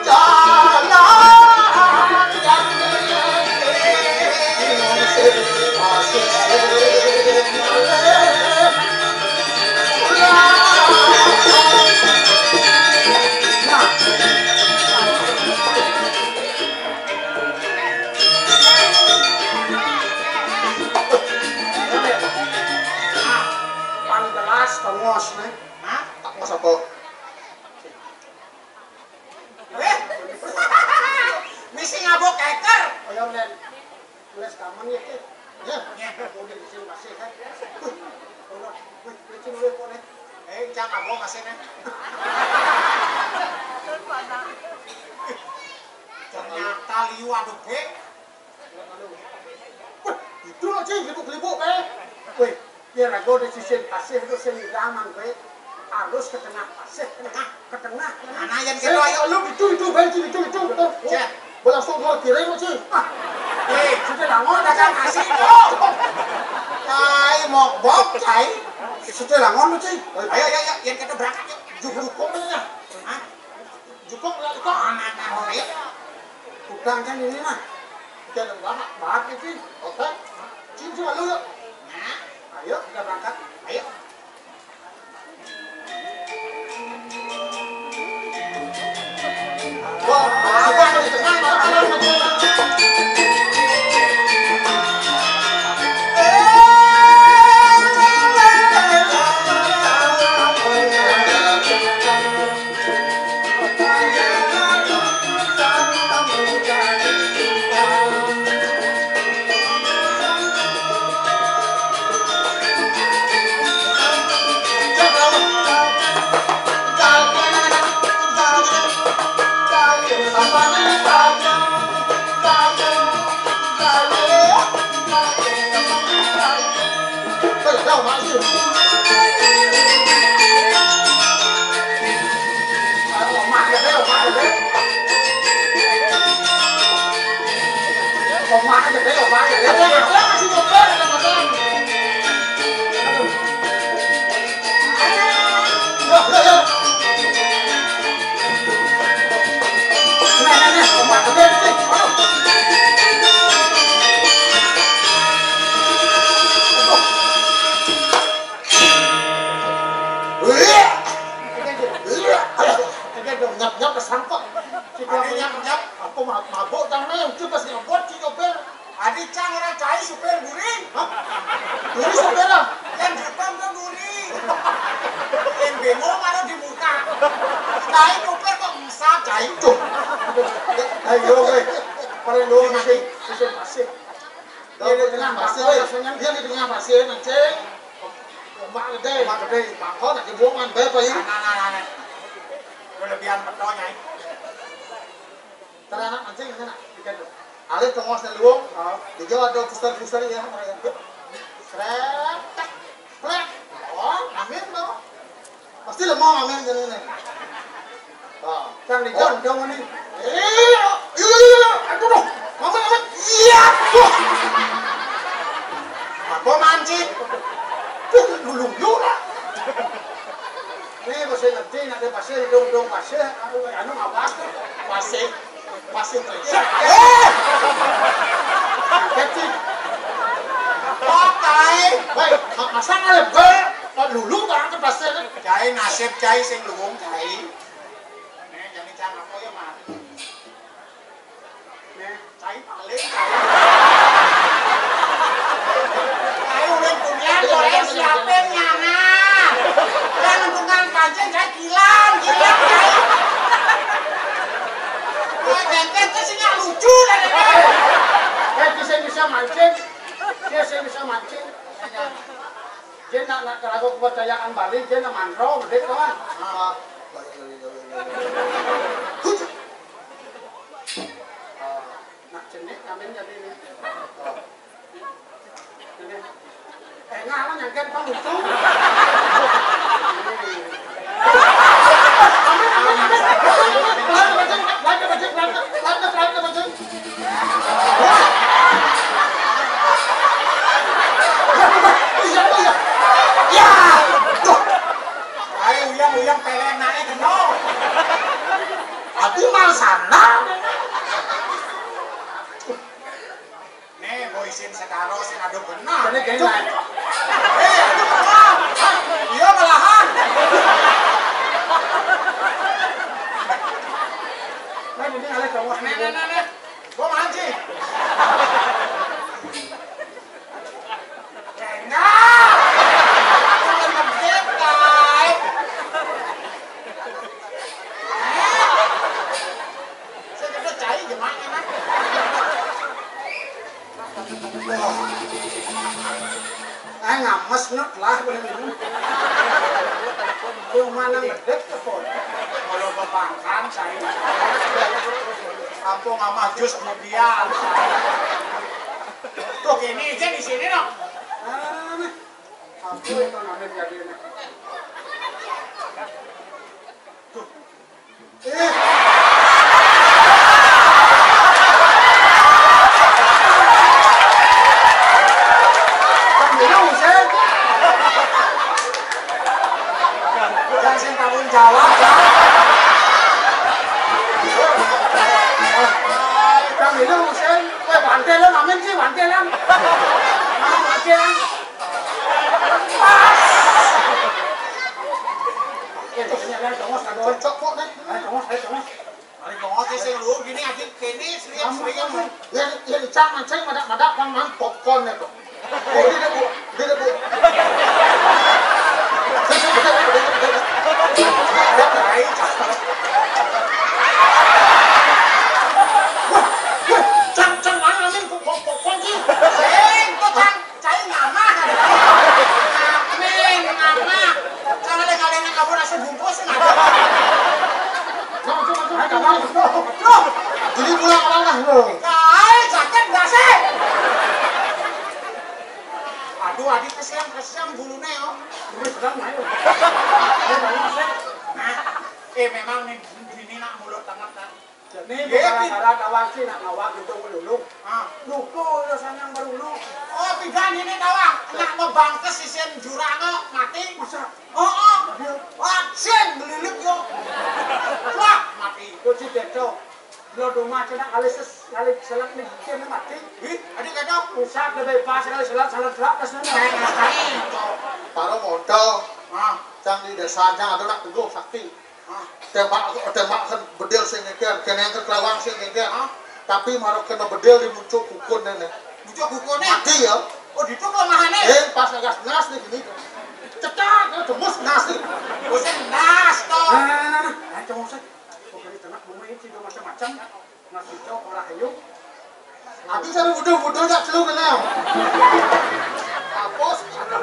Jalan jani. Pang jelas, pangos, nih. Hah? Pangos apa? Eh? Misi ngabuk keker. Ayo, Len. Tulis kaman ya, Ki. Ya. Ya. Udah di sini masih, kan? Wih, udah. Wih, licin dulu kok, nih. Eh, jangan ngabuk kasih, nih. Ternyata liu, aduh, Bek. Wih, itu loh, Ci, gelibuk-gelibuk, Bek. Wih, ya, rago di sisi pasir itu sing idaman, Bek. Harus ke tengah pasir, tengah, ke tengah. Mana yang gitu, ayo? Lu itu, itu, Bek, itu, itu, itu. Cek. Berlangsung dua kiri, Ci. Ah. Eh, sudah lama dagang nasi, kok. Cai, mok, bok, cai. Sudah lama, Ci. Ayo, ayo, ayo, yang kita berangkat, yuk. Jukung, jukung, ya. Hah? Jukung, ya, itu. Anak, anak, ayo. Tukang kan ini, nah. Kita ada banyak, banyak, Ci. Oke. Cium, cium, lu, yuk. Nah. Ayo, kita berangkat. Ayo. Nyap-nyap kesangkut. Nyap-nyap, apa mabuk tang nih? Itu pas nyabut si nyopir. Adi cang ora cai supir duri. Hah? Duri supir lah. Yang depan tuh duri. Yang bemo malah di muka. Cai supir kok bisa cai tuh. Ayo weh. Paling dulu nanti sisir pasir. Dia di tengah pasir, weh. Dia di tengah pasir, mancing. Ombak gede. Ombak gede. Bangkon nak dibuangan bae, Pak. Nah, nah, nah, nah. Kelebihan peto, Nyai. Teranak mancing sana, tiket tu. Alih tengok seluruh. Ha. Dia ada puster-puster ya, mereka. Seret, tak, plek. Oh, amin tu. Pasti lemah amin jadi ni. Ha. Kan dia jauh, jauh ni. Eh, iya, iya, iya, iya. Aduh, aduh. Amin, amin. Iya. Wah. Apa mancing? Tuh, lulung juga. Ni pasir ngerti, nak dia pasir, hidung-hidung pasir, anu, anu apa tu? Pasir, pasir kerja. Eh! Kecil. Pakai. Baik, ma- masa ngalih be, kok lulu barang ke pasir? Cai nasib cai sing luwung cai. Nih, jadi cang apa ya, Mat? Nih. Cai paling, cai. Cai ulin kunyah, goreng siapin nyana. Jangan tukang pancing, cai kilang, kilang, cai. Cai keket tuh sih nggak lucu dari. Eh, bisa, bisa mancing. Dia sih bisa mancing. Dia nak, nak keraguan kepercayaan Bali, dia nak mantra, gede tuh, ah. Ah. Nak jenik kami jadi ini. Ini. Eh, ngalah nyangkut Pak Ucu. Ini. Amin, amin, amin. Lagi, lagi, lagi, lagi, lagi, lagi. Iya, iya. Ya. Tuh. Ayo, uyang, uyang, peleng naik, no. Tapi mal sana. Nih, boy, isin segaro, sing adu benar. Jadi gini, Nay. Eh, adu benar. Iya, malahan. Nah, ini ada cowok. Nih, nih, nih, nih. Gua mancing. Enggak. Bukan begitu, Nay. Saya kata cai gimana, Nay? Wah. Ah, ngames nyut lah, boleh minum. Lu mana ngedek ke pon? Kalau bebangkan saya. Kampung sama jus kemudian. Tuh gini aja di sini, no. Ah, nih. Ampun, itu namanya jadi ini. Tuh. Eh. Kan minum, Sén. Jangan sing tanggung jawab, ya. Kan minum, Sén. Weh, bantelan, amin sih, bantelan. Nah, bantelan. Pas. Eh, terus ini ada tongos, ada. Cocok kok, Nek. Ayo, tongos, ayo, tongos. Mari tongos, sing lu gini aja, kene, serius, serius. Ya, ya, cang mancing, madak-madak, pang, mang, popcorn ya, kok. Oh, dia, Bu. Dia, Bu. Wah, wah, cang, cang, mang, amin, popcorn, popcorn, sih. Sing, kok, cang. Cai ngamah. Amin, ngamah. Jangan lek kalian kabur asa bungkus, ngamah. Duh. Duh. Jadi pulang malah lo. Cai, jaket, dasi. Aduh, adik kesian. Sing gulune yo. Wis, Bang, ayo. Nah, eh, memang ning dini nak mulut tenget, nak. Jane gara-gara tawang sih nak ngawak itu melulu. Ah. Lupa ya sanang berulu. Oh, pidan ini tawang. Nak mebangkes isin jurang mati. Masa? Oh, oh. Iya. Wah, sin melilit yo. Wah, mati. Yo si Deco. Lo doma cina kali ses kali selak nih, dia mati. Ih, ada kata. Usah lebih pas kali selak, selak, selak, pas nana. Paro modal. Ah. Cang di desa, cang ada nak teguh sakti. Ah. Tembak, tembak kan bedil sing ngeker, keneng ke kelawang sing ngeker. Ah. Tapi maro kena bedil di muncuk kukun nene. Muncuk kukun, eh? Mati ya. Oh, ditu kelemahannya. Eh, pas ngas-ngas nih gini. Cetak, demus ngas nih. Bosen ngas to. Nah, nah, nah, nah, nah. Ayo, cuma saya. Kok ini tengah bunga ini tidak macam-macam. Nasi cok ora ayo. Aku sampe wudu-wudu tak celu kena. Hapus. Nak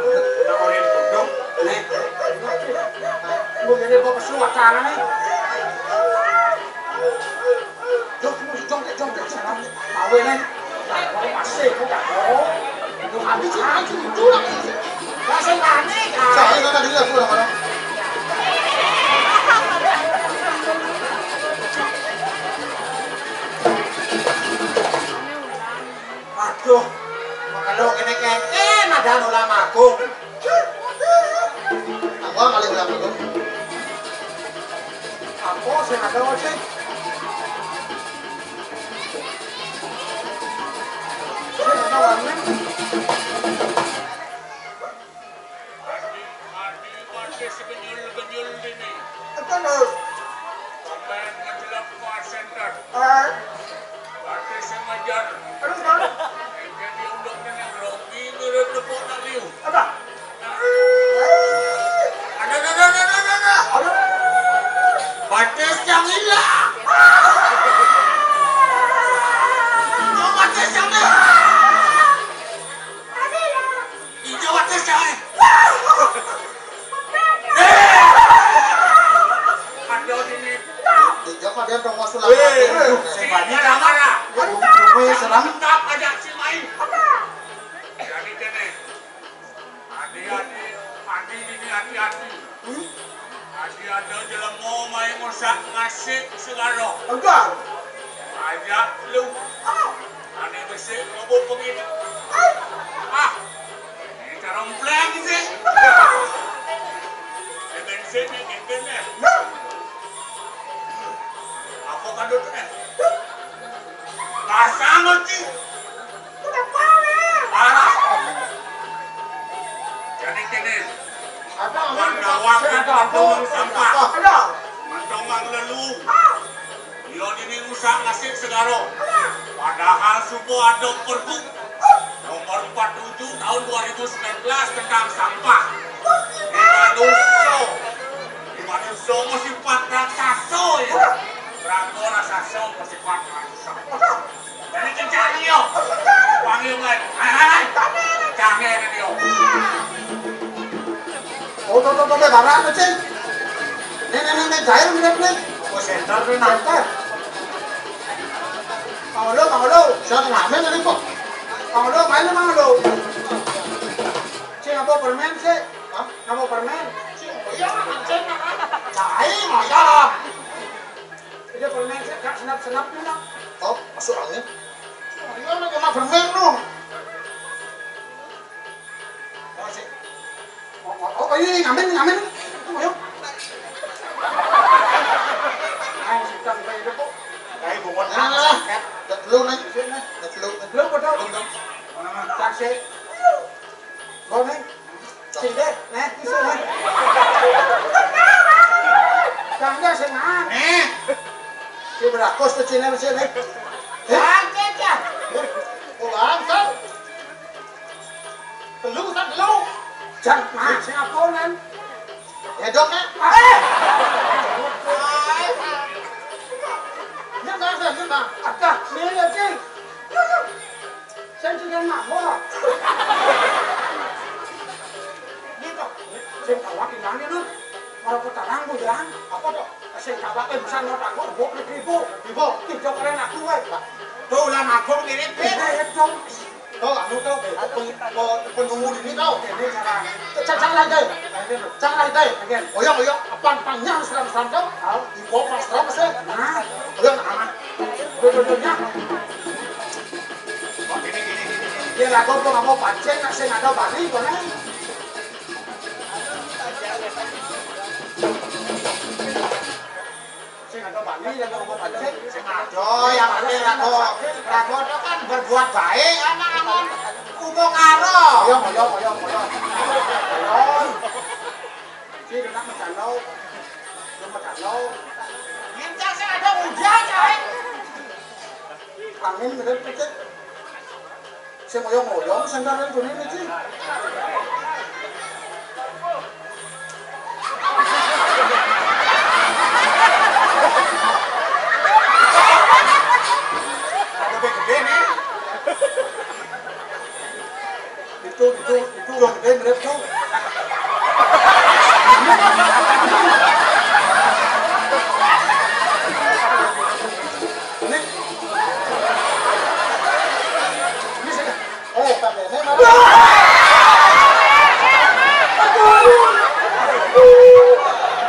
ora wudu. Nek. Mbok ngene kok pesu acarane. Jok, jok, jok, jok, jok. Mawe, Nek. Masih buka. Lu habis aja itu lagi. Lah sing panik. Saya kan tadi aku orang-orang. Aduh, makelo kene kenten ada Ulam Agung. Apa kali Ulam Agung? Apa sing ada sih? Sing ada wamen. Adi, Adi, Adi, segenyul-genyul dini. Apa, Nur? Sampai ngejelap call center. Ah. Adi sengaja. Aduh, Nur. Jadi untuk nang Robi nurut tepuk tak liu. Apa? Ada, ada, ada, ada, ada, ada. Aduh. Batis yang hilang. Batis yang hilang. Ijo wates jae. Eh! Ando dini. Ijo kok dia dong wasul. Eh, eh, sing bani kamar, ah. Aduh, kowe serem. Tetap aja si main. Jadi kene. Adi-adi, adi dini hati-hati. Hmm? Adi ada jelema main ngosak ngasik segala. Enggak. Aja lu. Ah. Ane besik ngobot begini. Ah. Ini cara mpleng sih. Ini bensin nih, bensin nih. Apa kadut nih? Pasang lagi. Parah. Jadi kene. Ada, ada, ada, ada, ada, sampah. Ada. Mendongang lelu. Ah. Iya, ini rusak nasib segaro. Padahal supo ada pergub nomor empat tujuh tahun dua ribu sembilan belas tentang sampah. Di manusia, di manusia mesti empat raksasa ya. Berapa raksasa mesti empat raksasa. Jadi kencang yo. Panggil mulai. Hai, hai, hai. Jangan dia. Oh, tuh, tuh, tuh, tuh, barang tuh, Cing. Nih, nih, nih, nih, cair mirip nih. Oh, senter nih, nah. Senter. Mang Olo, Mang Olo. Siapa ngamen tadi kok? Mang Olo, main Mang Olo. Cing, apa permen sih? Hah? Apa permen? Cing, iya, Mang Cing, Mang. Cai, masalah. Iya, permen sih, gak senap-senap nih, Mang. Oh, masuk angin. Iya, Mang, emang permen, Mang. Oh, sik. Oh, oh, oh, iya, iya, ngamen, ngamen. Ayo. Ayo, sudah, sudah, sudah, kok. Ayo, bongkot. Nah, nah, nah. Ket. Ket dulu, nih. Sini, nih. Ket dulu, nih. Belum, belum. Belum, belum. Nah, nah, nah. Cak, sik. Go, nih. Sini, deh. Nih, tisu, nih. Jangan, jangan. Nih. Si berakus tuh, sini, sini. Eh? Bangkit, ya. Oh, bangkit. Telu, Ustaz, telu. Jan, Mas, sing apa, Nen? Wedok, Nek. Eh! Ini, Mas, ini, Mas. Ada, ini ya, Cing. Sing jeneng mawon. Ini kok, sing tawak ilang ini, Nur. Ora ketarang, Bu, ya. Apa, kok? Sing tawak, eh, bisa nyotak kok, Bu, ibu. Ibu. Tidak keren aku, eh. Tuh, lah, aku mirip, eh. Mirip, dong. Tau, anu tau, pen-, pen-, penunggu ini tau. Ini cara. Cak, cak lagi, Dai. Cak lagi, Dai. Oyo, oyo, apang-apangnya harus seram-seram tau. Tau. Ibu pas seram sih. Nah. Oyo, aman. Dua-duanya. Ini lagu kok nggak mau pancing, nak sing ada Bali, boleh. Sing ada Bali, ya, mau pancing. Sing ada, yang penting lagu, lagu itu kan berbuat baik, anak-anak. Upo karo. Ayo, ayo, ayo, ayo. Ayo. Si, nak macalo. Lu macalo. Ngincar sing ada hujan, ay. Angin mirip pecet. Sing ngoyong-ngoyong sendal itu nih, Ci. Ada gede nih. Itu, itu, itu udah gede mirip tuh. Ini, ini sih. Eh, tapi ini mana?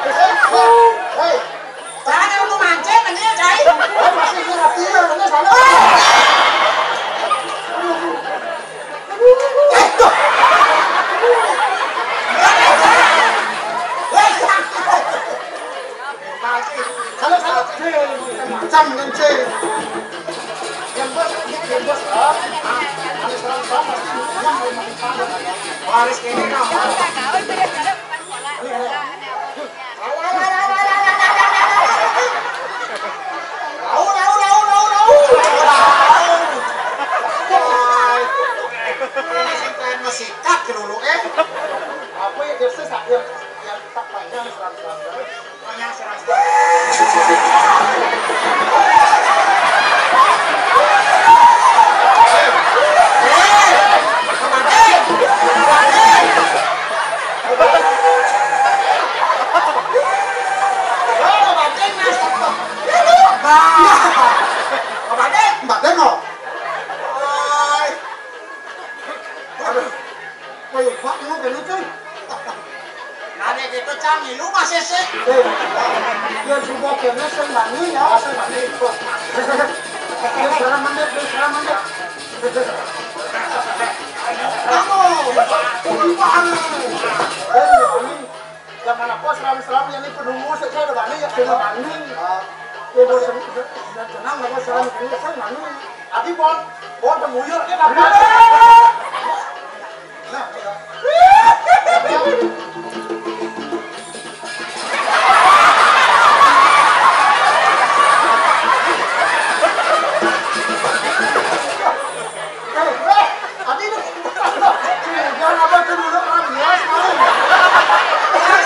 Hei, hei, hei. Jangan kamu mancing, ini, Cai. Oh, masih ini rapi ya, ini sana. Aduh. Aduh. Halo, halo. Macam kencing. Yang bos, yang bos. Harus kene no. Lau, lau, lau, lau, lau. Ini sing pengen mesikat dulu, eh. Apa ya, biasa sakit. Yang tak panjang, serang-serang. Mbak Deno. Aduh. Kowe bak ngono kene, cuy. Lah nek gitu, Cang, ngilu masih sik. Eh, yen sudah kene sing mani ya, sing mani. Wis salam menit, wis salam menit. Anu, kuwi kok anu. Eh, ini zaman apa seram-seram ya, ini penunggu sik saya wani ya, sing wani. Ya, bos, senang apa seram ini, sing wani. Abi bon, bon pemuyul ki apa? Nah, eh, eh, Abi lu. Jangan apa tuh dulu, Bang. Ya, sekarang.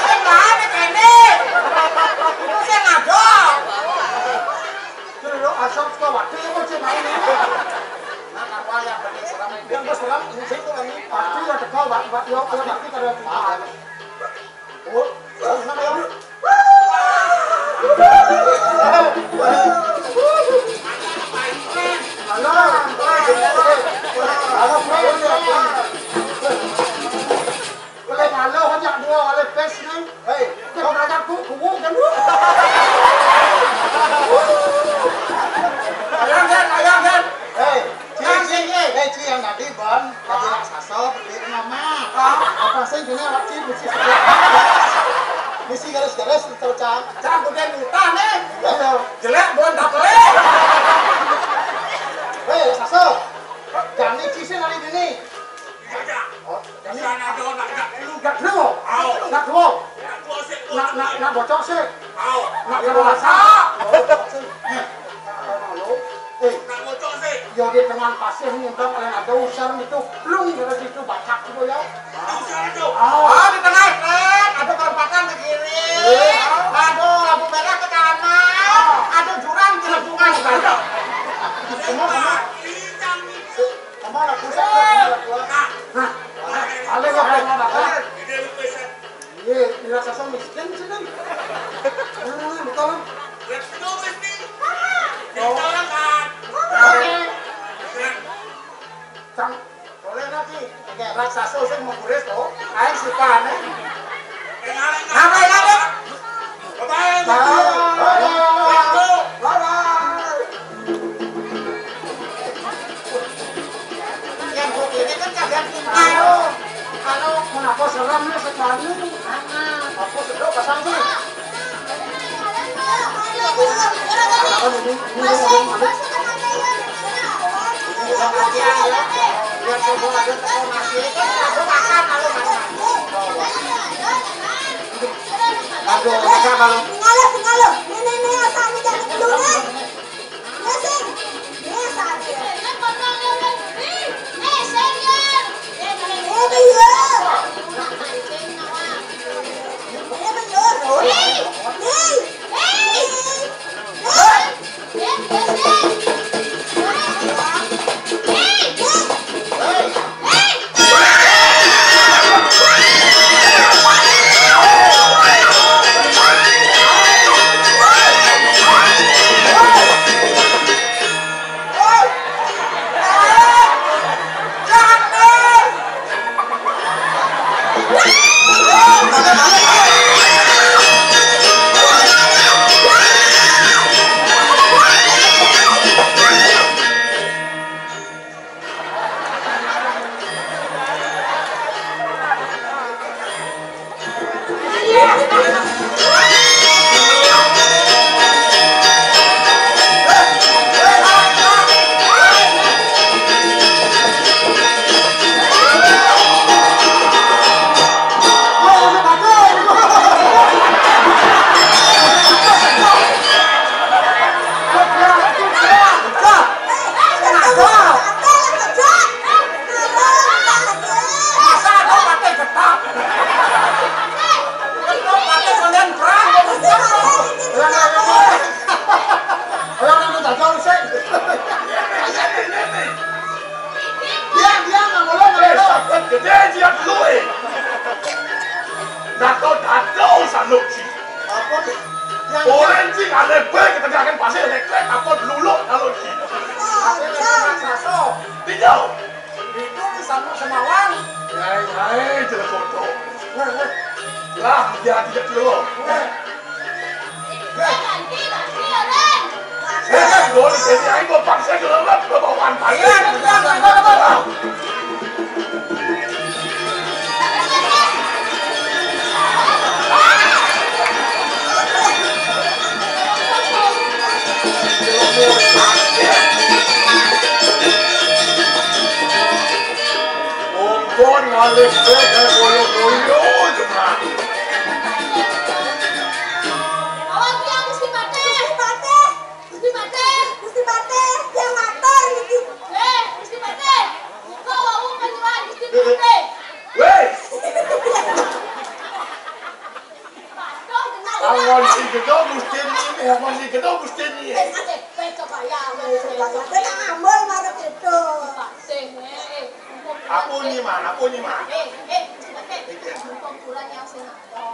Saya mana, Kene? Saya ngadol. Terus asal suka waktu ya, kok cuma ini. Nah, kalau yang penting seram, yang bos seram, ini sih kok ini. Waktu ya teko, Pak, Pak, yo, kalau waktu kada. Oh, oh, kenapa ya? Halo. Halo, Pak. Boleh halo kan yang dua oleh pes nih. Hei, kau berangkat ku, ku, ku, kan? Ayam kan, ayam kan? Hei, Ci, Ci, hei, Ci, yang tadi ban, tadi raksasa, pergi ke mama. Apa sih gini awak Ci, mesti sebelah. Mesti garis-garis, itu, Cang. Cang, udah minta nih. Iya. Jelek, bon, tak boleh. Hei, raksasa. Jangan Ci sih lari gini. Iya, iya. Oh, ini. Sana ada nak, nak dulu. Nak dulu? Ayo. Nak dulu? Nak dulu sih, nak, nak, nak bocok sih. Ayo. Nak dulu masak. Oh, bocok sih. Nih, apa malu? Eh. Nak bocok sih. Yo, di tengah pasir nih, bang, kalian ada usar itu. Belum dari situ, bacak itu ya. Usar itu? Oh. Oh, di tengah, Fred. Ada perempatan ke kiri. Iya. Aduh, lampu merah ke kanan. Oh. Ada jurang, celebungan. Semua, semua. Ini yang itu. Kamu anak buset, kamu anak gua. Nah, nah, alih lah, alih lah, alih. Iya, raksasa miskin sih, kan. Nah, betul, kan? Oh. Nah, kan? Nah. Cang. Ayo, suka, nih. Apa, apa? Bye-bye. Bye-bye. Yang kok ini kan kagak tinggal. Kalau kenapa serem nih sekali? Apa sedot pasang sih? Aduh, masa kalau Singalo, singalo. Ini, ini, asal ini jangan dulu, eh. Ini, sing. Ini, asal dia. Ini, iya. Ini, iya. Ini, iya. Masa ada pakai getah? Getah pakai kalian perang, kok. Ayo, ayo, ayo. Ayo, ayo, ayo, ayo, ayo. Dia, dia nggak boleh, nggak boleh. Gede dia dulu, eh. Dato, dato, sanuk sih. Apa nih? Yang orang sih nggak lebih ketegangan pasir leklek apa dulu kalau sih. Tidak. Itu sama semawang. Hai, hai, jelas foto. Lah, dia tidak dulu. Eh, eh, boleh jadi aing mau paksa dulu lah, bawaan pasir. Kompon ngalih bek boyo-boyo jenah. Awas ya, Gusti Patih. Gusti Patih. Gusti Patih. Gusti Patih, yang matur niki. Eh, Gusti Patih. Buka wau penyuluhan Gusti Patih. Weh. Angon si Gedo Gusti ini, angon si Gedo Gusti ini. Apa nih, Man? Apa nih, Man?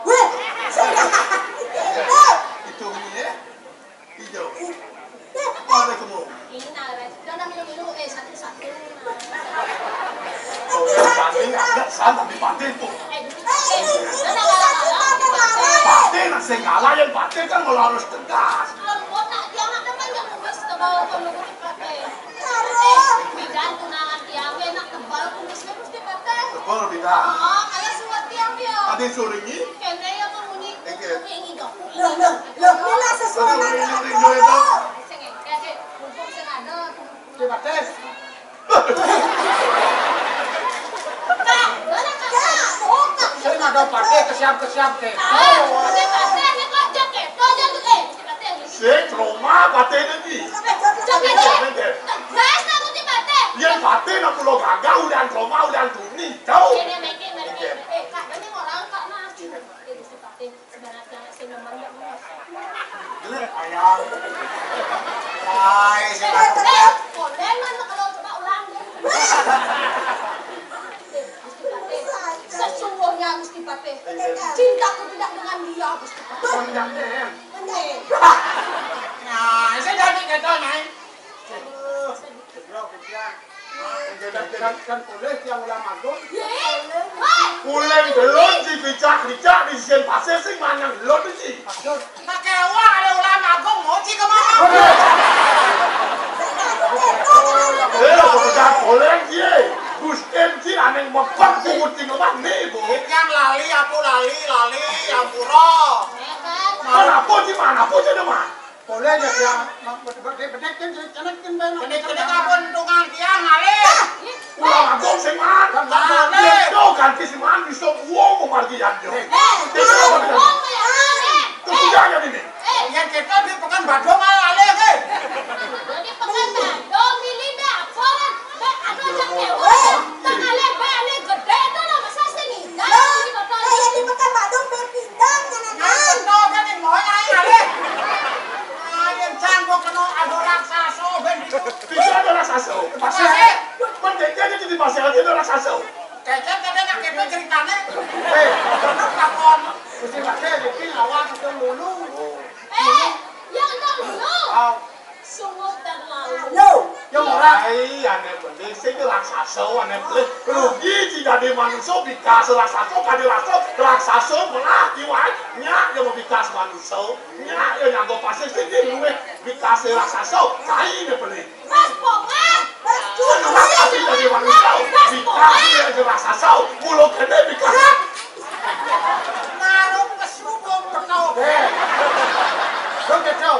Weh, itu nih, ya. Ijo. Mana kamu? Ini nah, udah milu-milu, eh, satu-satu. Oh, yang paling agak sama di Patih tuh. Eh, Patih, nah, segala yang Patih kan malah harus tegas. Kalau mau tak, dia anak depan yang kumis tebal kalau kumis Patih. Bidan tunangan dia, enak tebal kumisnya, Gusti Patih. Tebal, bidan. Oh, kalau surat tiang dia. Ada suringi? Kene ya, Bang Munyi. Oke. Ini dong. Loh, loh, loh, ini lah sesuai. Aduh, ini, ini, ini, ini. Sing, eh, eh, mumpung sing ada. Oke, Patih. Kak, mana Kak? Kak, oh, Kak. Saya nggak ada Patih, kesiap-kesiap, Teh. Ah, Gusti Patih, ini kok jaket, kok jaket, eh, Gusti Patih, ini. Sing, trauma Patih ini. Jaket, eh. Jaket, eh. Tegas, nak, Gusti Patih. Yang Patih, nak pulau gagah, ulian trauma, ulian tuni. Tahu? Ini, ini, ini, ini. Oke. Eh, Kak, ini orang, Kak, nah. Eh, Gusti Patih. Sebenarnya saya memang nggak mau. Jelek, ayam. Hai, saya Eh, eh, boleh, mana kalau coba ulang, ya? Gusti Patih. Sesungguhnya, Gusti Patih, cintaku tidak dengan dia, Gusti Patih. Bukan dengan dia. Nah, saya jadi kata, Nay. Aduh, sedih. Kan, kan, kan boleh tiang ulam agung. Ye? Wah, Kuling delon si klicak-klicak di sisin pasir sing manyang delon iki. Maksud? Nak kéwang ada ulama agung, mau cik kemana? Eh, pekerjaan kuling, cie. Gustin, cie, aneh mepet, pungut tinggal mah, nih, Bu. Yang lali, apa lali, lali, ampura. Mana apa, cie, mana apa, cie, nama? Boleh ya, ya. Bedek-bedek kan, cenek kan, Bang. Cenek-cenek apa, entungan tiang, ngalih. Ulah agung sing man. Kan ngalih. Yo, ganti sing man, bisa gua memargian, yo. Eh. Kita apa, kita? Wong ya, eh. Tuh, eh. Kerjanya ini. Eh. Ya, kita di Pekan Badung, ngalih, eh. Di Pekan Badung, milih dah, orang. Bek, aku ajak nyewa. Tengah lebek, ini gede, itu loh, masa sini? Jangan di Pekan Badung, bek, pindah, jangan. Nah, betul, kan, yang mau, ngalih, ngalih. Ayo, cangkok kena ada raksasa, ben. Bisa ada raksasa. Pasir. Mendeknya jadi pasir aja ada raksasa. Kecap tadi nak itu ceritanya. Eh, bener takon. Mesti pakai, jadi lawan itu dulu. Eh, yang dulu. Au. Sungut dan lalu. Yo, yang orang. Ai, aneh bener sih, ini raksasa, aneh bener. Rugi sih jadi manusia, bikas raksasa, tadi raksasa, raksasa malah jiwa. Nyak, yang mau bikas manusia. Nya, ya, nyanggo pasir sing luwih bikase raksasa, kaine beli. Mas Pongan, Mas Jun, Mas Pongan, Mas Pongan. Bikase raksasa, mulo kene bikase. Karo kesu wong beto. Eh. Lo keco.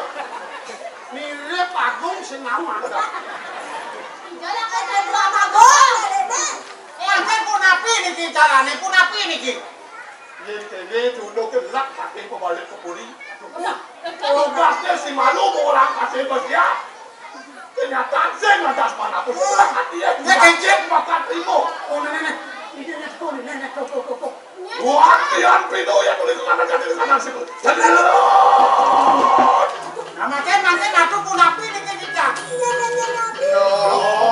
Mirip Agung Sinawan. Jalan ke Agung. Pancen punapi niki carane, punapi niki? Yen kene diundhuke lak saking pebalik ke puri. Tugasnya si malu mau orang kasih bos ya. Kenyataan saya ngantas mana pun. Ya, kencing. Makan primo. Oh, nenek, nenek. Ini nenek, oh, nenek, nenek, tuh, tuh, tuh, tuh. Wah, tian pino ya tulis kanan, kanan, kanan, sih. Nah, makin, makin, aduh, punapi niki kita. Ya,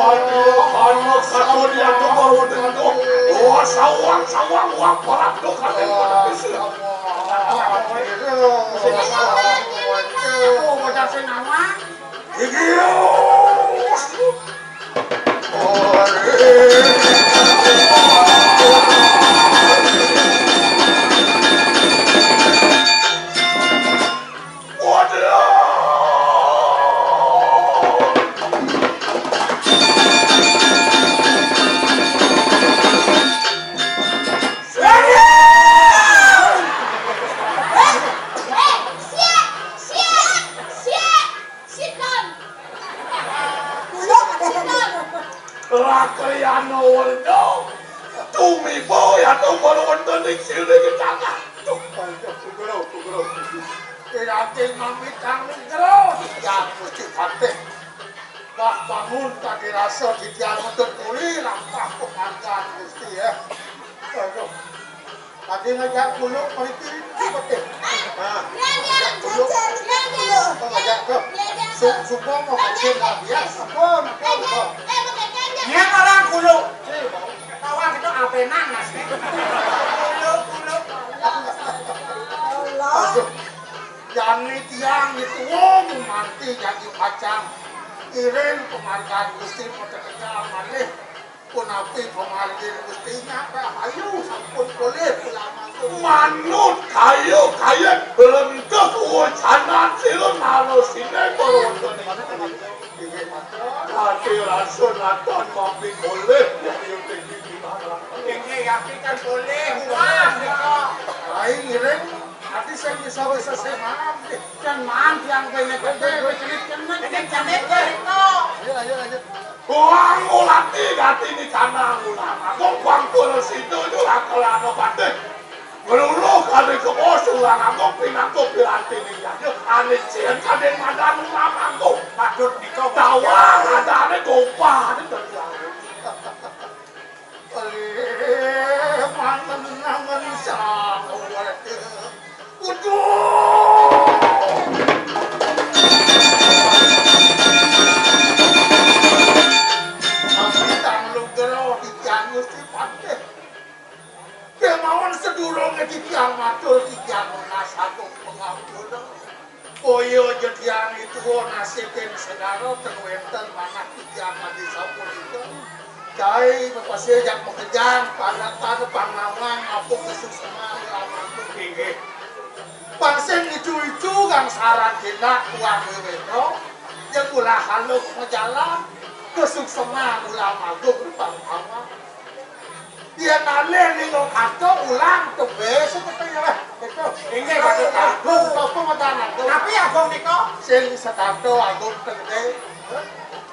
aduh, aduh, satu dia tuh baru dengan, oh, oh, sawang, sawang, wah, parak tuh, kan, yang pada bisa. Oh, bocah sing nama? Iki, oh. Siton. Siton. Rakriyana Werda. Tumiba ya tumbal wonten ing siring cakak. Duh, Kanjeng Sugro, Sugro. Irating mamitang nugra. Ya, Gusti Patih. Wah, bangun tadi rasa titiang nuntut muli lampah penghargaan Gusti ya. Aduh. Tadi ngajak kuluk mriki iki betul. Nah, ngajak tuh. Su-, suka mau kecil lah, ya, suka, suka, suka. Niat orang kuluk. Kawan kita apenan, Mas. Kuluk, kuluk. Aduh, jani tiang itu, oh, manti jadi pacang. Iring penghargaan Gusti pada kejal malih. Punapi pamargin Gusti nyata, ayo sampun polih pulang mangku. Manut kayu kayen lengkeh ucanan sira narosine para wonten ing. Inggih, matur. Ati rasun aton mapi polih, ya, ya, ya, ya. Inggih, yakin kan polih, wah, nika. Ai, ngiring, ati sing bisa wis sesemanan. Jan man tiang kowe nek kowe wis cenit-cenit. Cenit-cenit kowe ento. Ayo, ayo, ayo. Wong ngulati dadi ning kanang ulang. Aku bangkul situ itu lakelana patih. Ngeluruh kali kebo sulang aku pinangko piranti ning jaja. Ane cien kadeng madang ulang aku. Patut nika. Tawang adane gopah dadi aku. Oleh manten nangen sawet. Kudu. Abdi tang lugra titiang Gusti Patih. Kemawon sedurunge titiang matur titiang nunas agung pangampura. Kaya jetiang itu nasibing segara ten wenten manah titiang adi sapunika. Cai bepasih jak makejang, panatan pangawang, apung kesusahan, lama tu. Inggih. Pang sing icu-icu, gang saran hinak, kuah wewe to. Yang ulah halus majalan, kesusahan, ulah magung, pangawang. Yén alih lingga kato ulang tebé seperti ya. Itu. Inggih, Pak Agung. Apa madan Agung? Tapi Agung nika? Sing setato Agung tengede.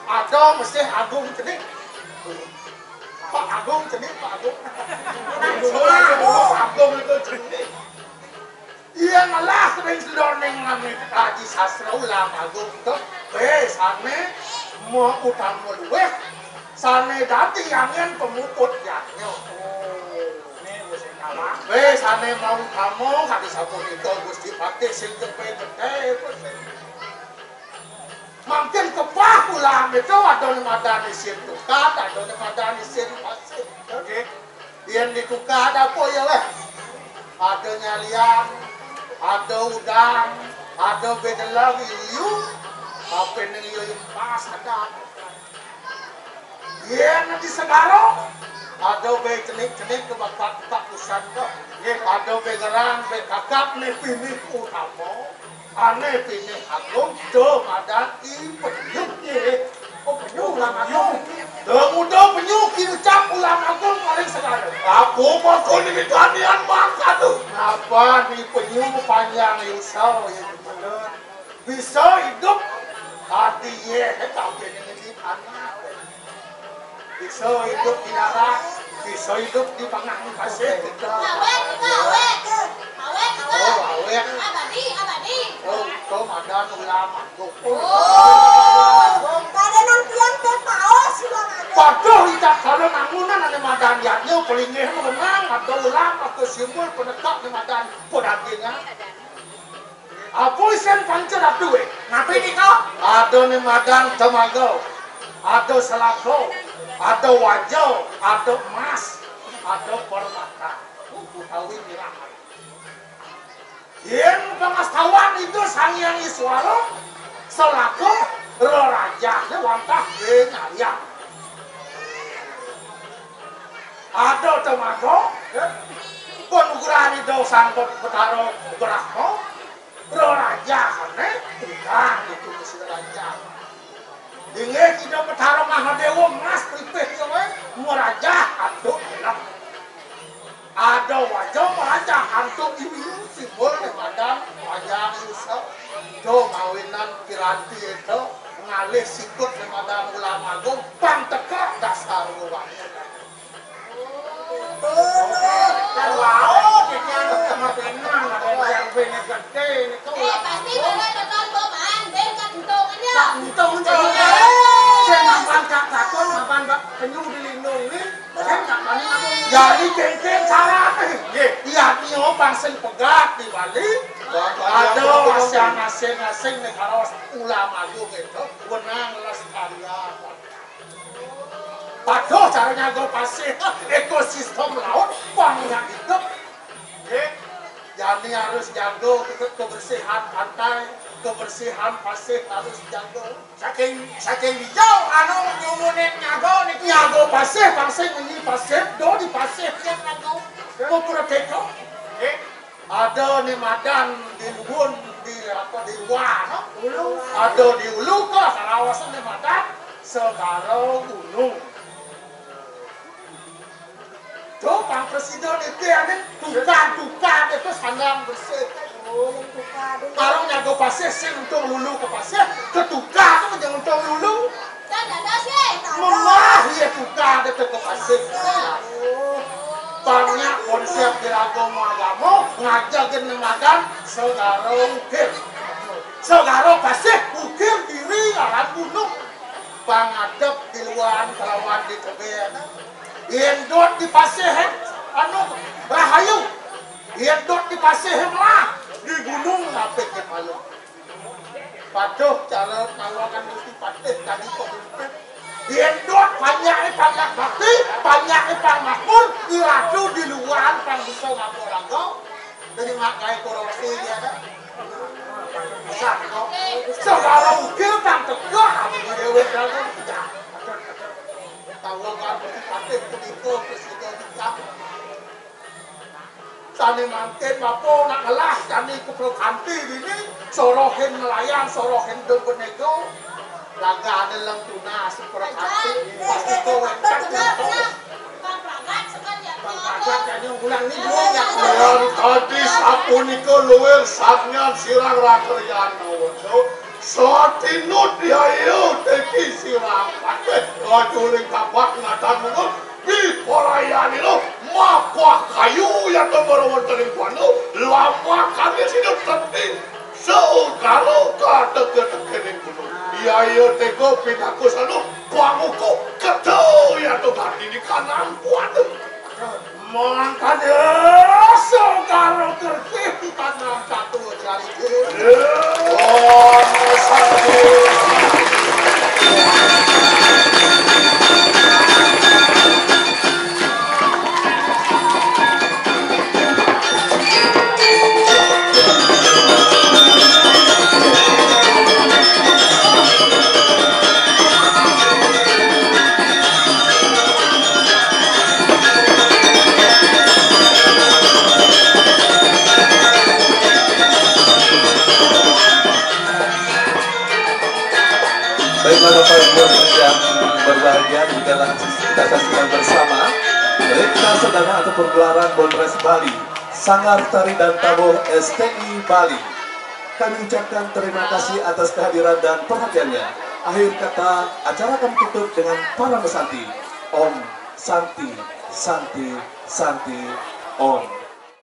Ada mesti Agung cenik. Pak Agung cenik, Pak Agung. Agung itu cenik. Iya malah sering selor ning nami Aji Sastra Ulam Agung to. Wé sané mau utama luwih, sané dadi angin pemuput yadnya. Wé sané mau utama kadi sapunika Gusti Patih sing kepe gedé. Mangkin kepah ulam itu ada né madan isin tukad, ada né madan isin pasir. Oke. Yén ditukad apa ya wéh? Ada nyalian, ada udang, ada bedelang iyu, apa ning iyu pas ada. Yén di segara, ada bé cenik-cenik ke bapak-bapak usan ke. Nggih, ada bé gerang, bé kakap né pinih utama. Ané pinih agung, do madan i penyuh. Nggih. Oh, penyuh lah, penyuh. Do muda penyuh ki ucap ulam agung paling segara. Aku mako ni mitanian mangkadu. Napa ni penyuh panjang yusa, ya bener. Bisa hidup hati ye, tapi ini di tanah. Bisa hidup di darat, bisa hidup di tengah pasir. Awet, awet. Awet, oh, awet. Abadi, abadi. Oh, itu madan ulama. Oh, pada nang tiang teh paos, Bang Agung. Patuh icak kalau nangunan ane madan yadnya, pelinggih menang, ada ulama, ada simbol penegak di madan pedagingan. Apa isin panca ratu, eh? Napi nika? Ada né madan temaga, ada selaga, ada waja, ada emas, ada permata. Utawi mirah. Yén pangastawan Ida Sang Hyang Iswara, selaga rerajahné wantah nyalian. Ada temaga, ya. Panugrahan Ida Sang Betara Brahma, rerajahané udah itu mesti raja. Inggih Ida Betara Mahadéwa mas pripih kowe, merajah antuk elem. Ada waja merajah antuk iwi simbol né madan wajah Yusuf. Do mawinan piranti itu ngalih sikut né madan ulama agung, pang teka dasar wewangunan. Kan wau, titiang tengah pinang, ada yang bini gedé niku. Eh, pasti bener betul, Boman. Ben kagentungannya. Kagentungan, iya. Sing mapan kak bakul, mapan bak penyu dilindungi. Sing nggak paling apa? Jadi kéngkén cara. Nggih. Iya, nio pang sing pegat di Bali. Ada masing-masing negara ulama agung itu wenang lestarian. Patuh cara nyaga pasih, ekosistem laut, banyak hidup. Nggih. Jani harus jaga ke-, kebersihan pantai, kebersihan pasih harus jaga. Saking, saking dijau anu nyumunin nyaga niku. Nyaga pasih, pasih ngenyi pasih, do di pasih pian nyaga. Memperhatikan. Nggih. Ada né madan di luhun, di apa, di luar, no? Ulu. Ada di ulu ka, salawasan né madan segara ulu. Tuh, Pak Presiden itu ya, nih, tukad-tukad itu sandang bersih. Oh, yang tukad itu. Kalau nyaga pasih, sing untung lulu ke pasih, ketukad itu jangan untung lulu. Memah, iya, tukad itu ke pasir. Banyak konsep di agama, agama ngajakin né madan segara ukir. Segara pasih ukir diri lawan gunung. Pangadep di luar kelawan di tebé. Yén dot di pasih, anu, rahayu. Yén dot di pasih, melah. Di gunung, ngapit di palu. Patuh cara nawakan Gusti Patih tadi pemimpin. Yén dot panjaké panjak bakti, panjaké pang makmur, iratu di luar pang bisa ngapa raga. Jadi mak gaé korupsi dia ada. Bisa kok. Segara ukir pang tegak, aku déwék raga. Tahu kan? Punika presiden ingkang sane mangkin bapa nak ngelah jani kepro kanti dini, sorohin nelayan, sorohin debet nego, laga ada leng tunas kepro kanti, pasti ko wenten tunas. Bang Pragat jani ulang ni dua ya. Yang tadi sapunika luwih sanyan sirang rakeryan nawedo. Satinut yaya teki sirang patih kajuling kabak ngatan mungut. Bikolayanira mapah kayu yata marawantening panu, lampah kami sida teti saugara kateka-tekaning gunung. Yaya tega pinaku sanu pangukuh keda yata batini kanang kuana. Mangkana saugara kertih tanam catur. Baiklah, Bapak Ibu yang berbahagia, kita saksikan bersama reksa sedana atau pergelaran Bonres Bali, Sanggar Tari dan Tabuh S T I Bali. Kami ucapkan terima kasih atas kehadiran dan perhatiannya. Akhir kata, acara kami tutup dengan Parama Santi. Om Santi, Santi, Santi, Om.